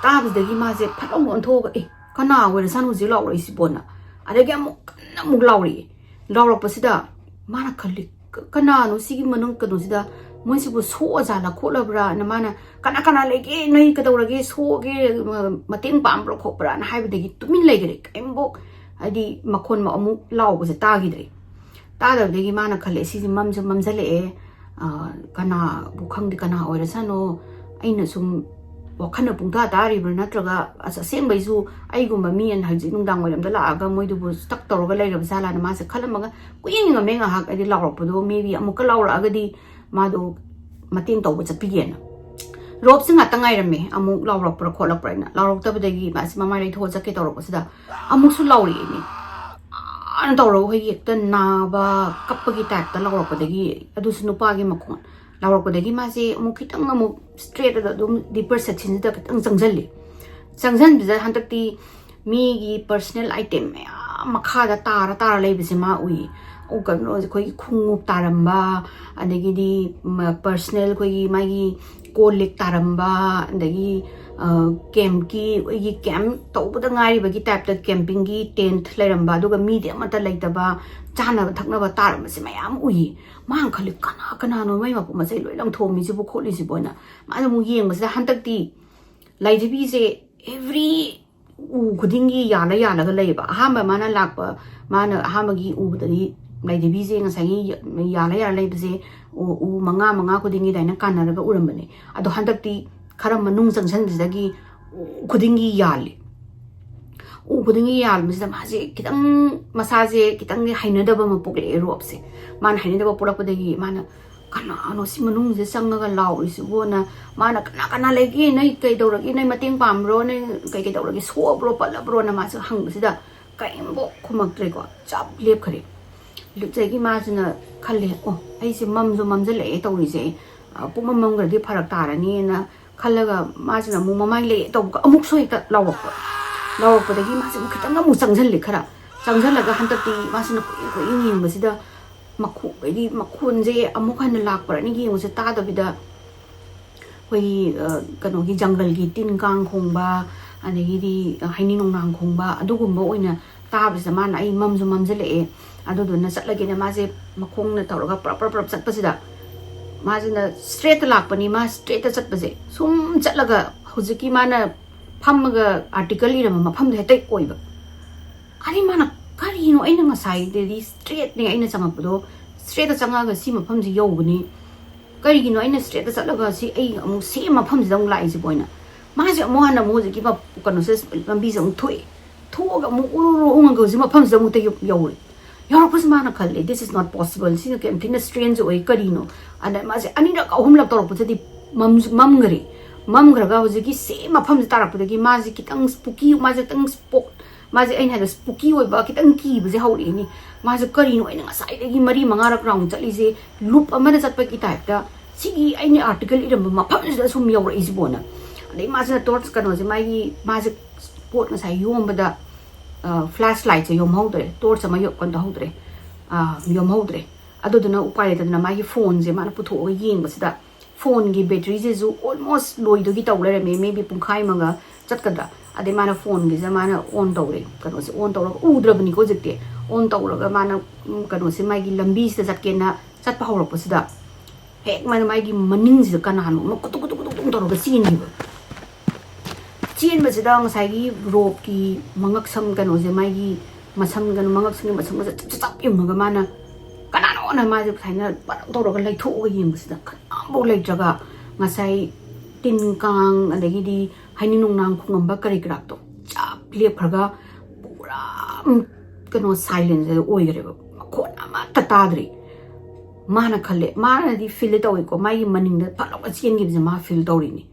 ꯇꯥꯕꯁꯤꯗꯒꯤ ꯃꯥꯁꯦ ꯐꯠ ꯂꯥꯎꯅ ꯑꯣꯟꯊꯣꯛꯑꯒ, "ꯑꯦ, ꯀꯅꯥ ꯑꯣꯏꯔꯖꯥꯠꯅꯣ ꯍꯧꯖꯤꯛ ꯂꯥꯎꯔꯛꯏꯁꯤꯕꯣꯅ?" ꯑꯗꯒꯤ ꯑꯃꯨꯛ ꯀꯟꯅ ꯑꯃꯨꯛ ꯂꯥꯎꯔꯛꯑꯦ꯫ ꯂꯥꯎꯔꯛꯄꯁꯤꯗ ꯃꯥꯅ ꯈꯜꯂꯤ, "ꯀ-, ꯀꯅꯥꯅꯣ ꯁꯤꯒꯤ ꯃꯅꯨꯡ ꯀꯩꯅꯣꯁꯤꯗ, ꯃꯣꯏꯁꯤꯕꯨ ꯁꯣꯛꯑꯖꯥꯠꯂ ꯈꯣꯠꯂꯕ꯭ꯔꯥꯅ?" ꯃꯥꯅ, "ꯀꯅꯥ ꯀꯅꯥ ꯂꯩꯒꯦ? ꯅꯣꯏ ꯀꯩꯗꯧꯔꯒꯦ? ꯁꯣꯛꯑꯒꯦ? ꯃ-, ꯃꯇꯦꯡ ꯄꯥꯝꯕ꯭ꯔꯥ ꯈꯣꯠꯄ꯭ꯔꯥꯅ?" ꯍꯥꯏꯕꯗꯒꯤ ꯇꯨꯃꯤꯟ ꯂꯩꯈ꯭ꯔꯦ꯫ ꯀꯔꯤꯝꯐꯧ, ꯍꯥꯏꯗꯤ, ꯃꯈꯣꯟ ꯑꯃꯨꯛ ꯂꯥꯎꯕꯁꯦ ꯇꯥꯈꯤꯗ꯭ꯔꯦ꯫ ꯇꯥꯗꯕꯗꯒꯤ ꯃꯥꯅ ꯈꯜꯂꯦ, "ꯁꯤꯁꯦ ꯃꯝꯁꯨ ꯃꯝꯁꯤꯜꯂꯛꯑꯦ, ꯑ, ꯀꯅꯥꯕꯨ ꯈꯪꯗꯦ, ꯀꯅꯥ ꯑꯣꯏꯔꯖꯥꯠꯅꯣ? ꯑꯩꯅ ꯁꯨꯝ ꯋꯥꯈꯜꯅ ꯄꯨꯡꯇꯥ ꯇꯥꯔꯤꯕ꯭ꯔꯥ? ꯅꯠꯇ꯭ꯔꯒ ꯑꯁ, ꯑꯁꯦꯡꯕꯩꯁꯨ ꯑꯩꯒꯨꯝꯕ ꯃꯤ ꯑꯃ ꯍꯧꯖꯤꯛ ꯅꯨꯡꯗꯥꯡ ꯋꯥꯏꯔꯝꯗ ꯂꯥꯛꯑꯒ ꯃꯣꯏꯗꯨꯕꯨ stuck ꯇꯧꯔꯒ ꯂꯩꯔꯕ ꯖꯥꯠꯂꯥꯅ?" ꯃꯥꯁꯦ ꯈꯜꯂꯝꯃꯒ ꯀꯨꯏꯅ ꯌꯦꯡꯉꯝꯃꯦ ꯉꯥꯏꯍꯥꯛ, ꯍꯥꯏꯗꯤ ꯂꯥꯎꯔꯛꯄꯗꯣ maybe ꯑꯃꯨꯛꯀ ꯂꯥꯎꯔꯛꯑꯒꯗꯤ ꯃꯥꯗꯣ ꯃꯇꯦꯡ ꯇꯧꯕ ꯆꯠꯄꯤꯒꯦꯅ꯫ Ropeꯁꯦ ꯉꯥꯛꯇ ꯉꯥꯏꯔꯝꯃꯦ, ꯑꯃꯨꯛ ꯂꯥꯎꯔꯛꯄ꯭ꯔꯥ ꯈꯣꯠꯂꯛꯄ꯭ꯔꯥ ꯍꯥꯏꯅ꯫ ꯂꯥꯎꯔꯛꯇꯕꯗꯒꯤ ꯃꯥꯁꯦ ꯃꯃꯥꯏ ꯂꯩꯊꯣꯛꯑ ꯆꯠꯀꯦ ꯇꯧꯔꯛꯄꯁꯤꯗ ꯑꯃꯨꯛꯁꯨ ꯂꯥꯎꯔꯛꯑꯦꯅꯦ꯫ ꯑꯥꯅ ꯇꯧꯔꯒ ꯑꯩꯈꯣꯏꯒꯤ ꯍꯦꯛꯇ ꯅꯥꯕ, ꯀꯞꯄꯒꯤ typeꯇ ꯂꯥꯎꯔꯛꯄꯗꯒꯤ, ꯑꯗꯨꯁꯨ ꯅꯨꯄꯥꯒꯤ ꯃꯈꯣꯟ꯫ ꯂꯥꯎꯔꯛꯄꯗꯒꯤ ꯃꯥꯁꯦ ꯑꯃꯨꯛ ꯈꯤꯇꯪ ꯑꯃꯨꯛ straightꯇ ꯑꯗꯨꯝ deeper sectionꯁꯤꯗ ꯈꯤꯇꯪ ꯆꯪꯁꯤꯜꯂꯤ꯫ ꯆꯪꯁꯤꯟꯕꯁꯤꯗ ꯍꯟꯗꯛꯇꯤ ꯃꯤꯒꯤ personal item ꯃꯌꯥꯝ ꯃꯈꯥꯗ ꯇꯥꯔ ꯇꯥꯔ ꯂꯩꯕꯁꯦ ꯃꯥ ꯎꯏ꯫ ꯀꯩꯅꯣ ꯑꯩꯈꯣꯏꯒꯤ ꯈꯣꯡꯎꯞ ꯇꯥꯔꯝꯕ, ꯑꯗꯒꯤꯗꯤ ꯄꯔꯁꯅꯦꯜ ꯑꯩꯈꯣꯏꯒꯤ ꯃꯥꯒꯤ ꯀꯣꯜ ꯂꯤꯛ ꯇꯥꯔꯝꯕ, ꯑꯗꯒꯤ ꯀꯦꯝꯞꯀꯤ ꯑꯩꯈꯣꯏꯒꯤ ꯀꯦꯝꯞ ꯇꯧꯕꯗ ꯉꯥꯏꯔꯤꯕꯒꯤ ꯇꯥꯏꯞꯇ ꯀꯦꯝꯄꯤꯡꯒꯤ ꯇꯦꯟꯠ ꯂꯩꯔꯝꯕ, ꯑꯗꯨꯒ ꯃꯤꯗꯤ ꯑꯃꯠꯇ ꯂꯩꯇꯕ, ꯆꯥꯅꯕ ꯊꯛꯅꯕ ꯇꯥꯔꯝꯕꯁꯦ ꯃꯌꯥꯝ ꯎꯏ꯫ ꯃꯥꯅ ꯈꯜꯂꯤ, "ꯀꯅꯥ ꯀꯅꯥꯅꯣ ꯃꯩ ꯃꯄꯨꯝ ꯃꯆꯩ ꯂꯣꯏ ꯂꯪꯊꯣꯛꯑꯝꯃꯤꯁꯤꯕꯨ ꯈꯣꯠꯂꯤꯁꯤꯕꯨꯅ?" ꯃꯥꯅ ꯑꯃꯨꯛ ꯌꯦꯡꯕꯁꯤꯗ ꯍꯟꯗꯛꯇꯤ ꯂꯥꯏꯙꯤꯕꯤꯁꯦ ꯑꯦꯚ꯭ꯔꯤ ꯎ ꯈꯨꯗꯤꯡꯒꯤ ꯌꯥꯜꯂ ꯌꯥꯜꯂꯒ ꯂꯩꯌꯦꯕ꯫ ꯑꯍꯥꯟꯕ ꯃꯥꯅ ꯂꯥꯛꯄ, ꯃꯥꯅ ꯑꯍꯥꯟꯕꯒꯤ ꯎꯕꯗꯗꯤ ꯂꯥꯏꯙꯤꯕꯤꯁꯦ ꯉꯁꯥꯏꯒꯤ ꯌꯥꯜꯂ ꯌꯥꯜꯂ ꯂꯩꯕꯁꯦ ꯎ, ꯎ ꯃꯉꯥ ꯃꯉꯥ ꯈꯨꯗꯤꯡꯒꯤ ꯑꯗꯨꯃꯥꯏꯅ ꯀꯥꯟꯅꯔꯒ ꯎꯔꯝꯕꯅꯦ꯫ ꯑꯗꯣ ꯍꯟꯗꯛꯇꯤ ꯈꯔ ꯃꯅꯨꯡ ꯆꯪꯁꯤꯟꯕꯁꯤꯗꯒꯤ ꯎ ꯈꯨꯗꯤꯡꯒꯤ ꯌꯥꯜꯂꯤ꯫ ꯎ ꯈꯨꯗꯤꯡꯒꯤ ꯌꯥꯜꯕꯁꯤꯗ ꯃꯥꯁꯦ ꯈꯤꯇꯪ, ꯃꯁꯥꯁꯦ ꯈꯤꯇꯪꯗꯤ ꯍꯩꯅꯗꯕ ꯑꯃ ꯄꯣꯛꯂꯛꯑꯦ ꯔꯣꯞꯁꯦ꯫ ꯃꯥꯅ ꯍꯩꯅꯗꯕ ꯄꯣꯛꯂꯛꯄꯗꯒꯤ ꯃꯥꯅ, "ꯀꯅꯥꯅꯣ ꯁꯤ ꯃꯅꯨꯡꯁꯤꯗ ꯆꯪꯉꯒ ꯂꯥꯎꯔꯤꯁꯤꯕꯣꯅ?" ꯃꯥꯅ, "ꯀꯅꯥ ꯀꯅꯥ ꯂꯩꯒꯦ? ꯅꯣꯏ ꯀꯩꯗꯧꯔꯒꯦ? ꯅꯣꯏ ꯃꯇꯦꯡ ꯄꯥꯝꯕ꯭ꯔꯣ? ꯅꯣꯏ ꯀꯩ ꯀꯩꯗꯧꯔꯒꯦ? ꯁꯣꯛꯑꯕ꯭ꯔꯣ? ꯄꯠꯂꯕ꯭ꯔꯣꯅ?" ꯃꯥꯁꯦ ꯍꯪꯕꯁꯤꯗ ꯀꯔꯤꯝꯐꯥꯎ ꯈꯨꯝꯃꯛꯇ꯭ꯔꯦꯀꯣ꯫ ꯆꯞ ꯂꯦꯞꯈ꯭ꯔꯦ꯫ ꯑꯗꯨꯗꯒꯤ ꯃꯥꯁꯤꯅ ꯈꯜꯂꯦ, "ꯑꯣ, ꯑꯩꯁꯦ ꯃꯝꯁꯨ ꯃꯝꯁꯤꯜꯂꯛꯑꯦ ꯇꯧꯔꯤꯁꯦ, ꯑ, ꯄꯨꯡꯃꯝ ꯃꯝꯈ꯭ꯔꯗꯤ ꯐꯔꯛ ꯇꯥꯔꯅꯤꯅ" ꯈꯜꯂꯒ ꯃꯥꯁꯤꯅ ꯑꯃꯨꯛ ꯃꯃꯥꯏ ꯂꯩ ꯇꯧꯕꯒ ꯑꯃꯨꯛꯁꯨ ꯍꯦꯛꯇ ꯂꯥꯎꯔꯛꯄ꯫ ꯂꯥꯎꯔꯛꯄꯗꯒꯤ ꯃꯥꯁꯦ ꯑꯃꯨꯛ ꯈꯤꯇꯪ ꯑꯃꯨꯛ ꯆꯪꯁꯤꯜꯂꯦ ꯈꯔ꯫ ꯆꯪꯁꯤꯜꯂꯒ ꯍꯟꯗꯛꯇꯤ ꯃꯥꯁꯤꯅ ꯀꯨꯏꯅ ꯀꯨꯏꯅ ꯌꯦꯡꯕꯁꯤꯗ ꯃꯈꯣ-, ꯍꯥꯏꯗꯤ ꯃꯈꯣꯟꯁꯦ ꯑꯃꯨꯛ ꯍꯟꯅ ꯂꯥꯛꯄ꯭ꯔꯅ ꯌꯦꯡꯕꯁꯦ ꯇꯥꯗꯕꯤꯗ ꯑꯩꯈꯣꯏꯒꯤ, ꯑ, ꯀꯩꯅꯣꯒꯤ ꯖꯪꯒꯜꯒꯤ ꯇꯤꯟ ꯀꯥꯡ ꯈꯣꯡꯕ, ꯑꯗꯒꯤꯗꯤ ꯍꯩꯅꯤꯡ ꯅꯣꯡꯅꯥꯡ ꯈꯣꯡꯕ ꯑꯗꯨꯒꯨꯝꯕ ꯑꯣꯏꯅ ꯇꯥꯕꯁꯤꯗ ꯃꯥꯅ, "ꯑꯩ ꯃꯝꯁꯨ ꯃꯝꯁꯤꯜꯂꯛꯑꯦ, ꯑꯗꯨꯗꯨꯅ ꯆꯠꯂꯒꯦꯅ" ꯃꯥꯁꯦ ꯃꯈꯣꯡꯅ ꯇꯧꯔꯒ ꯄ꯭ꯔꯞ ꯄ꯭ꯔꯞ ꯄ꯭ꯔꯞ ꯆꯠꯄꯁꯤꯗ ꯃꯥꯁꯤꯅ ꯏꯁꯇ꯭ꯔꯦꯠꯇ ꯂꯥꯛꯄꯅꯤ꯫ ꯃꯥ ꯏꯁꯇ꯭ꯔꯦꯠꯇ ꯆꯠꯄꯁꯦ ꯁꯨꯝ ꯆꯠꯂꯒ ꯍꯧꯖꯤꯛꯀꯤ ꯃꯥꯅ ꯐꯝꯃꯒ ꯑꯥꯔꯇꯤꯀꯜ ꯏꯔꯝꯕ ꯃꯐꯝꯗꯣ ꯍꯦꯛꯇ ꯑꯣꯏꯕ꯫ ꯑꯗꯩ ꯃꯥꯅ, "ꯀꯔꯤꯅꯣ? ꯑꯩꯅ ꯉꯁꯥꯏꯗꯗꯤ ꯏꯁꯇ꯭ꯔꯦꯠꯅꯦ ꯑꯩꯅ ꯆꯪꯉꯛꯄꯗꯣ, ꯏꯁꯇ꯭ꯔꯦꯠꯇ ꯆꯪꯉꯛꯑꯒ ꯁꯤ ꯃꯐꯝꯁꯤ ꯌꯧꯕꯅꯤ, ꯀꯔꯤꯒꯤꯅꯣ ꯑꯩꯅ ꯏꯁꯇ꯭ꯔꯦꯠꯇ ꯆꯠꯂꯒ ꯁꯤ ꯑꯩ ꯑꯃꯨꯛ ꯁꯦꯝ ꯃꯐꯝꯁꯤꯗ ꯑꯃꯨꯛ ꯂꯥꯛꯏꯁꯤꯕꯣ?" ꯍꯥꯏꯅ ꯃꯥꯁꯦ ꯑꯃꯨꯛ ꯍꯟꯅ ꯑꯃꯨꯛ ꯍꯧꯖꯤꯛꯀꯤ ꯃ-, ꯀꯩꯅꯣꯁꯦ, ꯂꯝꯕꯤꯁꯦ ꯑꯃꯨꯛ ꯊꯣꯛꯑꯦ꯫ ꯊꯣꯛꯑꯒ ꯑꯃꯨꯛ ꯎꯔꯨ ꯎꯔꯨ ꯎꯪꯉꯒ ꯍꯧꯖꯤꯛ ꯃꯐꯝꯁꯤꯗ ꯑꯃꯨꯛꯇ ꯌꯧ-, ꯌꯧꯔꯦ꯫ ꯌꯧꯔꯛꯄꯁꯤ ꯃꯥꯅ ꯈꯜꯂꯦ, "This is not possible, ꯁꯤꯅ ꯀꯌꯥꯝ ꯊꯤꯅ ꯁ꯭ꯇ꯭ꯔꯦꯟꯖ ꯑꯣꯏ, ꯀꯔꯤꯅꯣ?" ꯑꯗ ꯃꯥꯁꯦ ꯑꯅꯤꯔꯛ ꯑꯍꯨꯝꯂꯛ ꯇꯧꯔꯛꯄꯗꯗꯤ ꯃꯝꯁꯨ ꯃꯝꯈꯔꯦ꯫ ꯃꯝꯈ꯭ꯔꯒ ꯍꯧꯖꯤꯛꯀꯤ ꯁꯦꯝ ꯃꯐꯝꯁꯦ ꯇꯥꯔꯛꯄꯗꯒꯤ ꯃꯥꯁꯦ ꯈꯤꯇꯪ ꯁ꯭ꯄꯨꯀꯤ, ꯃꯥꯁꯦ ꯈꯤꯇꯪ ꯁ꯭ꯄꯣꯛ-, ꯃꯥꯁꯦ, ꯑꯩꯅ ꯍꯥꯏꯗꯣ, ꯁ꯭ꯄꯨꯀꯤ ꯑꯣꯏꯕ ꯈꯤꯇꯪ ꯀꯤꯕꯁꯦ ꯍꯧꯔꯛꯏꯅꯤ꯫ ꯃꯥꯁꯦ, "ꯀꯔꯤꯅꯣ ꯑꯩꯅ ꯉꯁꯥꯏꯗꯒꯤ ꯃꯔꯤ ꯃꯉꯥꯔꯛ ꯔꯥꯎꯟ ꯆꯠꯂꯤꯁꯦ? ꯂꯨꯞ ꯑꯃꯗ ꯆꯠꯄꯒꯤ ꯇꯥꯏꯞꯇ ꯁꯤꯒꯤ ꯑꯩꯅ ꯑꯥꯔꯇꯤꯀꯜ ꯏꯔꯝꯕ ꯃꯐꯝꯁꯤꯗ ꯁꯨꯝ ꯌꯧꯔꯛꯏꯁꯤꯕꯣꯅ?" ꯑꯗꯩ ꯃꯥꯁꯤꯅ ꯇꯣꯔꯆ ꯀꯩꯅꯣꯁꯦ, ꯃꯥꯒꯤ, ꯃꯥꯁꯦ ꯄꯣꯠ ꯉꯁꯥꯏ ꯌꯣꯝꯕꯗ, ꯑ, ꯐ꯭ꯂꯥꯁ ꯂꯥꯏꯠꯁꯦ ꯌꯣꯝꯍꯧꯗ꯭ꯔꯦ, ꯇꯣꯔꯆ ꯑꯃ ꯌꯣ-, ꯀꯩꯅꯣ ꯇꯧꯍꯧꯗ꯭ꯔꯦ꯫ ꯌꯣꯝꯍꯧꯗ꯭ꯔꯦ꯫ ꯑꯗꯨꯗꯨꯅ ꯎꯄꯥꯏ ꯂꯩꯇꯗꯅ ꯃꯥꯒꯤ ꯐꯣꯟꯁꯦ ꯃꯥꯅ ꯄꯨꯊꯣꯛꯑꯒ ꯌꯦꯡꯕꯁꯤꯗ, ꯐꯣꯟꯒꯤ ꯕꯦꯇ꯭ꯔꯤꯁꯤꯁꯨ ꯑꯣꯜꯃꯣꯁ ꯂꯣꯏꯗꯣꯏꯒꯤ ꯇꯧ ꯂꯩꯔꯝꯃꯦ, ꯃꯦꯕꯤ ꯄꯨꯡꯈꯥꯏ ꯑꯃꯒ ꯆꯠꯀꯗ꯭ꯔꯥ꯫ ꯑꯗꯩ ꯃꯥꯅ ꯐꯣꯟꯒꯤꯁꯦ ꯃꯥꯅ ꯑꯣꯟ ꯇꯧꯔꯦ, ꯀꯩꯅꯣꯁꯦ ꯑꯣꯟ ꯇꯧꯔꯒ ꯎꯗ꯭ꯔꯕꯅꯤꯀꯣ ꯍꯧꯖꯤꯛꯇꯤ꯫ ꯑꯣꯟ ꯇꯧꯔꯒ ꯃꯥꯅ ꯎꯝ, ꯀꯩꯅꯣꯁꯦ, ꯃꯥꯒꯤ ꯂꯝꯕꯤꯁꯤꯗ ꯆꯠꯀꯦꯅ ꯆꯠꯄ ꯍꯧꯔꯛꯄꯁꯤꯗ, ꯍꯦꯛ ꯃꯥꯅ ꯃꯥꯒꯤ ꯃꯅꯤꯡꯁꯤꯗ ꯀꯅꯥꯅꯣ ꯑꯃ ꯀꯨꯇꯨꯛ ꯀꯨꯇꯨꯛ ꯀꯨꯇꯨꯛ ꯀꯨꯇꯨꯛ ꯇꯧꯔꯒ ꯆꯦꯟꯈꯤꯕ꯫ ꯆꯦꯟꯕꯁꯤꯗ ꯉꯁꯥꯏꯒꯤ ꯔꯣꯞꯀꯤ ꯃꯉꯛꯁꯝ ꯀꯩꯅꯣꯁꯦ, ꯃꯥꯒꯤ ꯃꯁꯝ ꯀꯩꯅꯣ, ꯃꯉꯛꯁꯝꯒꯤ ꯃꯁꯝꯒꯁꯦ ꯆꯞ ꯆꯞ ꯆꯞ ꯌꯨꯡꯉꯒ ꯃꯥꯅ ꯀꯅꯥꯅꯣꯅ ꯃꯥꯁꯦ ꯁꯨꯃꯥꯏꯅ ꯄꯔꯞ ꯇꯧꯔꯒ ꯂꯩꯊꯣꯛꯑꯒ ꯌꯦꯡꯕꯁꯤꯗ ꯀꯅꯥꯝꯐꯥꯎ ꯂꯩꯇ꯭ꯔꯒ, ꯉꯁꯥꯏ ꯇꯤꯟ ꯀꯥꯡ ꯑꯗꯒꯤꯗꯤ ꯍꯩꯅꯤꯡ ꯅꯣꯡꯅꯥꯡ ꯈꯣꯡꯉꯝꯕ ꯀꯔꯤ ꯀꯔꯥꯛꯇꯣ ꯆꯞ ꯂꯦꯞꯈ꯭ꯔꯒ ꯄꯨꯔꯥ ꯀꯩꯅꯣ ꯁꯥꯏꯂꯦꯟꯁ ꯑꯣꯏꯈ꯭ꯔꯦꯕ, ꯃꯈꯣꯟ ꯑꯃꯠꯇ ꯇꯥꯗ꯭ꯔꯤ꯫ ꯃꯥꯅ ꯈꯜꯂꯦ, ꯃꯥꯅꯗꯤ ꯐꯤꯜ ꯇꯧꯋꯦꯀꯣ, ꯃꯥꯒꯤ ꯃꯅꯤꯡꯗ ꯐꯠ ꯂꯥꯎꯅ ꯆꯦꯟꯈꯤꯕꯁꯦ ꯃꯥ ꯐꯤꯜ ꯇꯧꯔꯤꯅꯤ꯫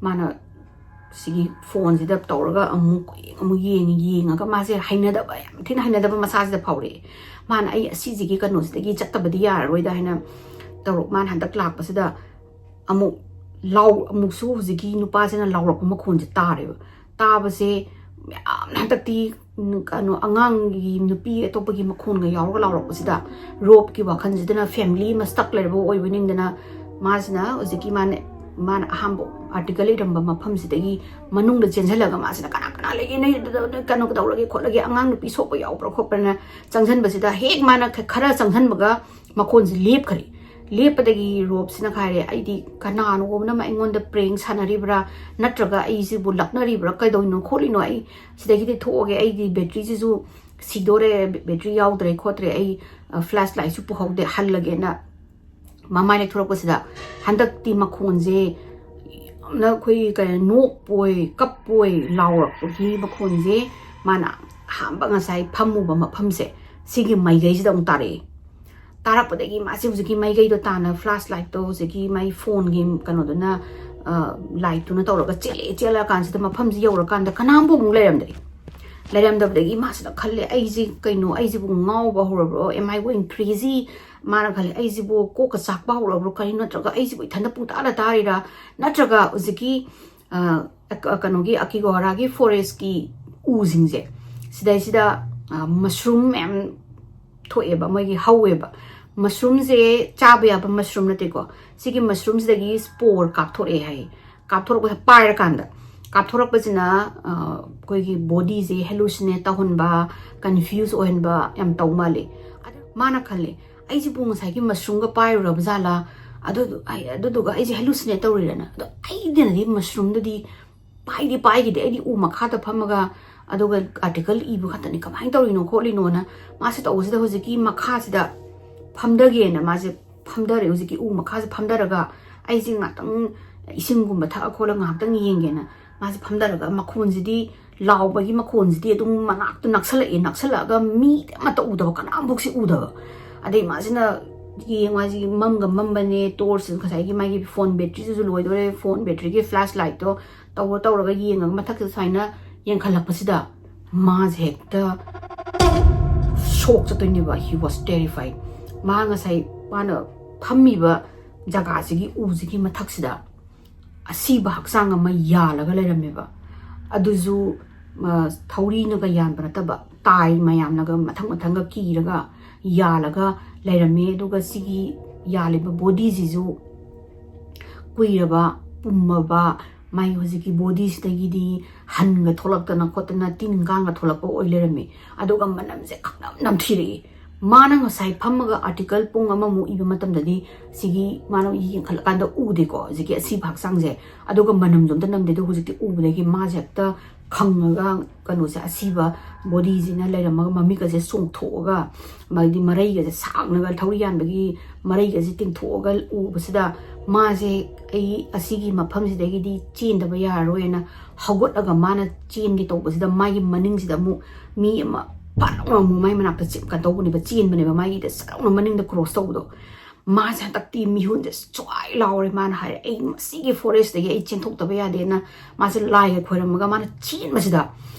ꯃꯥꯅ ꯁꯤꯒꯤ ꯐꯣꯟꯁꯤꯗ ꯇꯧꯔꯒ ꯑꯃꯨꯛ ꯌꯦꯡ-, ꯑꯃꯨꯛ ꯌꯦꯡꯉꯤ, ꯌꯦꯡꯉꯒ ꯃꯥꯁꯦ ꯍꯩꯅꯗꯕ, ꯌꯥꯝ ꯊꯤꯅ ꯍꯩꯅꯗꯕ ꯃꯁꯥꯁꯤꯗ ꯐꯥꯎꯔꯛꯑꯦ꯫ ꯃꯥꯅ "ꯑꯩ ꯑꯁꯤꯁꯤꯒꯤ ꯀꯩꯅꯣꯁꯤꯗꯒꯤ ꯆꯠꯇꯕꯗꯤ ꯌꯥꯔꯔꯣꯏꯗ" ꯍꯥꯏꯅ ꯇꯧꯔꯛ-, ꯃꯥꯅ ꯍꯟꯗꯛ ꯂꯥꯛꯄꯁꯤꯗ ꯑꯃꯨꯛ ꯂꯥꯎ-, ꯑꯃꯨꯛꯁꯨ ꯍꯧꯖꯤꯛꯀꯤ ꯅꯨꯄꯥꯁꯤꯅ ꯂꯥꯎꯔꯛꯄ ꯃꯈꯣꯟꯁꯦ ꯇꯥꯔꯦꯕ꯫ ꯇꯥꯕꯁꯦ ꯌꯥꯝꯅ ꯍꯟꯗꯛꯇꯤ ꯎꯝ, ꯀꯩꯅꯣ, ꯑꯉꯥꯡꯒꯤ, ꯅꯨꯄꯤ ꯑꯇꯣꯞꯄꯒꯤ ꯃꯈꯣꯟꯒ ꯌꯥꯎꯔꯒ ꯂꯥꯎꯔꯛꯄꯁꯤꯗ, ꯔꯣꯞꯀꯤ ꯋꯥꯈꯜꯁꯤꯗꯅ ꯐꯦꯃꯤꯂꯤ ꯑꯃ ꯁ꯭ꯇꯛ ꯂꯩꯔꯕ ꯑꯣꯏꯕ ꯅꯤꯡꯗꯅ, ꯃꯥꯁꯤꯅ ꯍꯧꯖꯤꯛꯀꯤ ꯃꯥꯅ, ꯃꯥꯅ ꯑꯍꯥꯟꯕ ꯑꯥꯔꯇꯤꯀꯜ ꯏꯔꯝꯕ ꯃꯐꯝꯁꯤꯗꯒꯤ ꯃꯅꯨꯡꯗ ꯆꯦꯟꯁꯤꯜꯂꯒ, ꯃꯥꯁꯤꯅ "ꯀꯅꯥ ꯀꯅꯥ ꯂꯩꯒꯦ, ꯅꯣꯏ ꯑꯗꯨꯗ ꯀꯩꯅꯣ ꯇꯧꯔꯒꯦ ꯈꯣꯠꯂꯒꯦ, ꯑꯉꯥꯡ ꯅꯨꯄꯤ ꯁꯣꯛꯄ ꯌꯥꯎꯕ꯭ꯔꯥ ꯈꯣꯠꯄ꯭ꯔꯥꯅ?" ꯆꯪꯁꯤꯟꯕꯁꯤꯗ ꯍꯦꯛ ꯃꯥꯅ ꯈ-, ꯈꯔ ꯆꯪꯁꯤꯟꯕꯒ ꯃꯈꯣꯟꯁꯤ ꯂꯦꯞꯈ꯭ꯔꯦ꯫ ꯂꯦꯞꯄꯗꯒꯤ ꯔꯣꯞꯁꯤꯅ ꯍꯥꯏꯔꯦ, "ꯑꯩꯗꯤ ꯀꯅꯥꯅꯣꯝꯅ ꯑꯃ ꯑꯩꯉꯣꯟꯗ ꯄ꯭ꯔꯦꯡ ꯁꯥꯟꯅꯔꯤꯕ꯭ꯔꯥ, ꯅꯠꯇ꯭ꯔꯒ ꯑꯩꯁꯤꯕꯨ ꯂꯛꯅꯔꯤꯕ꯭ꯔꯥ, ꯀꯩꯗꯧꯔꯤꯅꯣ ꯈꯣꯠꯂꯤꯅꯣ, ꯑꯩ ꯁꯤꯗꯒꯤꯗꯤ ꯊꯣꯛꯑꯒꯦ, ꯑꯩꯒꯤ ꯕꯦꯇ꯭ꯔꯤꯁꯤꯁꯨ ꯁꯤꯗꯣꯔꯦ, ꯕꯦꯇ꯭ꯔꯤ ꯌꯥꯎꯗ꯭ꯔꯦ ꯈꯣꯠꯇ꯭ꯔꯦ, ꯑꯩ, ꯑ, ꯐ꯭ꯂꯥꯁ ꯂꯥꯏꯠꯁꯨ ꯄꯨꯍꯧꯗꯦ, ꯍꯜꯂꯒꯦꯅ" ꯃꯃꯥꯏ ꯂꯩꯊꯣꯔꯛꯄꯁꯤꯗ ꯍꯟꯗꯛꯇꯤ ꯃꯈꯣꯟꯁꯦ ꯌꯥꯝꯅ ꯑꯩꯈꯣꯏ ꯀꯩ ꯅꯣꯛꯄꯣꯏ ꯀꯞꯄꯣꯏ ꯂꯥꯎꯔꯛꯄꯒꯤ ꯃꯈꯣꯟꯁꯦ ꯃꯥꯅ ꯑꯍꯥꯟꯕ ꯉꯁꯥꯏ ꯐꯝꯃꯨꯕ ꯃꯐꯝꯁꯦ, ꯁꯤꯒꯤ ꯃꯥꯏꯀꯩꯁꯤꯗ ꯑꯃꯨꯛ ꯇꯥꯔꯛꯑꯦ꯫ ꯇꯥꯔꯛꯄꯗꯒꯤ ꯃꯥꯁꯦ ꯍꯧꯖꯤꯛꯀꯤ ꯃꯥꯏꯀꯩꯗꯣ ꯇꯥꯟꯅ ꯐ꯭ꯂꯥꯁ ꯂꯥꯏꯠꯇꯣ ꯍꯧꯖꯤꯛꯀꯤ ꯃꯥꯏ ꯐꯣꯟꯒꯤ ꯀꯩꯅꯣꯗꯨꯅ, ꯑ, ꯂꯥꯏꯠꯇꯨꯅ ꯇꯧꯔꯒ ꯆꯦꯜꯂꯛꯑꯦ꯫ ꯆꯦꯜꯂꯛꯑꯀꯥꯟꯁꯤꯗ ꯃꯐꯝꯁꯤ ꯌꯧꯔꯀꯥꯟꯗ ꯀꯅꯥꯝꯕꯨ ꯑꯃꯨꯛ ꯂꯩꯔꯝꯗ꯭ꯔꯦ꯫ ꯂꯩꯔꯝꯗꯕꯗꯒꯤ ꯃꯥꯁꯤꯅ ꯈꯜꯂꯦ, "ꯑꯩꯁꯦ ꯀꯩꯅꯣ, ꯑꯩꯁꯤꯕꯨ ꯉꯥꯎꯕ ꯍꯧꯔꯕ꯭ꯔꯣ? Am I going crazy?" ꯃꯥꯅ ꯈꯜꯂꯦ, "ꯑꯩꯁꯤꯕꯨ ꯀꯣꯛꯀ ꯆꯥꯛꯄ ꯍꯧꯔꯕ꯭ꯔꯣ ꯀꯔꯤꯅꯣ? ꯅꯠꯇ꯭ꯔꯒ ꯑꯩꯁꯤꯕꯨ ꯏꯊꯟꯇ ꯄꯨꯡꯇꯥꯗ ꯇꯥꯔꯤꯔꯥ? ꯅꯠꯇ꯭ꯔꯒ ꯍꯧꯖꯤꯛꯀꯤ, ꯑ, ꯑ, ꯀꯩꯅꯣꯒꯤ, ꯑꯀꯤꯒꯣꯍꯥꯔꯥꯒꯤ ꯐꯣꯔꯦꯁꯀꯤ ꯎꯁꯤꯡꯁꯦ, ꯁꯤꯗꯩꯁꯤꯗ, ꯑ, ꯃꯁꯔꯨꯝ ꯃꯌꯥꯝ ꯊꯣꯛꯑꯦꯕ, ꯃꯣꯏꯒꯤ ꯍꯧꯋꯦꯕ꯫ ꯃꯁꯔꯨꯝꯁꯦ ꯆꯥꯕ ꯌꯥꯕ ꯃꯁꯔꯨꯝ ꯅꯠꯇꯦꯀꯣ꯫ ꯁꯤꯒꯤ ꯃꯁꯔꯨꯝꯁꯤꯗꯒꯤ ꯁ꯭ꯄꯣꯔ ꯀꯥꯞꯊꯣꯔꯛꯑꯦ ꯍꯥꯏꯌꯦ꯫ ꯀꯥꯞꯊꯣꯔꯛꯄꯁꯦ ꯄꯥꯏꯔꯀꯥꯟꯗ, ꯀꯥꯞꯊꯣꯔꯛꯄꯁꯤꯅ, ꯑ, ꯑꯩꯈꯣꯏꯒꯤ ꯕꯣꯗꯤꯁꯦ ꯍꯦꯂꯨꯁꯤꯅꯦꯠ ꯇꯧꯍꯟꯕ, ꯀꯟꯐ꯭ꯌꯨꯁ ꯑꯣꯏꯍꯟꯕ ꯌꯥꯝ ꯇꯧ ꯃꯥꯜꯂꯦ꯫ ꯑꯗ ꯃꯥꯅ ꯈꯜꯂꯦ, "ꯑꯩꯁꯤꯕꯨ ꯉꯁꯥꯏꯒꯤ ꯃꯁꯔꯨꯝꯒ ꯄꯥꯏꯔꯨꯔꯕ ꯖꯥꯠꯂꯥ? ꯑꯗꯨꯗꯨ-, ꯑꯩ-, ꯑꯗꯨꯗꯨꯒ ꯑꯩꯁꯦ ꯍꯦꯂꯨꯁꯤꯅꯦꯠ ꯇꯧꯔꯤꯔꯅ?" ꯑꯗꯣ ꯑꯩꯗꯤꯅꯗꯤ ꯃꯁꯔꯨꯝꯗꯨꯗꯤ ꯄꯥꯏꯗꯤ ꯄꯥꯏꯈꯤꯗꯦ꯫ ꯑꯩꯗꯤ ꯎ ꯃꯈꯥꯗ ꯐꯝꯃꯒ ꯑꯗꯨꯒ ꯑꯥꯔꯇꯤꯀꯜ ꯏꯕ ꯈꯛꯇꯅꯤ, ꯀꯃꯥꯏꯅ ꯇꯧꯔꯤꯅꯣ ꯈꯣꯠꯂꯤꯅꯣꯅ ꯃꯥꯁꯦ ꯇꯧꯕꯁꯤꯗ, ꯍꯧꯖꯤꯛꯀꯤ ꯃꯈꯥꯁꯤꯗ ꯐꯝꯊꯒꯦꯅ ꯃꯥꯁꯦ ꯐꯝꯊꯔꯦ꯫ ꯍꯧꯖꯤꯛꯀꯤ ꯎ ꯃꯈꯥꯁꯦ ꯐꯝꯊꯔꯒ ꯑꯩꯁꯦ ꯉꯥꯛꯇꯪ ꯏꯁꯤꯡꯒꯨꯝꯕ ꯊꯛꯑ ꯈꯣꯠꯂ ꯉꯥꯏꯍꯥꯛꯇꯪ ꯌꯦꯡꯒꯦꯅ ꯃꯥꯁꯦ ꯐꯝꯊꯔꯒ, ꯃꯈꯣꯟꯁꯤꯗꯤ, ꯂꯥꯎꯕꯒꯤ ꯃꯈꯣꯟꯁꯤꯗꯤ ꯑꯗꯨꯝ ꯃꯅꯥꯛꯇ ꯅꯛꯁꯜꯂꯛꯑꯦ꯫ ꯅꯛꯁꯜꯂꯛꯑꯒ ꯃꯤ ꯑꯃꯠꯇ ꯎꯗꯕ, ꯀꯅꯥꯝꯐꯥꯎꯁꯤ ꯎꯗꯕ꯫ ꯑꯗꯩ ꯃꯥꯁꯤꯅ ꯌꯦꯡ-, ꯃꯥꯁꯤ ꯃꯝꯒ ꯃꯝꯕꯅꯦ, ꯇꯣꯔꯆ, ꯉꯁꯥꯏꯒꯤ ꯃꯥꯒꯤ ꯐꯣꯟ ꯕꯦꯇ꯭ꯔꯤꯁꯤꯁꯨ ꯂꯣꯏꯗꯣꯔꯦ, ꯐꯣꯟ ꯕꯦꯇ꯭ꯔꯤꯒꯤ ꯐ꯭ꯂꯥꯁ ꯂꯥꯏꯠꯇꯣ ꯇꯧꯔ ꯇꯧꯔꯒ ꯌꯦꯡꯉꯒ ꯃꯊꯛꯇ ꯁꯨꯃꯥꯏꯅ ꯌꯦꯡꯈꯠꯂꯛꯄꯁꯤꯗ ꯃꯥꯁꯦ ꯍꯦꯛꯇ ꯁꯣꯛ ꯆꯠꯇꯣꯏꯅꯦꯕ꯫ He was terrified. ꯃꯥ ꯉꯁꯥꯏ ꯃꯥꯅ ꯐꯝꯃꯤꯕ ꯖꯒꯥꯁꯤꯒꯤ ꯎꯁꯤꯒꯤ ꯃꯊꯛꯁꯤꯗ ꯑꯁꯤꯕ ꯍꯛꯆꯥꯡ ꯑꯃ ꯌꯥꯜꯂꯒ ꯂꯩꯔꯝꯃꯦꯕ꯫ ꯑꯗꯨꯁꯨ, ꯑ, ꯊꯧꯔꯤꯅꯒ ꯌꯥꯟꯕ ꯅꯠꯇꯕ, ꯇꯥꯏ ꯃꯌꯥꯝꯅꯒ ꯃꯊꯪ ꯃꯊꯪꯒ ꯀꯤꯔꯒ ꯌꯥꯜꯂꯒ ꯂꯩꯔꯝꯃꯦ꯫ ꯑꯗꯨꯒ ꯁꯤꯒꯤ ꯌꯥꯜꯂꯤꯕ ꯕꯣꯗꯤꯁꯤꯁꯨ ꯀꯨꯏꯔꯕ, ꯄꯨꯝꯃꯕ, ꯃꯥꯒꯤ ꯍꯧꯖꯤꯛꯀꯤ ꯕꯣꯗꯤꯁꯤꯗꯒꯤꯗꯤ ꯍꯟꯒ ꯊꯣꯛꯂꯛꯇꯅ ꯈꯣꯠꯇꯅ ꯇꯤꯟ ꯀꯥꯡꯒ ꯊꯣꯛꯂꯛꯄ ꯑꯣꯏ ꯂꯩꯔꯝꯃꯦ꯫ ꯑꯗꯨꯒ ꯃꯅꯝꯁꯦ ꯈꯪꯅꯝ ꯅꯝꯊꯤꯔꯛꯏ꯫ ꯃꯥꯅ ꯉꯁꯥꯏ ꯐꯝꯃꯒ ꯑꯥꯔꯇꯤꯀꯜ ꯄꯨꯡ ꯑꯃꯃꯨꯛ ꯏꯕ ꯃꯇꯝꯗꯗꯤ ꯁꯤꯒꯤ ꯃꯥꯅ ꯌꯦꯡꯈꯠꯂꯀꯥꯟꯗ ꯎꯗꯦꯀꯣ, ꯍꯧꯖꯤꯛꯀꯤ ꯑꯁꯤꯕ ꯍꯛꯆꯥꯡꯁꯦ꯫ ꯑꯗꯨꯒ ꯃꯅꯝꯁꯨ ꯑꯝꯇ ꯅꯝꯗꯦ꯫ ꯑꯗꯣ ꯍꯧꯖꯤꯛꯇꯤ ꯎꯕꯗꯒꯤ ꯃꯥꯁꯦ ꯍꯦꯛꯇ ꯈꯪꯉꯒ, ꯀꯩꯅꯣꯁꯦ, ꯑꯁꯤꯕ ꯕꯣꯗꯤꯁꯤꯅ ꯂꯩꯔꯝꯃꯒ ꯃꯃꯤꯠꯀꯁꯦ ꯆꯣꯡꯊꯣꯛꯑꯒ, ꯃꯥꯗꯤ ꯃꯔꯩꯒꯁꯦ ꯁꯥꯡꯅꯒ, ꯊꯧꯔꯤ ꯌꯥꯟꯕꯒꯤ ꯃꯔꯩꯒꯁꯦ ꯇꯤꯡꯊꯣꯛꯑꯒ ꯎꯕꯁꯤꯗ ꯃꯥꯁꯦ, "ꯑꯩ ꯑꯁꯤꯒꯤ ꯃꯐꯝꯁꯤꯗꯒꯤꯗꯤ ꯆꯦꯟꯗꯕ ꯌꯥꯔꯔꯣꯏꯅ" ꯍꯧꯒꯠꯂꯒ ꯃꯥꯅ ꯆꯦꯟꯒꯦ ꯇꯧꯕꯁꯤꯗ ꯃꯥꯒꯤ ꯃꯅꯤꯡꯁꯤꯗ ꯑꯃꯨꯛ ꯃꯤ ꯑꯃ ꯄꯥꯛ ꯂꯥꯎꯅ ꯑꯃꯨꯛ ꯃꯥꯏ ꯃꯅꯥꯛꯇ ꯆꯦ-, ꯀꯩꯅꯣ ꯇꯧꯕꯅꯦꯕ, ꯆꯦꯟꯕꯅꯦꯕ, ꯃꯥꯒꯤꯗ ꯁꯠ ꯂꯥꯎꯅ ꯃꯅꯤꯡꯗ ꯀ꯭ꯔꯣꯁ ꯇꯧꯕꯗꯣ꯫ ꯃꯥꯁꯦ ꯍꯟꯗꯛꯇꯤ ꯃꯤꯍꯨꯟꯁꯦ ꯁ꯭ꯋꯥꯏ ꯂꯥꯎꯔꯦ꯫ ꯃꯥꯅ ꯍꯥꯏꯔꯦ, "ꯑꯩ ꯃꯁꯤꯒꯤ ꯐꯣꯔꯦꯁꯇꯒꯤ ꯑꯩ ꯆꯦꯟꯊꯣꯛꯇꯕ ꯌꯥꯗꯦꯅ" ꯃꯥꯁꯦ ꯂꯥꯏꯒ ꯈꯣꯏꯔꯝꯃꯒ ꯃꯥꯅ ꯆꯦꯟꯕꯁꯤꯗ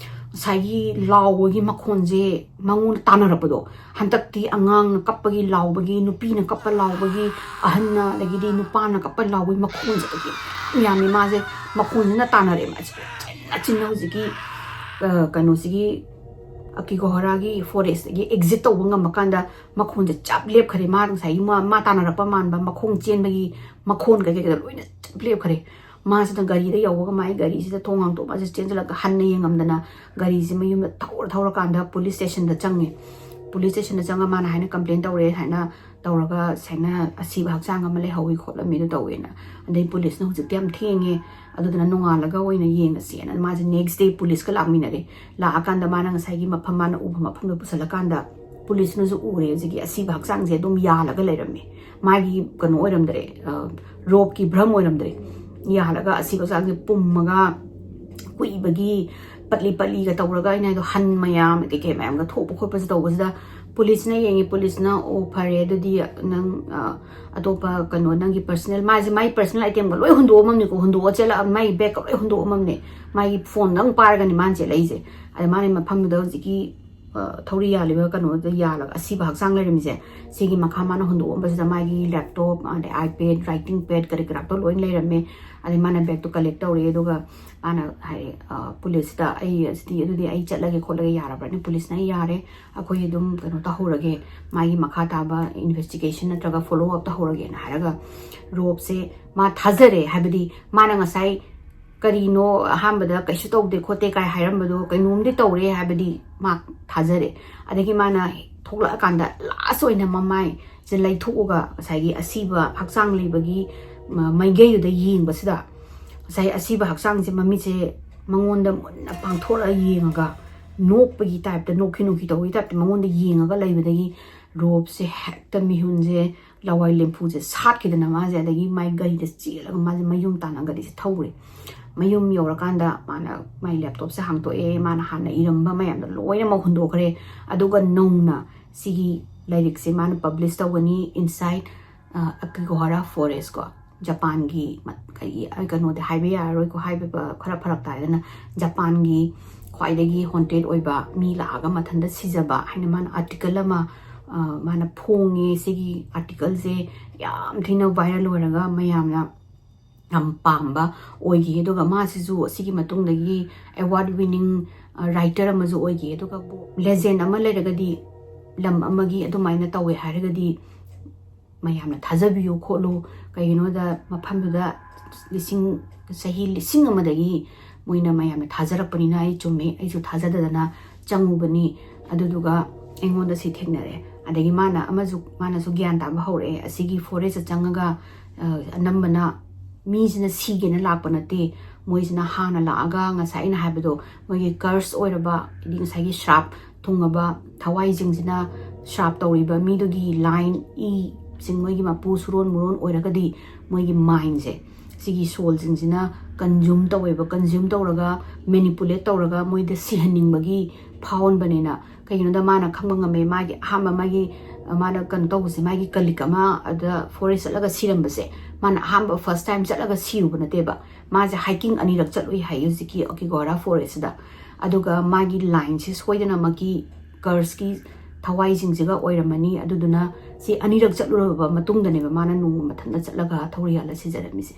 ꯉꯁꯥꯏꯒꯤ ꯂꯥꯎꯕꯒꯤ ꯃꯈꯣꯟꯁꯦ ꯃꯉꯣꯟꯗ ꯇꯥꯟꯅꯔꯛꯄꯗꯣ, ꯍꯟꯗꯛꯇꯤ ꯑꯉꯥꯡꯅ ꯀꯞꯄꯒꯤ ꯂꯥꯎꯕꯒꯤ, ꯅꯨꯄꯤꯅ ꯀꯞꯄ ꯂꯥꯎꯕꯒꯤ, ꯑꯍꯟꯅ, ꯑꯗꯒꯤꯗꯤ ꯅꯨꯄꯥꯅ ꯀꯞꯄ ꯂꯥꯎꯕꯒꯤ ꯃꯈꯣꯟꯁꯦ ꯑꯗꯨꯒꯤ ꯌꯥꯝꯃꯤ꯫ ꯃꯥꯁꯦ ꯃꯈꯣꯟꯁꯤꯅ ꯇꯥꯟꯅꯔꯛꯑꯦ꯫ ꯃꯥꯁꯦ ꯆꯤꯟꯅ ꯆꯤꯟꯅ ꯍꯧꯖꯤꯛꯀꯤ, ꯑ, ꯀꯩꯅꯣꯁꯤꯒꯤ ꯑꯀꯤꯒꯣꯍꯔꯥꯒꯤ ꯐꯣꯔꯦꯁꯇꯒꯤ ꯑꯦꯛꯖꯤꯠ ꯇꯧꯕ ꯉꯝꯕ ꯀꯥꯟꯗ ꯃꯈꯣꯟꯁꯦ ꯆꯞ ꯂꯦꯞꯈ꯭ꯔꯦ꯫ ꯃꯥ ꯉꯁꯥꯏꯒꯤ ꯃꯥ ꯃꯥ ꯇꯥꯟꯅꯔꯛꯄ ꯃꯥꯟꯕ ꯃꯈꯣꯡ ꯆꯦꯟꯕꯒꯤ ꯃꯈꯣꯟ ꯀꯩꯀꯩ ꯀꯩꯗ ꯂꯣꯏꯅ ꯆꯞ ꯂꯦꯞꯈ꯭ꯔꯦ꯫ ꯃꯥꯁꯤꯅ ꯒꯥꯔꯤꯗ ꯌꯧꯕꯒ ꯃꯥꯒꯤ ꯒꯥꯔꯤꯁꯤꯗ ꯊꯣꯡ ꯍꯥꯡꯗꯣꯛ ꯃꯥꯁꯦ ꯆꯦꯟꯁꯤꯜꯂꯒ ꯍꯟꯅ ꯌꯦꯡꯉꯝꯗꯅ ꯒꯥꯔꯤꯁꯦ ꯃꯌꯨꯝꯗ ꯊꯧꯔ ꯊꯧꯔꯀꯥꯟꯗ ꯄꯨꯂꯤꯁ ꯁ꯭ꯇꯦꯁꯟꯗ ꯆꯪꯉꯦ꯫ ꯄꯨꯂꯤꯁ ꯁ꯭ꯇꯦꯁꯟꯗ ꯆꯪꯉꯒ ꯃꯥꯅ ꯍꯥꯏꯅ ꯀꯝꯄ꯭ꯂꯦꯟ ꯇꯧꯔꯦ ꯍꯥꯏꯅ ꯇꯧꯔꯒ ꯁꯨꯃꯥꯏꯅ ꯑꯁꯤꯕ ꯍꯛꯆꯥꯡ ꯑꯃ ꯂꯩꯍꯧꯋꯤ ꯈꯣꯠꯂꯝꯃꯤ ꯑꯗꯨ ꯇꯧꯋꯦꯅ꯫ ꯑꯗꯩ ꯄꯨꯂꯤꯁꯅ ꯍꯧꯖꯤꯛꯇꯤ ꯌꯥꯝ ꯊꯦꯡꯉꯦ, ꯑꯗꯨꯗꯨꯅ ꯅꯣꯡꯉꯥꯜꯂꯒ ꯑꯣꯏꯅ ꯌꯦꯡꯉꯁꯦꯅ ꯃꯥꯁꯦ ꯅꯦꯛꯁ ꯗꯦ ꯄꯨꯂꯤꯁꯀ ꯂꯥꯛꯃꯤꯟꯅꯔꯦ꯫ ꯂꯥꯛꯑꯀꯥꯟꯗ ꯃꯥꯅ ꯉꯁꯥꯏꯒꯤ ꯃꯐꯝ ꯃꯥꯅ ꯎꯕ ꯃꯐꯝꯗꯣ ꯄꯨꯁꯜꯂꯀꯥꯟꯗ ꯄꯨꯂꯤꯁꯅꯁꯨ ꯎꯔꯦ ꯍꯧꯖꯤꯛꯀꯤ ꯑꯁꯤꯕ ꯍꯛꯆꯥꯡꯁꯦ ꯑꯗꯨꯝ ꯌꯥꯜꯂꯒ ꯂꯩꯔꯝꯃꯦ꯫ ꯃꯥꯒꯤ ꯀꯩꯅꯣ ꯑꯣꯏꯔꯝꯗ꯭ꯔꯦ, ꯔꯣꯞꯀꯤ ꯚ꯭ꯔꯝ ꯑꯣꯏꯔꯝꯗ꯭ꯔꯦ꯫ ꯌꯥꯜꯂꯒ ꯑꯁꯤꯕ ꯍꯛꯆꯥꯡꯁꯦ ꯄꯨꯝꯃꯒ ꯀꯨꯏꯕꯒꯤ ꯄꯠꯂꯤ ꯄꯠꯂꯤꯒ ꯇꯧꯔꯒ ꯑꯩꯅ ꯍꯥꯏꯗꯣ ꯍꯟ ꯃꯌꯥꯝ ꯀꯩꯀꯩ ꯃꯌꯥꯝꯒ ꯊꯣꯛꯄ ꯈꯣꯠꯄꯁꯦ ꯇꯧꯕꯁꯤꯗ ꯄꯨꯂꯤꯁꯅ ꯌꯦꯡꯉꯤ꯫ ꯄꯨꯂꯤꯁꯅ "ꯑꯣ, ꯐꯔꯦ, ꯑꯗꯨꯗꯤ ꯅꯪ, ꯑ, ꯑꯇꯣꯞꯄ ꯀꯩꯅꯣ ꯅꯪꯒꯤ ꯄꯔꯁꯅꯦꯜ", ꯃꯥꯁꯦ ꯃꯥꯒꯤ ꯄꯔꯁꯅꯦꯜ ꯑꯥꯏꯇꯦꯝꯒ ꯂꯣꯏ ꯍꯨꯟꯗꯣꯛꯑꯝꯃꯝꯅꯤꯀꯣ, ꯍꯨꯟꯗꯣꯛꯑ ꯆꯦꯜꯂꯛꯑ ꯃꯥꯒꯤ ꯕꯦꯒꯀ ꯂꯣꯏ ꯍꯨꯟꯗꯣꯛꯑꯝꯃꯝꯅꯦ꯫ ꯃꯥꯒꯤ ꯐꯣꯟꯗꯪ ꯄꯥꯏꯔꯒꯅꯤ ꯃꯥꯅ ꯆꯦꯜꯂꯛꯏꯁꯦ꯫ ꯑꯗ ꯃꯥꯅ ꯃꯐꯝꯗꯨꯗ ꯍꯧꯖꯤꯛꯀꯤ, ꯑ, ꯊꯧꯔꯤ ꯌꯥꯜꯂꯤꯕ ꯀꯩꯅꯣꯗ ꯌꯥꯜꯂꯒ ꯑꯁꯤꯕ ꯍꯛꯆꯥꯡ ꯂꯩꯔꯝꯃꯤꯁꯦ, ꯁꯤꯒꯤ ꯃꯈꯥ ꯃꯥꯅ ꯍꯨꯟꯗꯣꯛꯑꯝꯕꯁꯤꯗ ꯃꯥꯒꯤ ꯂꯦꯞꯇꯣꯞ, ꯑꯗꯩ ꯑꯥꯏꯄꯦꯗ, ꯔꯥꯏꯇꯤꯡ ꯄꯦꯗ, ꯀꯔꯤ ꯀꯔꯥꯛꯇꯣ ꯂꯣꯏ ꯂꯩꯔꯝꯃꯦ꯫ ꯑꯗꯩ ꯃꯥꯅ ꯕꯦꯒꯇꯣ ꯀꯂꯦꯛ ꯇꯧꯔꯦ, ꯑꯗꯨꯒ ꯃꯥꯅ ꯍꯥꯏꯔꯦ, ꯑ, ꯄꯨꯂꯤꯁꯇ, "ꯑꯩ ꯑꯁꯤꯗꯤ, ꯑꯗꯨꯗꯤ ꯑꯩ ꯆꯠꯂꯒꯦ ꯈꯣꯠꯂꯒꯦ ꯌꯥꯔꯕ꯭ꯔꯥꯅ?" ꯄꯨꯂꯤꯁꯅ, "ꯑꯩ ꯌꯥꯔꯦ, ꯑꯩꯈꯣꯏ ꯑꯗꯨꯝ ꯀꯩꯅꯣ ꯇꯧꯍꯧꯔꯒꯦ, ꯃꯥꯒꯤ ꯃꯈꯥ ꯇꯥꯕ ꯏꯟꯚꯦꯁꯇꯤꯒꯦꯁꯟ ꯅꯠꯇ꯭ꯔꯒ ꯐꯣꯂꯣ ꯑꯞ ꯇꯧꯍꯧꯔꯒꯦꯅ" ꯍꯥꯏꯔꯒ ꯔꯣꯞꯁꯦ ꯃꯥ ꯊꯥꯖꯔꯦ꯫ ꯍꯥꯏꯕꯗꯤ ꯃꯥꯅ ꯉꯁꯥꯏ ꯀꯔꯤꯅꯣ ꯑꯍꯥꯟꯕꯗ "ꯀꯩꯁꯨ ꯇꯧꯗꯦ ꯈꯣꯠꯇꯦ" ꯀꯥꯏ ꯍꯥꯏꯔꯝꯕꯗꯣ ꯀꯩꯅꯣꯝꯗꯤ ꯇꯧꯔꯦ ꯍꯥꯏꯕꯗꯤ ꯃꯥ ꯊꯥꯖꯔꯦ꯫ ꯑꯗꯒꯤ ꯃꯥꯅ ꯊꯣꯛꯂꯛꯑꯀꯥꯟꯗ ꯂꯥꯁ ꯑꯣꯏꯅ ꯃꯃꯥꯏꯁꯦ ꯂꯩꯊꯣꯛꯑꯒ ꯉꯁꯥꯏꯒꯤ ꯑꯁꯤꯕ ꯍꯛꯆꯥꯡ ꯂꯩꯕꯒꯤ ꯃ-, ꯃꯥꯏꯀꯩꯗꯨꯗ ꯌꯦꯡꯕꯁꯤꯗ ꯉꯁꯥꯏ ꯑꯁꯤꯕ ꯍꯛꯆꯥꯡꯁꯦ ꯃꯃꯤꯠꯁꯦ ꯃꯉꯣꯟꯗ ꯃꯨꯟꯅ ꯄꯥꯡꯊꯣꯔꯛꯑ ꯌꯦꯡꯉꯒ ꯅꯣꯛꯄꯒꯤ ꯇꯥꯏꯞꯇ, ꯅꯣꯛꯈꯤ ꯅꯣꯛꯈꯤ ꯇꯧꯕꯒꯤ ꯇꯥꯏꯞꯇ ꯃꯉꯣꯟꯗ ꯌꯦꯡꯉꯒ ꯂꯩꯕꯗꯒꯤ ꯔꯣꯞꯁꯦ ꯍꯦꯛꯇ ꯃꯤꯍꯨꯟꯁꯦ ꯂꯋꯥꯏ ꯂꯦꯝꯐꯨꯁꯦ ꯁꯥꯠꯈꯤꯗꯅ ꯃꯥꯁꯦ ꯑꯗꯒꯤ ꯃꯥꯏ ꯒꯥꯔꯤꯗ ꯆꯦꯜꯂꯒ ꯃꯥꯁꯦ ꯃꯌꯨꯝ ꯇꯥꯟꯅ ꯒꯥꯔꯤꯁꯦ ꯊꯧꯔꯦ꯫ ꯃꯌꯨꯝ ꯌꯧꯔꯀꯥꯟꯗ ꯃꯥꯅ ꯃꯥꯏ ꯂꯦꯞꯇꯣꯞꯁꯦ ꯍꯥꯡꯇꯣꯛꯑꯦ, ꯃꯥꯅ ꯍꯥꯟꯅ ꯏꯔꯝꯕ ꯃꯌꯥꯝꯗꯣ ꯂꯣꯏꯅꯃꯛ ꯍꯨꯟꯗꯣꯛꯈ꯭ꯔꯦ꯫ ꯑꯗꯨꯒ ꯅꯧꯅ ꯁꯤꯒꯤ ꯂꯥꯏꯔꯤꯛꯁꯦ ꯃꯥꯅ ꯄꯕ꯭ꯂꯤꯁ ꯇꯧꯒꯅꯤ, Inside, ꯑ, Akigohara Forest ꯀꯣ, ꯖꯄꯥꯟꯒꯤ ꯃ-, ꯀꯩꯒꯤ, ꯑꯩ ꯀꯩꯅꯣꯗꯤ ꯍꯥꯏꯕ ꯌꯥꯔꯔꯣꯏꯀꯣ, ꯍꯥꯏꯕ ꯈꯔ ꯐꯔꯛ ꯇꯥꯏꯗꯅ, ꯖꯄꯥꯟꯒꯤ ꯈ꯭ꯋꯥꯏꯗꯒꯤ ꯍꯣꯟꯇꯦꯠ ꯑꯣꯏꯕ, ꯃꯤ ꯂꯥꯛꯑꯒ ꯃꯊꯟꯇ ꯁꯤꯖꯕ ꯍꯥꯏꯅ ꯃꯥꯅ ꯑꯥꯔꯇꯤꯀꯜ ꯑꯃ, ꯑ, ꯃꯥꯅ ꯐꯣꯡꯉꯦ꯫ ꯁꯤꯒꯤ ꯑꯥꯔꯇꯤꯀꯜꯁꯦ ꯌꯥꯝ ꯊꯤꯅ ꯚꯥꯏꯔꯦꯜ ꯑꯣꯏꯔꯒ ꯃꯌꯥꯝꯅ ꯌꯥꯝ ꯄꯥꯝꯕ ꯑꯣꯏꯈꯤ꯫ ꯑꯗꯨꯒ ꯃꯥꯁꯤꯁꯨ ꯑꯁꯤꯒꯤ ꯃꯇꯨꯡꯗꯒꯤ award winning writer ꯑꯃꯁꯨ ꯑꯣꯏꯈꯤ꯫ ꯑꯗꯨꯒ ꯂꯦꯖꯦꯟ ꯑꯃ ꯂꯩꯔꯒꯗꯤ ꯂꯝ ꯑꯃꯒꯤ ꯑꯗꯨꯃꯥꯏꯅ ꯇꯧꯋꯦ ꯍꯥꯏꯔꯒꯗꯤ ꯃꯌꯥꯝꯅ ꯊꯥꯖꯕꯤꯌꯨ ꯈꯣꯠꯂꯨ꯫ ꯀꯩꯒꯤꯅꯣꯗ ꯃꯐꯝꯗꯨꯗ ꯂꯤꯁꯤꯡ, ꯆꯍꯤ ꯂꯤꯁꯤꯡ ꯑꯃꯗꯒꯤ ꯃꯣꯏꯅ ꯃꯌꯥꯝꯅ ꯊꯥꯖꯔꯛꯄꯅꯤꯅ ꯑꯩ ꯆꯨꯝꯃꯦ, ꯑꯩꯁꯨ ꯊꯥꯖꯗꯗꯅ ꯆꯪꯉꯨꯕꯅꯤ꯫ ꯑꯗꯨꯗꯨꯒ ꯑꯩꯉꯣꯟꯗ ꯁꯤ ꯊꯦꯡꯅꯔꯦ꯫ ꯑꯗꯒꯤ ꯃꯥꯅ ꯑꯃꯁꯨ, ꯃꯥꯅꯁꯨ ꯒ꯭ꯌꯥꯟ ꯇꯥꯕ ꯍꯧꯔꯛꯑꯦ꯫ ꯑꯁꯤꯒꯤ ꯐꯣꯔꯦꯁꯇ ꯆꯪꯉꯒ ꯑ, ꯑꯅꯝꯕꯅ ꯃꯤꯁꯤꯅ ꯁꯤꯒꯦꯅ ꯂꯥꯛꯄ ꯅꯠꯇꯦ꯫ ꯃꯣꯏꯁꯤꯅ ꯍꯥꯟꯅ ꯂꯥꯛꯑꯒ ꯉꯁꯥꯏ ꯑꯩꯅ ꯍꯥꯏꯕꯗꯣ, ꯃꯣꯏꯒꯤ ꯀꯔꯁ ꯑꯣꯏꯔꯕ, ꯍꯥꯏꯗꯤ ꯉꯁꯥꯏꯒꯤ ꯁ꯭ꯔꯥꯞ ꯊꯨꯡꯉꯕ ꯊꯋꯥꯏꯁꯤꯡꯁꯤꯅ ꯁ꯭ꯔꯥꯞ ꯇꯧꯔꯤꯕ ꯃꯤꯗꯨꯒꯤ ꯂꯥꯏꯟ ꯏꯁꯤꯡ, ꯃꯣꯏꯒꯤ ꯃꯄꯨ ꯁꯨꯔꯣꯟ ꯃꯨꯔꯣꯟ ꯑꯣꯏꯔꯒꯗꯤ ꯃꯣꯏꯒꯤ ꯃꯥꯏꯟꯁꯦ, ꯁꯤꯒꯤ ꯁꯣꯜꯁꯤꯡꯁꯤꯅ ꯀꯟꯖꯨꯝ ꯇꯧꯋꯦꯕ꯫ ꯀꯟꯖꯨꯝ ꯇꯧꯔꯒ, ꯃꯦꯅꯤꯄꯨꯂꯦꯠ ꯇꯧꯔꯒ ꯃꯣꯏꯗ ꯁꯤꯍꯟꯅꯤꯡꯕꯒꯤ ꯐꯥꯎꯍꯟꯕꯅꯤꯅ꯫ ꯀꯩꯒꯤꯅꯣꯗ ꯃꯥꯅ ꯈꯪꯕ ꯉꯝꯃꯦ, ꯃꯥꯒꯤ ꯑꯍꯥꯟꯕ ꯃꯥꯒꯤ, ꯑ, ꯃꯥꯅ ꯀꯩꯅꯣ ꯇꯧꯕꯁꯦ, ꯃꯥꯒꯤ ꯀꯂꯤꯛ ꯑꯃ ꯑꯗ ꯐꯣꯔꯦꯁ ꯆꯠꯂꯒ ꯁꯤꯔꯝꯕꯁꯦ, ꯃꯥꯅ ꯑꯍꯥꯟꯕ ꯐꯥꯔꯁ ꯇꯥꯏꯝ ꯆꯠꯂꯒ ꯁꯤꯔꯨꯕ ꯅꯠꯇꯦꯕ꯫ ꯃꯥꯁꯦ ꯍꯥꯏꯀꯤꯡ ꯑꯅꯤꯔꯛ ꯆꯠꯂꯨꯏ ꯍꯥꯏ ꯍꯧꯖꯤꯛꯀꯤ ꯑꯣꯀꯤꯒꯣꯔꯥ ꯐꯣꯔꯦꯁꯁꯤꯗ꯫ ꯑꯗꯨꯒ ꯃꯥꯒꯤ ꯂꯥꯏꯟꯁꯦ ꯁꯣꯏꯗꯅꯃꯛꯀꯤ ꯀꯔꯁꯀꯤ ꯊꯋꯥꯏꯁꯤꯡꯁꯤꯒ ꯑꯣꯏꯔꯝꯃꯅꯤ꯫ ꯑꯗꯨꯗꯨꯅ ꯁꯤ ꯑꯅꯤꯔꯛ ꯆꯠꯂꯨꯔꯕ ꯃꯇꯨꯡꯗꯅꯦꯕ ꯃꯥꯅ ꯅꯣꯡꯃ ꯃꯊꯟꯇ ꯆꯠꯂꯒ ꯊꯧꯔꯤ ꯌꯥꯜꯂ ꯁꯤꯖꯔꯝꯃꯤꯁꯦ꯫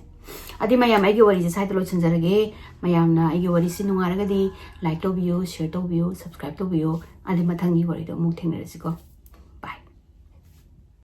ꯑꯗꯨꯗꯤ ꯃꯌꯥꯝ, ꯑꯩꯒꯤ ꯋꯥꯔꯤꯁꯦ ꯁ꯭ꯋꯥꯏꯗ ꯂꯣꯏꯁꯤꯟꯖꯔꯒꯦ꯫ ꯃꯌꯥꯝꯅ ꯑꯩꯒꯤ ꯋꯥꯔꯤꯁꯤ ꯅꯨꯡꯉꯥꯏꯔꯒꯗꯤ ꯂꯥꯏꯛ ꯇꯧꯕꯤꯌꯨ, ꯁꯤꯌꯔ ꯇꯧꯕꯤꯌꯨ, ꯁꯕꯁꯀ꯭ꯔꯥꯏꯕ ꯇꯧꯕꯤꯌꯨ꯫ ꯑꯗꯨꯗꯤ ꯃꯊꯪꯒꯤ ꯋꯥꯔꯤꯗꯣ ꯑꯃꯨꯛ ꯊꯦꯡꯅꯔꯁꯤꯀꯣ꯫